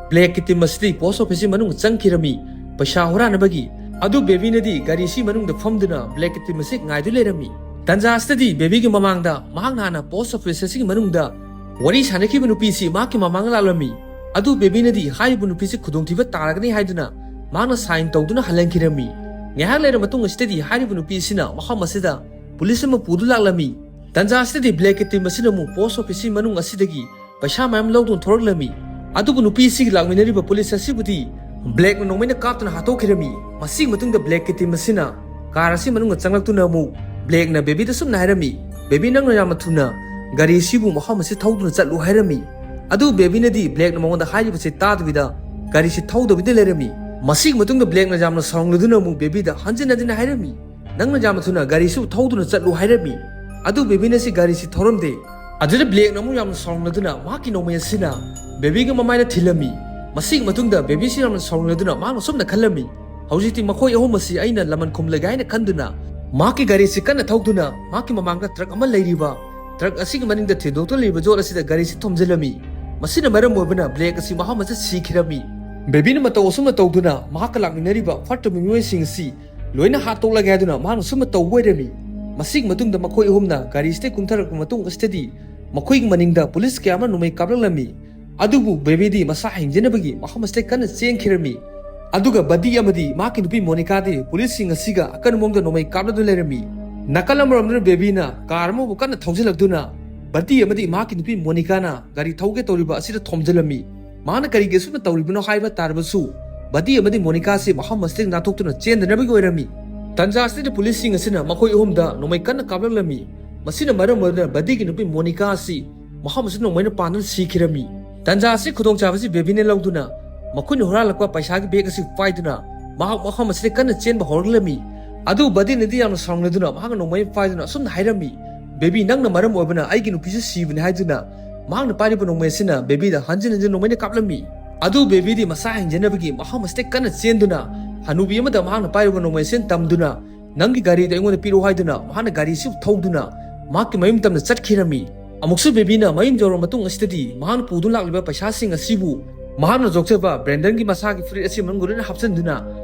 ꯕ꯭ꯂꯦꯛꯀꯤ ꯇꯤꯝ ꯑꯁꯤꯗꯤ ꯄꯣꯁ ꯑꯣꯐꯤꯁꯀꯤ ꯃꯅꯨꯡ ꯆꯪꯈꯤꯔꯝꯃꯤ ꯄꯩꯁꯥ ꯍꯨꯔꯥꯟꯅꯕꯒꯤ꯫ ꯑꯗꯨ ꯕꯦꯕꯤꯅꯗꯤ ꯒꯥꯔꯤꯁꯤ ꯃꯅꯨꯡꯗ ꯐꯝꯗꯨꯅ ꯕ꯭ꯂꯦꯛꯀꯤ ꯇꯤꯝ ꯑꯁꯤ ꯉꯥꯏꯗꯨ ꯂꯩꯔꯝꯃꯤ꯫ ꯇꯟꯖꯥ ꯑꯁꯤꯗꯗꯤ ꯕꯦꯕꯤꯒꯤ ꯃꯃꯥꯡꯗ ꯃꯍꯥꯛꯅ ꯍꯥꯟꯅ ꯄꯣꯁ ꯑꯣꯐꯤꯁ ꯑꯁꯤꯒꯤ ꯃꯅꯨꯡꯗ ꯋꯥꯔꯤ ꯁꯥꯟꯅꯈꯤꯕ ꯅꯨꯄꯤꯁꯤ ꯃꯍꯥꯛꯀꯤ ꯃꯃꯥꯡꯗ ꯂꯥꯛꯂꯝꯃꯤ꯫ ꯑꯗꯨ ꯕꯦꯕꯤꯅꯗꯤ ꯍꯥꯏꯔꯤꯕ ꯅꯨꯄꯤꯁꯤ ꯈꯨꯗꯣꯡꯊꯤꯕ ꯇꯥꯔꯒꯅꯤ ꯍꯥꯏꯗꯨꯅ ꯃꯍꯥꯛꯅ ꯁꯥꯏꯟ ꯇꯧꯗꯨꯅ ꯍꯜꯍꯟꯈꯤꯔꯝꯃꯤ꯫ ꯉꯥꯏꯍꯥꯛ ꯂꯩꯔꯕ ꯃꯇꯨꯡ ꯑꯁꯤꯗꯗꯤ ꯍꯥꯏꯔꯤꯕ ꯅꯨꯄꯤ ꯑꯁꯤꯅ ꯃꯐꯝ ꯑꯁꯤꯗ ꯄꯨꯂꯤꯁ ꯑꯃ ꯄꯨꯗꯨꯅ ꯂꯥꯛꯂꯝꯃꯤ꯫ ꯇꯟꯖꯥ ꯑꯁꯤꯗꯗꯤ ꯕ꯭ꯂꯦꯛꯀꯤ ꯇꯤꯝ ꯑꯁꯤꯅ ꯑꯃꯨꯛ ꯄꯣꯁ ꯑꯣꯐꯤꯁꯀꯤ ꯃꯅꯨꯡ ꯑꯁꯤꯗꯒꯤ ꯄꯩꯁꯥ ꯃꯌꯥꯝ ꯂꯧꯗꯨꯅ ꯊꯣꯔꯛꯂꯝꯃꯤ꯫ ꯑꯗꯨꯕꯨ ꯅꯨꯄꯤ ꯑꯁꯤꯒꯤ ꯂꯥꯛꯃꯤꯟꯅꯔꯤꯕ ꯄꯨꯂꯤꯁ ꯑꯁꯤꯕꯨꯗꯤ ꯕ꯭ꯂꯦꯛꯅ ꯅꯣꯡꯃꯩꯅ ꯀꯥꯞꯇꯨꯅ ꯍꯥꯠꯇꯣꯛꯈꯤꯔꯝꯃꯤ꯫ ꯃꯁꯤꯒꯤ ꯃꯇꯨꯡꯗ ꯕ꯭ꯂꯦꯛꯀꯤ ꯇꯤꯝ ꯑꯁꯤꯅ ꯀꯥꯔ ꯑꯁꯤ ꯃꯅꯨꯡꯗ ꯆꯪꯂꯛꯇꯨꯅ ꯑꯃꯨꯛ ꯕ꯭ꯂꯦꯛꯅ ꯕꯦꯕꯤꯗ ꯁꯨꯝꯅ ꯍꯥꯏꯔꯝꯃꯤ, "ꯕꯦꯕꯤ, ꯅꯪꯅ ꯌꯥꯝꯅ ꯊꯨꯅ ꯒꯥꯔꯤ ꯑꯁꯤꯕꯨ ꯃꯐꯝ ꯑꯁꯤ ꯊꯧꯗꯨꯅ ꯆꯠꯂꯨ" ꯍꯥꯏꯔꯝꯃꯤ꯫ ꯑꯗꯨ ꯕꯦꯕꯤꯅꯗꯤ ꯕ꯭ꯂꯦꯛꯅ ꯃꯉꯣꯟꯗ ꯍꯥꯏꯔꯤꯕꯁꯤ ꯇꯥꯗꯕꯤꯗ ꯒꯥꯔꯤꯁꯤ ꯊꯧꯗꯕꯤꯗ ꯂꯩꯔꯝꯃꯤ꯫ ꯃꯁꯤꯒꯤ ꯃꯇꯨꯡꯗ ꯕ꯭ꯂꯦꯛꯅ ꯌꯥꯝꯅ ꯁꯥꯎꯅꯤꯡꯂꯗꯨꯅ ꯑꯃꯨꯛ ꯕꯦꯕꯤꯗ ꯍꯟꯖꯤꯟ ꯍꯟꯖꯤꯟ ꯍꯥꯏꯔꯝꯃꯤ, "ꯅꯪꯅ ꯌꯥꯝꯅ ꯊꯨꯅ ꯒꯥꯔꯤꯁꯨ ꯊꯧꯗꯨꯅ ꯆꯠꯂꯨ" ꯍꯥꯏꯔꯝꯃꯤ꯫ ꯑꯗꯨ ꯕꯦꯕꯤꯅ ꯁꯤ ꯒꯥꯔꯤꯁꯤ ꯊꯧꯔꯝꯗꯦ꯫ ꯑꯗꯨꯗ ꯕ꯭ꯂꯦꯛꯅ ꯑꯃꯨꯛ ꯌꯥꯝꯅ ꯁꯥꯎꯅꯤꯡꯂꯗꯨꯅ ꯃꯍꯥꯛꯀꯤ ꯅꯣꯡꯃꯩ ꯑꯁꯤꯅ ꯕꯦꯕꯤꯒꯤ ꯃꯃꯥꯏꯗ ꯊꯤꯜꯂꯝꯃꯤ꯫ ꯃꯁꯤꯒꯤ ꯃꯇꯨꯡꯗ ꯕꯦꯕꯤꯁꯤ ꯌꯥꯝꯅ ꯁꯥꯎꯅꯤꯡꯂꯗꯨꯅ ꯃꯍꯥꯛꯅ ꯁꯨꯝꯅ ꯈꯜꯂꯝꯃꯤ, "ꯍꯧꯖꯤꯛꯇꯤ ꯃꯈꯣꯏ ꯑꯍꯨꯝ ꯑꯁꯤ ꯑꯩꯅ ꯂꯃꯟ ꯈꯨꯝꯂꯒꯦ" ꯍꯥꯏꯅ ꯈꯟꯗꯨꯅ ꯃꯍꯥꯛꯀꯤ ꯒꯥꯔꯤꯁꯤ ꯀꯟꯅ ꯊꯧꯗꯨꯅ ꯃꯍꯥꯛꯀꯤ ꯃꯃꯥꯡꯗ ꯇ꯭ꯔꯛ ꯑꯃ ꯂꯩꯔꯤꯕ ꯇ꯭ꯔꯛ ꯑꯁꯤꯒꯤ ꯃꯅꯤꯡꯗ ꯊꯤꯟꯗꯣꯛꯇꯨꯅ ꯂꯩꯔꯤꯕ ꯌꯣꯠ ꯑꯁꯤꯗ ꯒꯥꯔꯤꯁꯤ ꯊꯣꯝꯖꯤꯜꯂꯝꯃꯤ꯫ ꯃꯁꯤꯅ ꯃꯔꯝ ꯑꯣꯏꯕꯅ ꯕ꯭ꯂꯦꯛ ꯑꯁꯤ ꯃꯐꯝ ꯑꯁꯤꯗ ꯁꯤꯈꯤꯔꯝꯃꯤ꯫ ꯕꯦꯕꯤꯅ ꯃꯇꯧ ꯑꯁꯨꯝꯅ ꯇꯧꯗꯨꯅ ꯃꯍꯥꯛꯀ ꯂꯥꯛꯃꯤꯟꯅꯔꯤꯕ ꯐꯠꯇꯕ ꯃꯤꯑꯣꯏꯁꯤꯡ ꯑꯁꯤ ꯂꯣꯏꯅ ꯍꯥꯠꯇꯣꯛꯂꯒꯦ ꯍꯥꯏꯗꯨꯅ ꯃꯍꯥꯛꯅ ꯁꯨꯝꯅ ꯇꯧꯕ ꯑꯣꯏꯔꯝꯃꯤ꯫ ꯃꯁꯤꯒꯤ ꯃꯇꯨꯡꯗ ꯃꯈꯣꯏ ꯑꯍꯨꯝꯅ ꯒꯥꯔꯤꯁꯤꯗꯒꯤ ꯀꯨꯝꯊꯔꯛꯄ ꯃꯇꯨꯡ ꯑꯁꯤꯗꯗꯤ ꯃꯈꯣꯏꯒꯤ ꯃꯅꯤꯡꯗ ꯄꯨꯂꯤꯁ ꯀꯌꯥ ꯑꯃ ꯅꯣꯡꯃꯩ ꯀꯥꯞꯂꯛꯂꯝꯃꯤ꯫ ꯑꯗꯨꯕꯨ ꯕꯦꯕꯤꯗꯤ ꯃꯁꯥ ꯍꯤꯡꯖꯅꯕꯒꯤ ꯃꯐꯝ ꯑꯁꯤꯗ ꯀꯟꯅ ꯆꯦꯟꯈꯤꯔꯝꯃꯤ꯫ ꯑꯗꯨꯒ ꯕꯗꯤ ꯑꯃꯗꯤ ꯃꯍꯥꯛꯀꯤ ꯅꯨꯄꯤ ꯃꯣꯅꯤꯀꯥꯗꯤ ꯄꯨꯂꯤꯁꯁꯤꯡ ꯑꯁꯤꯒ ꯑꯀꯟꯕ ꯃꯑꯣꯡꯗ ꯅꯣꯡꯃꯩ ꯀꯥꯞꯂꯗꯨꯅ ꯂꯩꯔꯝꯃꯤ꯫ ꯅꯥꯀꯜ ꯑꯃꯔꯣꯝꯗꯅ ꯕꯦꯕꯤꯅ ꯀꯥꯔ ꯑꯃꯕꯨ ꯀꯟꯅ ꯊꯧꯖꯤꯜꯂꯛꯇꯨꯅ ꯕꯗꯤ ꯑꯃꯗꯤ ꯃꯍꯥꯛꯀꯤ ꯅꯨꯄꯤ ꯃꯣꯅꯤꯀꯥꯅ ꯒꯥꯔꯤ ꯊꯧꯒꯦ ꯇꯧꯔꯤꯕ ꯑꯁꯤꯗ ꯊꯣꯝꯖꯤꯜꯂꯝꯃꯤ꯫ ꯃꯍꯥꯛꯅ ꯀꯔꯤꯒꯤ ꯑꯁꯨꯝꯅ ꯇꯧꯔꯤꯕꯅꯣ ꯍꯥꯏꯕ ꯇꯥꯔꯕꯁꯨ ꯕꯗꯤ ꯑꯃꯗꯤ ꯃꯣꯅꯤꯀꯥ ꯑꯁꯤ ꯃꯐꯝ ꯑꯁꯤꯗꯒꯤ ꯅꯥꯟꯊꯣꯛꯇꯨꯅ ꯆꯦꯟꯗꯅꯕꯒꯤ ꯑꯣꯏꯔꯝꯃꯤ꯫ ꯇꯟꯖꯥ ꯑꯁꯤꯗ ꯄꯨꯂꯤꯁꯁꯤꯡ ꯑꯁꯤꯅ ꯃꯈꯣꯏ ꯑꯍꯨꯝꯗ ꯅꯣꯡꯃꯩ ꯀꯟꯅ ꯀꯥꯞꯂꯛꯂꯝꯃꯤ꯫ ꯃꯁꯤꯅ ꯃꯔꯝ ꯑꯣꯏꯗꯨꯅ ꯕꯗꯤꯒꯤ ꯅꯨꯄꯤ ꯃꯣꯅꯤꯀꯥ ꯑꯁꯤ ꯃꯐꯝ ꯑꯁꯤꯗ ꯅꯣꯡꯃꯩꯅ ꯄꯥꯟꯗꯨꯅ ꯁꯤꯈꯤꯔꯝꯃꯤ꯫ ꯇꯟꯖꯥ ꯑꯁꯤ ꯈꯨꯗꯣꯡꯆꯥꯕꯁꯤ ꯕꯦꯕꯤꯅ ꯂꯧꯗꯨꯅ ꯃꯈꯣꯏꯅ ꯍꯨꯔꯥꯜꯂꯛꯄ ꯄꯩꯁꯥꯒꯤ ꯕꯦꯒ ꯑꯁꯤ ꯄꯥꯏꯗꯨꯅ ꯃꯍꯥꯛ ꯃꯐꯝ ꯑꯁꯤꯗ ꯀꯟꯅ ꯆꯦꯟꯕ ꯍꯧꯔꯛꯂꯝꯃꯤ꯫ ꯑꯗꯨ ꯕꯗꯤꯅꯗꯤ ꯌꯥꯝꯅ ꯁꯥꯎꯅꯤꯡꯂꯗꯨꯅ ꯃꯍꯥꯛꯅ ꯅꯣꯡꯃꯩ ꯄꯥꯏꯗꯨꯅ ꯑꯁꯨꯝꯅ ꯍꯥꯏꯔꯝꯃꯤ, "ꯕꯦꯕꯤ, ꯅꯪꯅ ꯃꯔꯝ ꯑꯣꯏꯕꯅ ꯑꯩꯒꯤ ꯅꯨꯄꯤꯁꯨ ꯁꯤꯕꯅꯤ" ꯍꯥꯏꯗꯨꯅ ꯃꯍꯥꯛꯅ ꯄꯥꯏꯔꯤꯕ ꯅꯣꯡꯃꯩ ꯑꯁꯤꯅ ꯕꯦꯕꯤꯗ ꯍꯟꯖꯤꯟ ꯍꯟꯖꯤꯟ ꯅꯣꯡꯃꯩꯅ ꯀꯥꯞꯂꯝꯃꯤ꯫ ꯑꯗꯨ ꯕꯦꯕꯤꯗꯤ ꯃꯁꯥ ꯍꯤꯡꯖꯅꯕꯒꯤ ꯃꯐꯝ ꯑꯁꯤꯗ ꯀꯟꯅ ꯆꯦꯟꯗꯨꯅ ꯍꯅꯨꯕꯤ ꯑꯃꯗ ꯃꯍꯥꯛꯅ ꯄꯥꯏꯔꯤꯕ ꯅꯣꯡꯃꯩ ꯑꯁꯤꯅ ꯇꯝꯗꯨꯅ, "ꯅꯪꯒꯤ ꯒꯥꯔꯤꯗꯨ ꯑꯩꯉꯣꯟꯗ ꯄꯤꯔꯛꯎ" ꯍꯥꯏꯗꯨꯅ ꯃꯍꯥꯛꯅ ꯒꯥꯔꯤ ꯑꯁꯤ ꯊꯧꯗꯨꯅ ꯃꯍꯥꯛꯀꯤ ꯃꯌꯨꯝ ꯇꯝꯅ ꯆꯠꯈꯤꯔꯝꯃꯤ꯫ ꯑꯃꯨꯛꯁꯨ ꯕꯦꯕꯤꯅ ꯃꯌꯨꯝ ꯌꯧꯔꯕ ꯃꯇꯨꯡ ꯑꯁꯤꯗꯗꯤ ꯃꯍꯥꯛꯅ ꯄꯨꯗꯨꯅ ꯂꯥꯛꯂꯤꯕ ꯄꯩꯁꯥꯁꯤꯡ ꯑꯁꯤꯕꯨ ꯃꯍꯥꯛꯅ ꯌꯣꯛꯆꯕ ꯕ꯭ꯔꯦꯟꯗꯟꯒꯤ ꯃꯁꯥꯒꯤ ꯐꯨꯔꯤꯠ ꯑꯁꯤ ꯃꯅꯨꯡꯗ ꯂꯣꯏꯅ ꯍꯥꯞꯆꯤꯟꯗꯨꯅ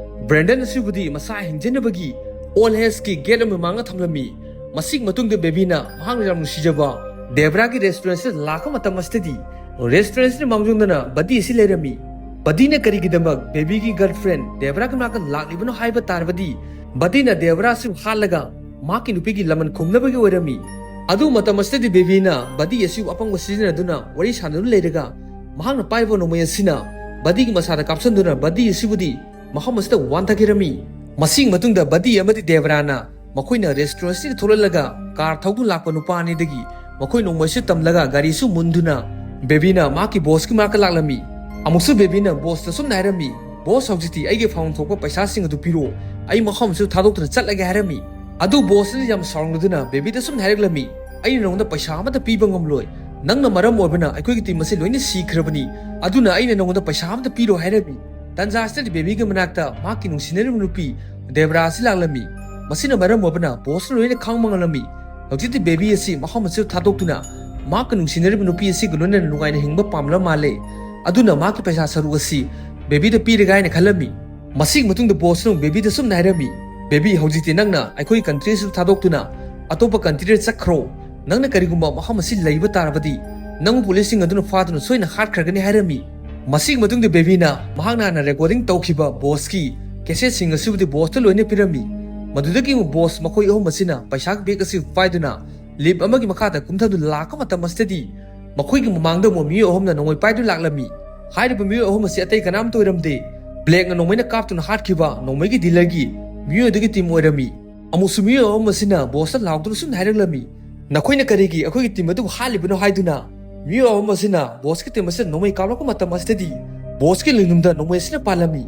ꯕ꯭ꯔꯦꯟꯗꯟ ꯑꯁꯤꯕꯨꯗꯤ ꯃꯁꯥ ꯍꯤꯡꯖꯅꯕꯒꯤ ꯑꯣꯜ ꯑꯦꯖꯀꯤ ꯒꯦꯠ ꯑꯃ ꯃꯥꯡꯗ ꯊꯝꯂꯝꯃꯤ꯫ ꯃꯁꯤꯒꯤ ꯃꯇꯨꯡꯗ ꯕꯦꯕꯤꯅ ꯃꯍꯥꯛꯅ ꯌꯥꯝ ꯅꯨꯡꯁꯤꯖꯕ ꯗꯦꯕ꯭ꯔꯥꯒꯤ ꯔꯦꯁꯇꯨꯔꯦꯟꯁꯤꯗ ꯂꯥꯛꯄ ꯃꯇꯝ ꯑꯁꯤꯗꯗꯤ ꯔꯦꯁꯇꯨꯔꯦꯟꯁꯤꯗ ꯃꯥꯡꯖꯧꯅꯅ ꯕꯗꯤ ꯑꯁꯤ ꯂꯩꯔꯝꯃꯤ꯫ ꯕꯗꯤꯅ ꯀꯔꯤꯒꯤꯗꯃꯛ ꯕꯦꯕꯤꯒꯤ ꯒꯔꯜꯐ꯭ꯔꯦꯟ ꯗꯦꯕ꯭ꯔꯥꯒꯤ ꯃꯅꯥꯛꯇ ꯂꯥꯛꯂꯤꯕꯅꯣ ꯍꯥꯏꯕ ꯇꯥꯔꯕꯗꯤ ꯕꯗꯤꯅ ꯗꯦꯕ꯭ꯔꯥ ꯑꯁꯤꯕꯨ ꯍꯥꯠꯂꯒ ꯃꯍꯥꯛꯀꯤ ꯅꯨꯄꯤꯒꯤ ꯂꯃꯟ ꯈꯨꯝꯅꯕꯒꯤ ꯑꯣꯏꯔꯝꯃꯤ꯫ ꯑꯗꯨ ꯃꯇꯝ ꯑꯁꯤꯗꯗꯤ ꯕꯦꯕꯤꯅ ꯕꯗꯤ ꯑꯁꯤꯕꯨ ꯑꯄꯪꯕ ꯁꯤꯖꯤꯟꯅꯗꯨꯅ ꯋꯥꯔꯤ ꯁꯥꯟꯅꯗꯨꯅ ꯂꯩꯔꯒ ꯃꯍꯥꯛꯅ ꯄꯥꯏꯕ ꯅꯣꯡꯃꯩ ꯑꯁꯤꯅ ꯕꯗꯤꯒꯤ ꯃꯁꯥꯗ ꯀꯥꯞꯁꯤꯟꯗꯨꯅ ꯕꯗꯤ ꯑꯁꯤꯕꯨꯗꯤ ꯃꯐꯝ ꯑꯁꯤꯗ ꯋꯥꯟꯊꯈꯤꯔꯝꯃꯤ꯫ ꯃꯁꯤꯒꯤ ꯃꯇꯨꯡꯗ ꯕꯗꯤ ꯑꯃꯗꯤ ꯗꯦꯕ꯭ꯔꯥꯅ ꯃꯈꯣꯏꯅ ꯔꯦꯁꯇꯨꯔꯦꯟꯁꯤꯗ ꯊꯣꯛꯂꯛꯂꯒ ꯀꯥꯔ ꯊꯧꯗꯨꯅ ꯂꯥꯛꯄ ꯅꯨꯄꯥ ꯑꯅꯤꯗꯒꯤ ꯃꯈꯣꯏ ꯅꯣꯡꯃꯩꯁꯨ ꯇꯝꯂꯒ ꯒꯥꯔꯤꯁꯨ ꯃꯨꯟꯗꯨꯅ ꯕꯦꯕꯤꯅ ꯃꯍꯥꯛꯀꯤ ꯕꯣꯁꯀꯤ ꯃꯅꯥꯛꯇ ꯂꯥꯛꯂꯝꯃꯤ꯫ ꯑꯃꯨꯛꯁꯨ ꯕꯦꯕꯤꯅ ꯕꯣꯁꯇ ꯁꯨꯝꯅ ꯍꯥꯏꯔꯝꯃꯤ, "ꯕꯣꯁ, ꯍꯧꯖꯤꯛꯇꯤ ꯑꯩꯒꯤ ꯐꯪꯐꯝ ꯊꯣꯛꯄ ꯄꯩꯁꯥꯁꯤꯡ ꯑꯗꯨ ꯄꯤꯔꯛꯑꯣ, ꯑꯩ ꯃꯐꯝ ꯑꯁꯤꯗ ꯊꯥꯗꯣꯛꯇꯨꯅ ꯆꯠꯂꯒꯦ" ꯍꯥꯏꯔꯝꯃꯤ꯫ ꯑꯗꯨ ꯕꯣꯁꯅ ꯌꯥꯝ ꯁꯥꯎꯅꯤꯡꯂꯗꯨꯅ ꯕꯦꯕꯤꯗ ꯁꯨꯝꯅ ꯍꯥꯏꯔꯛꯂꯝꯃꯤ, "ꯑꯩꯅ ꯅꯉꯣꯟꯗ ꯄꯩꯁꯥ ꯑꯃꯠꯇ ꯄꯤꯕ ꯉꯝꯂꯣꯏ꯫ ꯅꯪꯅ ꯃꯔꯝ ꯑꯣꯏꯕꯅ ꯑꯩꯈꯣꯏꯒꯤ ꯇꯤꯝ ꯑꯁꯤ ꯂꯣꯏꯅ ꯁꯤꯈ꯭ꯔꯕꯅꯤ꯫ ꯑꯗꯨꯅ ꯑꯩꯅ ꯅꯉꯣꯟꯗ ꯄꯩꯁꯥ ꯑꯃꯠꯇ ꯄꯤꯔꯣꯏ" ꯍꯥꯏꯔꯝꯃꯤ꯫ ꯇꯟꯖꯥ ꯑꯁꯤꯗꯗꯤ ꯕꯦꯕꯤꯒꯤ ꯃꯅꯥꯛꯇ ꯃꯍꯥꯛꯀꯤ ꯅꯨꯡꯁꯤꯅꯔꯤꯕ ꯅꯨꯄꯤ ꯗꯦꯕ꯭ꯔꯥ ꯑꯁꯤ ꯂꯥꯛꯂꯝꯃꯤ꯫ ꯃꯁꯤꯅ ꯃꯔꯝ ꯑꯣꯏꯕꯅ ꯕꯣꯁꯅ ꯂꯣꯏꯅ ꯈꯪꯕ ꯉꯝꯂꯝꯃꯤ꯫ ꯍꯧꯖꯤꯛꯇꯤ ꯕꯦꯕꯤ ꯑꯁꯤ ꯃꯐꯝ ꯑꯁꯤꯗ ꯊꯥꯗꯣꯛꯇꯨꯅ ꯃꯍꯥꯛꯀ ꯅꯨꯡꯁꯤꯅꯔꯤꯕ ꯅꯨꯄꯤ ꯑꯁꯤꯒ ꯂꯣꯏꯅꯅ ꯅꯨꯡꯉꯥꯏꯅ ꯍꯤꯡꯕ ꯄꯥꯝꯂꯕ ꯃꯥꯜꯂꯦ꯫ ꯑꯗꯨꯅ ꯃꯍꯥꯛꯀꯤ ꯄꯩꯁꯥ ꯁꯔꯨꯛ ꯑꯁꯤ ꯕꯦꯕꯤꯗ ꯄꯤꯔꯒꯦ ꯍꯥꯏꯅ ꯈꯜꯂꯝꯃꯤ꯫ ꯃꯁꯤꯒꯤ ꯃꯇꯨꯡꯗ ꯕꯣꯁꯅ ꯕꯦꯕꯤꯗ ꯁꯨꯝꯅ ꯍꯥꯏꯔꯝꯃꯤ, "ꯕꯦꯕꯤ, ꯍꯧꯖꯤꯛꯇꯤ ꯅꯪꯅ ꯑꯩꯈꯣꯏꯒꯤ ꯀꯟꯇ꯭ꯔꯤ ꯑꯁꯤꯕꯨ ꯊꯥꯗꯣꯛꯇꯨꯅ ꯑꯇꯣꯞꯄ ꯀꯟꯇ꯭ꯔꯤꯗ ꯆꯠꯈ꯭ꯔꯣ꯫ ꯅꯪꯅ ꯀꯔꯤꯒꯨꯝꯕ ꯃꯐꯝ ꯑꯁꯤ ꯂꯩꯕ ꯇꯥꯔꯕꯗꯤ ꯅꯪꯕꯨ ꯄꯨꯂꯤꯁꯁꯤꯡ ꯑꯗꯨꯅ ꯐꯥꯗꯨꯅ ꯁꯣꯏꯅ ꯍꯥꯠꯈ꯭ꯔꯒꯅꯤ" ꯍꯥꯏꯔꯝꯃꯤ꯫ ꯃꯁꯤꯒꯤ ꯃꯇꯨꯡꯗ ꯕꯦꯕꯤꯅ ꯃꯍꯥꯛꯅ ꯍꯥꯟꯅ ꯔꯦꯀꯣꯔꯗꯤꯡ ꯇꯧꯈꯤꯕ ꯕꯣꯁꯀꯤ ꯀꯦꯁꯦꯠꯁꯤꯡ ꯑꯁꯤꯕꯨꯗꯤ ꯕꯣꯁꯇ ꯂꯣꯏꯅ ꯄꯤꯔꯝꯃꯤ꯫ ꯃꯗꯨꯗꯒꯤ ꯑꯃꯨꯛ ꯕꯣꯁ ꯃꯈꯣꯏ ꯑꯍꯨꯝ ꯑꯁꯤꯅ ꯄꯩꯁꯥꯒꯤ ꯕꯦꯒ ꯑꯁꯤ ꯄꯥꯏꯗꯨꯅ ꯂꯤꯐ ꯑꯃꯒꯤ ꯃꯈꯥꯗ ꯀꯨꯝꯊꯗꯨꯅ ꯂꯥꯛꯄ ꯃꯇꯝ ꯑꯁꯤꯗꯗꯤ ꯃꯈꯣꯏꯒꯤ ꯃꯃꯥꯡꯗ ꯑꯃꯨꯛ ꯃꯤꯑꯣꯏ ꯑꯍꯨꯝꯅ ꯅꯣꯡꯃꯩ ꯄꯥꯏꯗꯨꯅ ꯂꯥꯛꯂꯝꯃꯤ꯫ ꯍꯥꯏꯔꯤꯕ ꯃꯤꯑꯣꯏ ꯑꯍꯨꯝ ꯑꯁꯤ ꯑꯇꯩ ꯀꯅꯥꯝꯇ ꯑꯣꯏꯔꯝꯗꯦ꯫ ꯕ꯭ꯂꯦꯛꯅ ꯅꯣꯡꯃꯩꯅ ꯀꯥꯞꯇꯨꯅ ꯍꯥꯠꯈꯤꯕ ꯅꯣꯡꯃꯩꯒꯤ ꯗꯤꯂꯔꯒꯤ ꯃꯤꯑꯣꯏ ꯑꯗꯨꯒꯤ ꯇꯤꯝ ꯑꯣꯏꯔꯝꯃꯤ꯫ ꯑꯃꯨꯛꯁꯨ ꯃꯤꯑꯣꯏ ꯑꯃ ꯑꯁꯤꯅ ꯕꯣꯁꯇ ꯂꯥꯎꯗꯨꯅ ꯁꯨꯝꯅ ꯍꯥꯏꯔꯛꯂꯝꯃꯤ, "ꯅꯈꯣꯏꯅ ꯀꯔꯤꯒꯤ ꯑꯩꯈꯣꯏꯒꯤ ꯇꯤꯝ ꯑꯗꯨꯕꯨ ꯍꯥꯠꯂꯤꯕꯅꯣ?" ꯍꯥꯏꯗꯨꯅ꯫ ꯃꯤꯑꯣꯏ ꯑꯃ ꯑꯁꯤꯅ ꯕꯣꯁꯀꯤ ꯇꯤꯝ ꯑꯁꯤꯗ ꯅꯣꯡꯃꯩ ꯀꯥꯞꯂꯛꯄ ꯃꯇꯝ ꯑꯁꯤꯗꯗꯤ ꯕꯣꯁꯀꯤ ꯂꯤꯡꯅꯨꯡꯗ ꯅꯣꯡꯃꯩ ꯑꯁꯤꯅ ꯄꯥꯜꯂꯝꯃꯤ꯫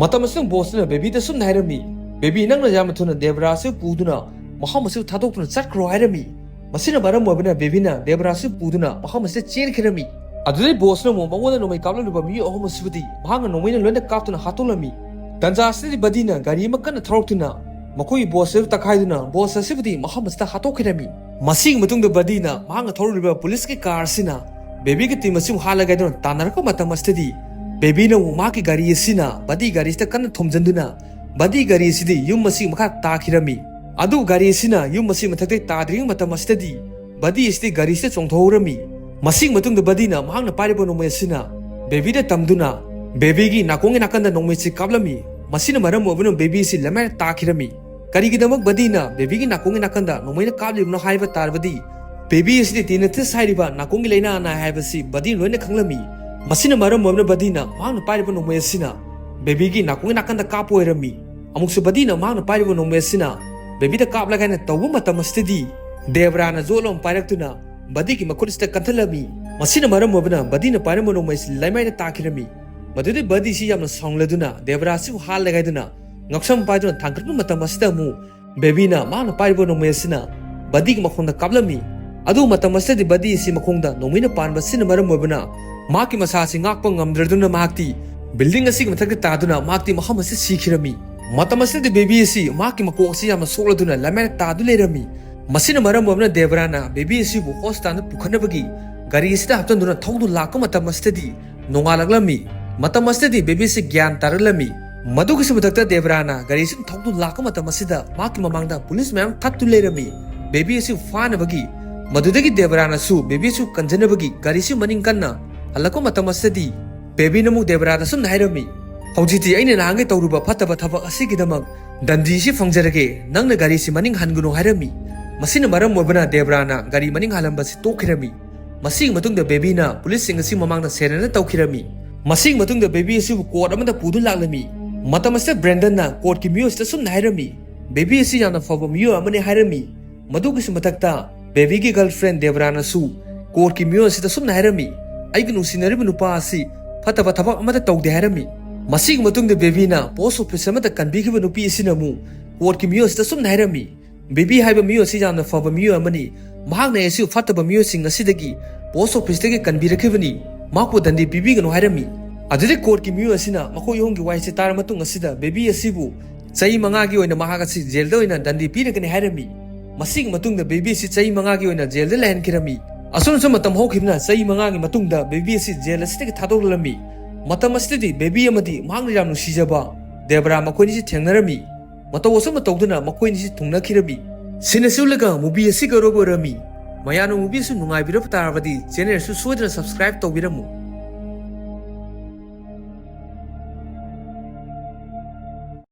ꯃꯇꯝ ꯑꯁꯤꯗ ꯕꯣꯁꯅ ꯕꯦꯕꯤꯗ ꯁꯨꯝꯅ ꯍꯥꯏꯔꯝꯃꯤ, "ꯕꯦꯕꯤ, ꯅꯪꯅ ꯌꯥꯝꯅ ꯊꯨꯅ ꯗꯦꯕ꯭ꯔꯥ ꯑꯁꯤ ꯄꯨꯗꯨꯅ ꯃꯐꯝ ꯑꯁꯤꯕꯨ ꯊꯥꯗꯣꯛꯇꯨꯅ ꯆꯠꯈ꯭ꯔꯣ" ꯍꯥꯏꯔꯝꯃꯤ꯫ ꯃꯁꯤꯅ ꯃꯔꯝ ꯑꯣꯏꯕꯅ ꯕꯦꯕꯤꯅ ꯗꯦꯕ꯭ꯔꯥ ꯑꯁꯤ ꯄꯨꯗꯨꯅ ꯃꯐꯝ ꯑꯁꯤꯗ ꯆꯦꯟꯈꯤꯔꯝꯃꯤ꯫ ꯑꯗꯨꯗꯩ ꯕꯣꯁꯅ ꯑꯃꯨꯛ ꯃꯉꯣꯟꯗ ꯅꯣꯡꯃꯩ ꯀꯥꯞꯂꯛꯂꯤꯕ ꯃꯤꯑꯣꯏ ꯑꯍꯨꯝ ꯑꯁꯤꯕꯨꯗꯤ ꯃꯍꯥꯛꯅ ꯅꯣꯡꯃꯩꯅ ꯂꯣꯏꯅ ꯀꯥꯞꯇꯨꯅ ꯍꯥꯠꯇꯣꯛꯂꯝꯃꯤ꯫ ꯇꯟꯖꯥ ꯑꯁꯤꯗꯗꯤ ꯕꯗꯤꯅ ꯒꯥꯔꯤ ꯑꯃ ꯀꯟꯅ ꯊꯧꯔꯛꯇꯨꯅ ꯃꯈꯣꯏꯒꯤ ꯕꯣꯁ ꯑꯗꯨ ꯇꯛꯈꯥꯏꯗꯨꯅ ꯕꯣꯁ ꯑꯁꯤꯕꯨꯗꯤ ꯃꯐꯝ ꯑꯁꯤꯗ ꯍꯥꯠꯇꯣꯛꯈꯤꯔꯝꯃꯤ꯫ ꯃꯁꯤꯒꯤ ꯃꯇꯨꯡꯗ ꯕꯗꯤꯅ ꯃꯍꯥꯛꯅ ꯊꯧꯔꯤꯕ ꯄꯨꯂꯤꯁꯀꯤ ꯀꯥꯔ ꯑꯁꯤꯅ ꯕꯦꯕꯤꯒꯤ ꯇꯤꯝ ꯑꯁꯤꯕꯨ ꯍꯥꯠꯂꯒꯦ ꯍꯥꯏꯗꯨꯅ ꯇꯥꯟꯅꯔꯛꯄ ꯃꯇꯝ ꯑꯁꯤꯗꯗꯤ ꯕꯦꯕꯤꯅ ꯑꯃꯨꯛ ꯃꯍꯥꯛꯀꯤ ꯒꯥꯔꯤ ꯑꯁꯤꯅ ꯕꯗꯤ ꯒꯥꯔꯤꯁꯤꯗ ꯀꯟꯅ ꯊꯣꯝꯖꯤꯟꯗꯨꯅ ꯕꯗꯤ ꯒꯥꯔꯤ ꯑꯁꯤꯗꯤ ꯌꯨꯝ ꯑꯁꯤꯒꯤ ꯃꯈꯥ ꯇꯥꯈꯤꯔꯝꯃꯤ꯫ ꯑꯗꯨꯕꯨ ꯒꯥꯔꯤ ꯑꯁꯤꯅ ꯌꯨꯝ ꯑꯁꯤ ꯃꯊꯛꯇ ꯇꯥꯗ꯭ꯔꯤꯉꯩ ꯃꯇꯝ ꯑꯁꯤꯗꯗꯤ ꯕꯗꯤ ꯑꯁꯤꯗꯤ ꯒꯥꯔꯤꯁꯤꯗ ꯆꯣꯡꯊꯣꯛꯍꯧꯔꯝꯃꯤ꯫ ꯃꯁꯤꯒꯤ ꯃꯇꯨꯡꯗ ꯕꯗꯤꯅ ꯃꯍꯥꯛꯅ ꯄꯥꯏꯔꯤꯕ ꯅꯣꯡꯃꯩ ꯑꯁꯤꯅ ꯕꯦꯕꯤꯗ ꯇꯝꯗꯨꯅ ꯕꯦꯕꯤꯒꯤ ꯅꯥꯀꯣꯡꯒꯤ ꯅꯥꯀꯟꯗ ꯅꯣꯡꯃꯩ ꯑꯁꯤ ꯀꯥꯞꯂꯝꯃꯤ꯫ ꯃꯁꯤꯅ ꯃꯔꯝ ꯑꯣꯏꯕꯅ ꯕꯦꯕꯤ ꯑꯁꯤ ꯂꯃꯥꯏꯅ ꯇꯥꯈꯤꯔꯝꯃꯤ꯫ ꯀꯔꯤꯒꯤꯗꯃꯛ ꯕꯗꯤꯅ ꯕꯦꯕꯤꯒꯤ ꯅꯥꯀꯣꯡꯒꯤ ꯅꯥꯀꯟꯗ ꯅꯣꯡꯃꯩꯅ ꯀꯥꯞꯂꯤꯕꯅꯣ ꯍꯥꯏꯕ ꯇꯥꯔꯕꯗꯤ, ꯕꯦꯕꯤ ꯑꯁꯤꯗꯤ ꯇꯤꯅꯤꯇꯁ ꯍꯥꯏꯔꯤꯕ ꯅꯥꯀꯣꯡꯒꯤ ꯂꯥꯏꯅꯥ ꯅꯥꯏ ꯍꯥꯏꯕꯁꯤ ꯕꯗꯤꯅ ꯂꯣꯏꯅ ꯈꯪꯂꯝꯃꯤ꯫ ꯃꯁꯤꯅ ꯃꯔꯝ ꯑꯣꯏꯗꯨꯅ ꯕꯗꯤꯅ ꯃꯍꯥꯛꯅ ꯄꯥꯏꯔꯤꯕ ꯅꯣꯡꯃꯩ ꯑꯁꯤꯅ ꯕꯦꯕꯤꯒꯤ ꯅꯥꯀꯣꯡꯒꯤ ꯅꯥꯀꯟꯗ ꯀꯥꯞꯄ ꯑꯣꯏꯔꯝꯃꯤ꯫ ꯑꯃꯨꯛꯁꯨ ꯕꯗꯤꯅ ꯃꯍꯥꯛꯅ ꯄꯥꯏꯔꯤꯕ ꯅꯣꯡꯃꯩ ꯑꯁꯤꯅ ꯕꯦꯕꯤꯗ ꯀꯥꯞꯂꯒꯦ ꯍꯥꯏꯅ ꯇꯧꯕ ꯃꯇꯝ ꯑꯁꯤꯗꯗꯤ ꯗꯦꯕ꯭ꯔꯥꯅ ꯖꯣꯠ ꯑꯃ ꯄꯥꯏꯔꯛꯇꯨꯅ ꯕꯗꯤꯒꯤ ꯃꯈꯨꯠ ꯑꯁꯤꯗ ꯀꯟꯊꯠꯂꯝꯃꯤ꯫ ꯃꯁꯤꯅ ꯃꯔꯝ ꯑꯣꯏꯗꯨꯅ ꯕꯗꯤꯅ ꯄꯥꯏꯔꯝꯕ ꯅꯣꯡꯃꯩ ꯑꯁꯤ ꯂꯩꯃꯥꯏꯗ ꯇꯥꯈꯤꯔꯝꯃꯤ꯫ ꯃꯗꯨꯗꯤ ꯕꯗꯤꯁꯤ ꯌꯥꯝꯅ ꯁꯥꯎꯅꯤꯡꯂꯗꯨꯅ ꯗꯦꯕ꯭ꯔꯥ ꯑꯁꯤꯕꯨ ꯍꯥꯠꯂꯒꯦ ꯍꯥꯏꯗꯨꯅ ꯉꯛꯁꯝ ꯄꯥꯏꯗꯨꯅ ꯊꯥꯡꯒꯠꯄ ꯃꯇꯝ ꯑꯁꯤꯗ ꯑꯃꯨꯛ ꯕꯦꯕꯤꯅ ꯃꯍꯥꯛꯅ ꯄꯥꯏꯔꯤꯕ ꯅꯣꯡꯃꯩ ꯑꯁꯤꯅ ꯕꯗꯤꯒꯤ ꯃꯈꯣꯡꯗ ꯀꯥꯞꯂꯝꯃꯤ꯫ ꯑꯗꯨ ꯃꯇꯝ ꯑꯁꯤꯗꯗꯤ ꯕꯗꯤ ꯑꯁꯤ ꯃꯈꯣꯡꯗ ꯅꯣꯡꯃꯩꯅ ꯄꯥꯟꯕ ꯑꯁꯤꯅ ꯃꯔꯝ ꯑꯣꯏꯕꯅ ꯃꯍꯥꯛꯀꯤ ꯃꯁꯥ ꯑꯁꯤ ꯉꯥꯛꯄ ꯉꯝꯗ꯭ꯔꯗꯨꯅ ꯃꯍꯥꯛꯇꯤ ꯕꯤꯜꯗꯤꯡ ꯑꯁꯤꯒꯤ ꯃꯊꯛꯇ ꯇꯥꯗꯨꯅ ꯃꯍꯥꯛꯇꯤ ꯃꯐꯝ ꯑꯁꯤꯗ ꯁꯤꯈꯤꯔꯝꯃꯤ꯫ ꯃꯇꯝ ꯑꯁꯤꯗꯗꯤ ꯕꯦꯕꯤ ꯑꯁꯤ ꯃꯍꯥꯛꯀꯤ ꯃꯀꯣꯛ ꯑꯁꯤ ꯌꯥꯝꯅ ꯁꯣꯛꯂꯗꯨꯅ ꯂꯩꯃꯥꯏꯗ ꯇꯥꯗꯨꯅ ꯂꯩꯔꯝꯃꯤ꯫ ꯃꯁꯤꯅ ꯃꯔꯝ ꯑꯣꯏꯗꯨꯅ ꯗꯦꯕ꯭ꯔꯥꯅ ꯕꯦꯕꯤ ꯑꯁꯤꯕꯨ ꯍꯣꯁꯄꯤꯇꯥꯜꯗ ꯄꯨꯈꯠꯅꯕꯒꯤ ꯒꯥꯔꯤ ꯑꯁꯤꯗ ꯍꯥꯞꯆꯤꯟꯗꯨꯅ ꯊꯧꯗꯨꯅ ꯂꯥꯛꯄ ꯃꯇꯝ ꯑꯁꯤꯗꯗꯤ ꯅꯣꯡꯉꯥꯜꯂꯛꯂꯝꯃꯤ꯫ ꯃꯇꯝ ꯑꯁꯤꯗꯗꯤ ꯕꯦꯕꯤꯁꯤ ꯒ꯭ꯌꯥꯟ ꯇꯥꯔꯛꯂꯝꯃꯤ꯫ ꯃꯗꯨꯒꯤꯁꯨ ꯃꯊꯛꯇ ꯗꯦꯕ꯭ꯔꯥꯅ ꯒꯥꯔꯤꯁꯤ ꯊꯧꯗꯨꯅ ꯂꯥꯛꯄ ꯃꯇꯝ ꯑꯁꯤꯗ ꯃꯍꯥꯛꯀꯤ ꯃꯃꯥꯡꯗ ꯄꯨꯂꯤꯁ ꯃꯌꯥꯝ ꯊꯠꯇꯨꯅ ꯂꯩꯔꯝꯃꯤ꯫ ꯕꯦꯕꯤ ꯑꯁꯤ ꯐꯥꯅꯕꯒꯤ꯫ ꯃꯗꯨꯗꯒꯤ ꯗꯦꯕ꯭ꯔꯥꯅꯁꯨ ꯕꯦꯕꯤ ꯑꯁꯤ ꯀꯟꯖꯅꯕꯒꯤ ꯒꯥꯔꯤꯁꯤ ꯃꯅꯤꯡ ꯀꯟꯅ ꯍꯜꯂꯛꯄ ꯃꯇꯝ ꯑꯁꯤꯗꯗꯤ ꯕꯦꯕꯤꯅ ꯑꯃꯨꯛ ꯗꯦꯕ꯭ꯔꯥꯗ ꯑꯁꯨꯝꯅ ꯍꯥꯏꯔꯝꯃꯤ, "ꯍꯧꯖꯤꯛꯇꯤ ꯑꯩꯅ ꯅꯍꯥꯟꯒꯤ ꯇꯧꯔꯨꯕ ꯐꯠꯇꯕ ꯊꯕꯛ ꯑꯁꯤꯒꯤꯗꯃꯛ ꯗꯟꯗꯤꯁꯤ ꯐꯪꯖꯔꯒꯦ, ꯅꯪꯅ ꯒꯥꯔꯤꯁꯤ ꯃꯅꯤꯡ ꯍꯟꯒꯅꯨ" ꯍꯥꯏꯔꯝꯃꯤ꯫ ꯃꯁꯤꯅ ꯃꯔꯝ ꯑꯣꯏꯕꯅ ꯗꯦꯕ꯭ꯔꯥꯅ ꯒꯥꯔꯤ ꯃꯅꯤꯡ ꯍꯜꯂꯝꯕꯁꯤ ꯇꯣꯛꯈꯤꯔꯝꯃꯤ꯫ ꯃꯁꯤꯒꯤ ꯃꯇꯨꯡꯗ ꯕꯦꯕꯤꯅ ꯄꯨꯂꯤꯁꯁꯤꯡ ꯑꯁꯤ ꯃꯃꯥꯡꯗ ꯁꯦꯔꯦꯟꯗꯔ ꯇꯧꯈꯤꯔꯝꯃꯤ꯫ ꯃꯁꯤꯒꯤ ꯃꯇꯨꯡꯗ ꯕꯦꯕꯤ ꯑꯁꯤꯕꯨ ꯀꯣꯔꯠ ꯑꯃꯗ ꯄꯨꯗꯨꯅ ꯂꯥꯛꯂꯝꯃꯤ꯫ ꯃꯇꯝ ꯑꯁꯤꯗ ꯕ꯭ꯔꯦꯟꯗꯟꯅ ꯀꯣꯔꯠꯀꯤ ꯃꯤꯑꯣꯏ ꯑꯁꯤꯗ ꯑꯁꯨꯝꯅ ꯍꯥꯏꯔꯝꯃꯤ, "ꯕꯦꯕꯤ ꯑꯁꯤ ꯌꯥꯝꯅ ꯐꯕ ꯃꯤꯑꯣꯏ ꯑꯃꯅꯤ" ꯍꯥꯏꯔꯝꯃꯤ꯫ ꯃꯗꯨꯒꯤꯁꯨ ꯃꯊꯛꯇ ꯕꯦꯕꯤꯒꯤ ꯒꯔꯜ ꯐ꯭ꯔꯦꯟ ꯗꯦꯕ꯭ꯔꯥꯅꯁꯨ ꯀꯣꯔꯠꯀꯤ ꯃꯤꯑꯣꯏ ꯑꯁꯤꯗ ꯑꯁꯨꯝꯅ ꯍꯥꯏꯔꯝꯃꯤ, "ꯑꯩꯒꯤ ꯅꯨꯡꯁꯤꯅꯔꯤꯕ ꯅꯨꯄꯥ ꯑꯁꯤ ꯐꯠꯇꯕ ꯊꯕꯛ ꯑꯃꯠꯇ ꯇꯧꯗꯦ" ꯍꯥꯏꯔꯝꯃꯤ꯫ ꯃꯁꯤꯒꯤ ꯃꯇꯨꯡꯗ ꯕꯦꯕꯤꯅ ꯄꯣꯁ ꯑꯣꯐꯤꯁ ꯑꯃꯗ ꯀꯟꯕꯤꯈꯤꯕ ꯅꯨꯄꯤ ꯑꯁꯤꯅ ꯑꯃꯨꯛ ꯀꯣꯔꯠꯀꯤ ꯃꯤꯑꯣꯏ ꯑꯁꯤꯗ ꯑꯁꯨꯝꯅ ꯍꯥꯏꯔꯝꯃꯤ, "ꯕꯦꯕꯤ ꯍꯥꯏꯕ ꯃꯤꯑꯣꯏ ꯑꯁꯤ ꯌꯥꯝꯅ ꯐꯕ ꯃꯤꯑꯣꯏ ꯑꯃꯅꯤ꯫ ꯃꯍꯥꯛꯅ ꯑꯩ ꯑꯁꯤꯕꯨ ꯐꯠꯇꯕ ꯃꯤꯑꯣꯏꯁꯤꯡ ꯑꯁꯤꯗꯒꯤ ꯄꯣꯁ ꯑꯣꯐꯤꯁꯇꯒꯤ ꯀꯟꯕꯤꯔꯛꯈꯤꯕꯅꯤ꯫ ꯃꯍꯥꯛꯄꯨ ꯗꯟꯗꯤ ꯄꯤꯕꯤꯒꯅꯨ" ꯍꯥꯏꯔꯝꯃꯤ꯫ ꯑꯗꯨꯗꯩ ꯀꯣꯔꯠꯀꯤ ꯃꯤꯑꯣꯏ ꯑꯁꯤꯅ ꯃꯈꯣꯏ ꯑꯍꯨꯝꯒꯤ ꯋꯥꯍꯩꯁꯤ ꯇꯥꯔ ꯃꯇꯨꯡ ꯑꯁꯤꯗ ꯕꯦꯕꯤ ꯑꯁꯤꯕꯨ ꯆꯍꯤ ꯃꯉꯥꯒꯤ ꯑꯣꯏꯅ ꯃꯍꯥꯛ ꯑꯁꯤ ꯖꯦꯜꯗ ꯑꯣꯏꯅ ꯗꯟꯗꯤ ꯄꯤꯔꯒꯅꯤ ꯍꯥꯏꯔꯝꯃꯤ꯫ ꯃꯁꯤꯒꯤ ꯃꯇꯨꯡꯗ ꯕꯦꯕꯤ ꯑꯁꯤ ꯆꯍꯤ ꯃꯉꯥꯒꯤ ꯑꯣꯏꯅ ꯖꯦꯜꯗ ꯂꯩꯍꯟꯈꯤꯔꯝꯃꯤ꯫ ꯑꯁꯨꯝꯅ ꯁꯨꯝ ꯃꯇꯝ ꯍꯧꯈꯤꯕꯅ ꯆꯍꯤ ꯃꯉꯥꯒꯤ ꯃꯇꯨꯡꯗ ꯕꯦꯕꯤ ꯑꯁꯤ ꯖꯦꯜ ꯑꯁꯤꯗꯒꯤ ꯊꯥꯗꯣꯛꯂꯝꯃꯤ꯫ ꯃꯇꯝ ꯑꯁꯤꯗꯗꯤ ꯕꯦꯕꯤ ꯑꯃꯗꯤ ꯃꯍꯥꯛꯅ ꯌꯥꯝ ꯅꯨꯡꯁꯤꯖꯕ ꯗꯦꯕ꯭ꯔꯥ ꯃꯈꯣꯏꯅꯤꯁꯤ ꯊꯦꯡꯅꯔꯝꯃꯤ꯫ ꯃꯇꯧ ꯑꯁꯨꯝꯅ ꯇꯧꯗꯨꯅ ꯃꯈꯣꯏꯅꯤꯁꯤ ꯊꯨꯡꯅꯈꯤꯔꯝꯃꯤ꯫ ꯁꯤꯅ ꯁꯤ ꯎꯠꯂꯒ movie ꯑꯁꯤꯒ ꯑꯔꯣꯏꯕ ꯑꯣꯏꯔꯝꯃꯤ꯫ ꯃꯌꯥꯝꯅ movie ꯑꯁꯤ ꯅꯨꯡꯉꯥꯏꯕꯤꯔꯕ ꯇꯥꯔꯕꯗꯤ channel ꯑꯁꯨ ꯁꯣꯏꯗꯅ subscribe ꯇꯧꯕꯤꯔꯝꯃꯨ꯫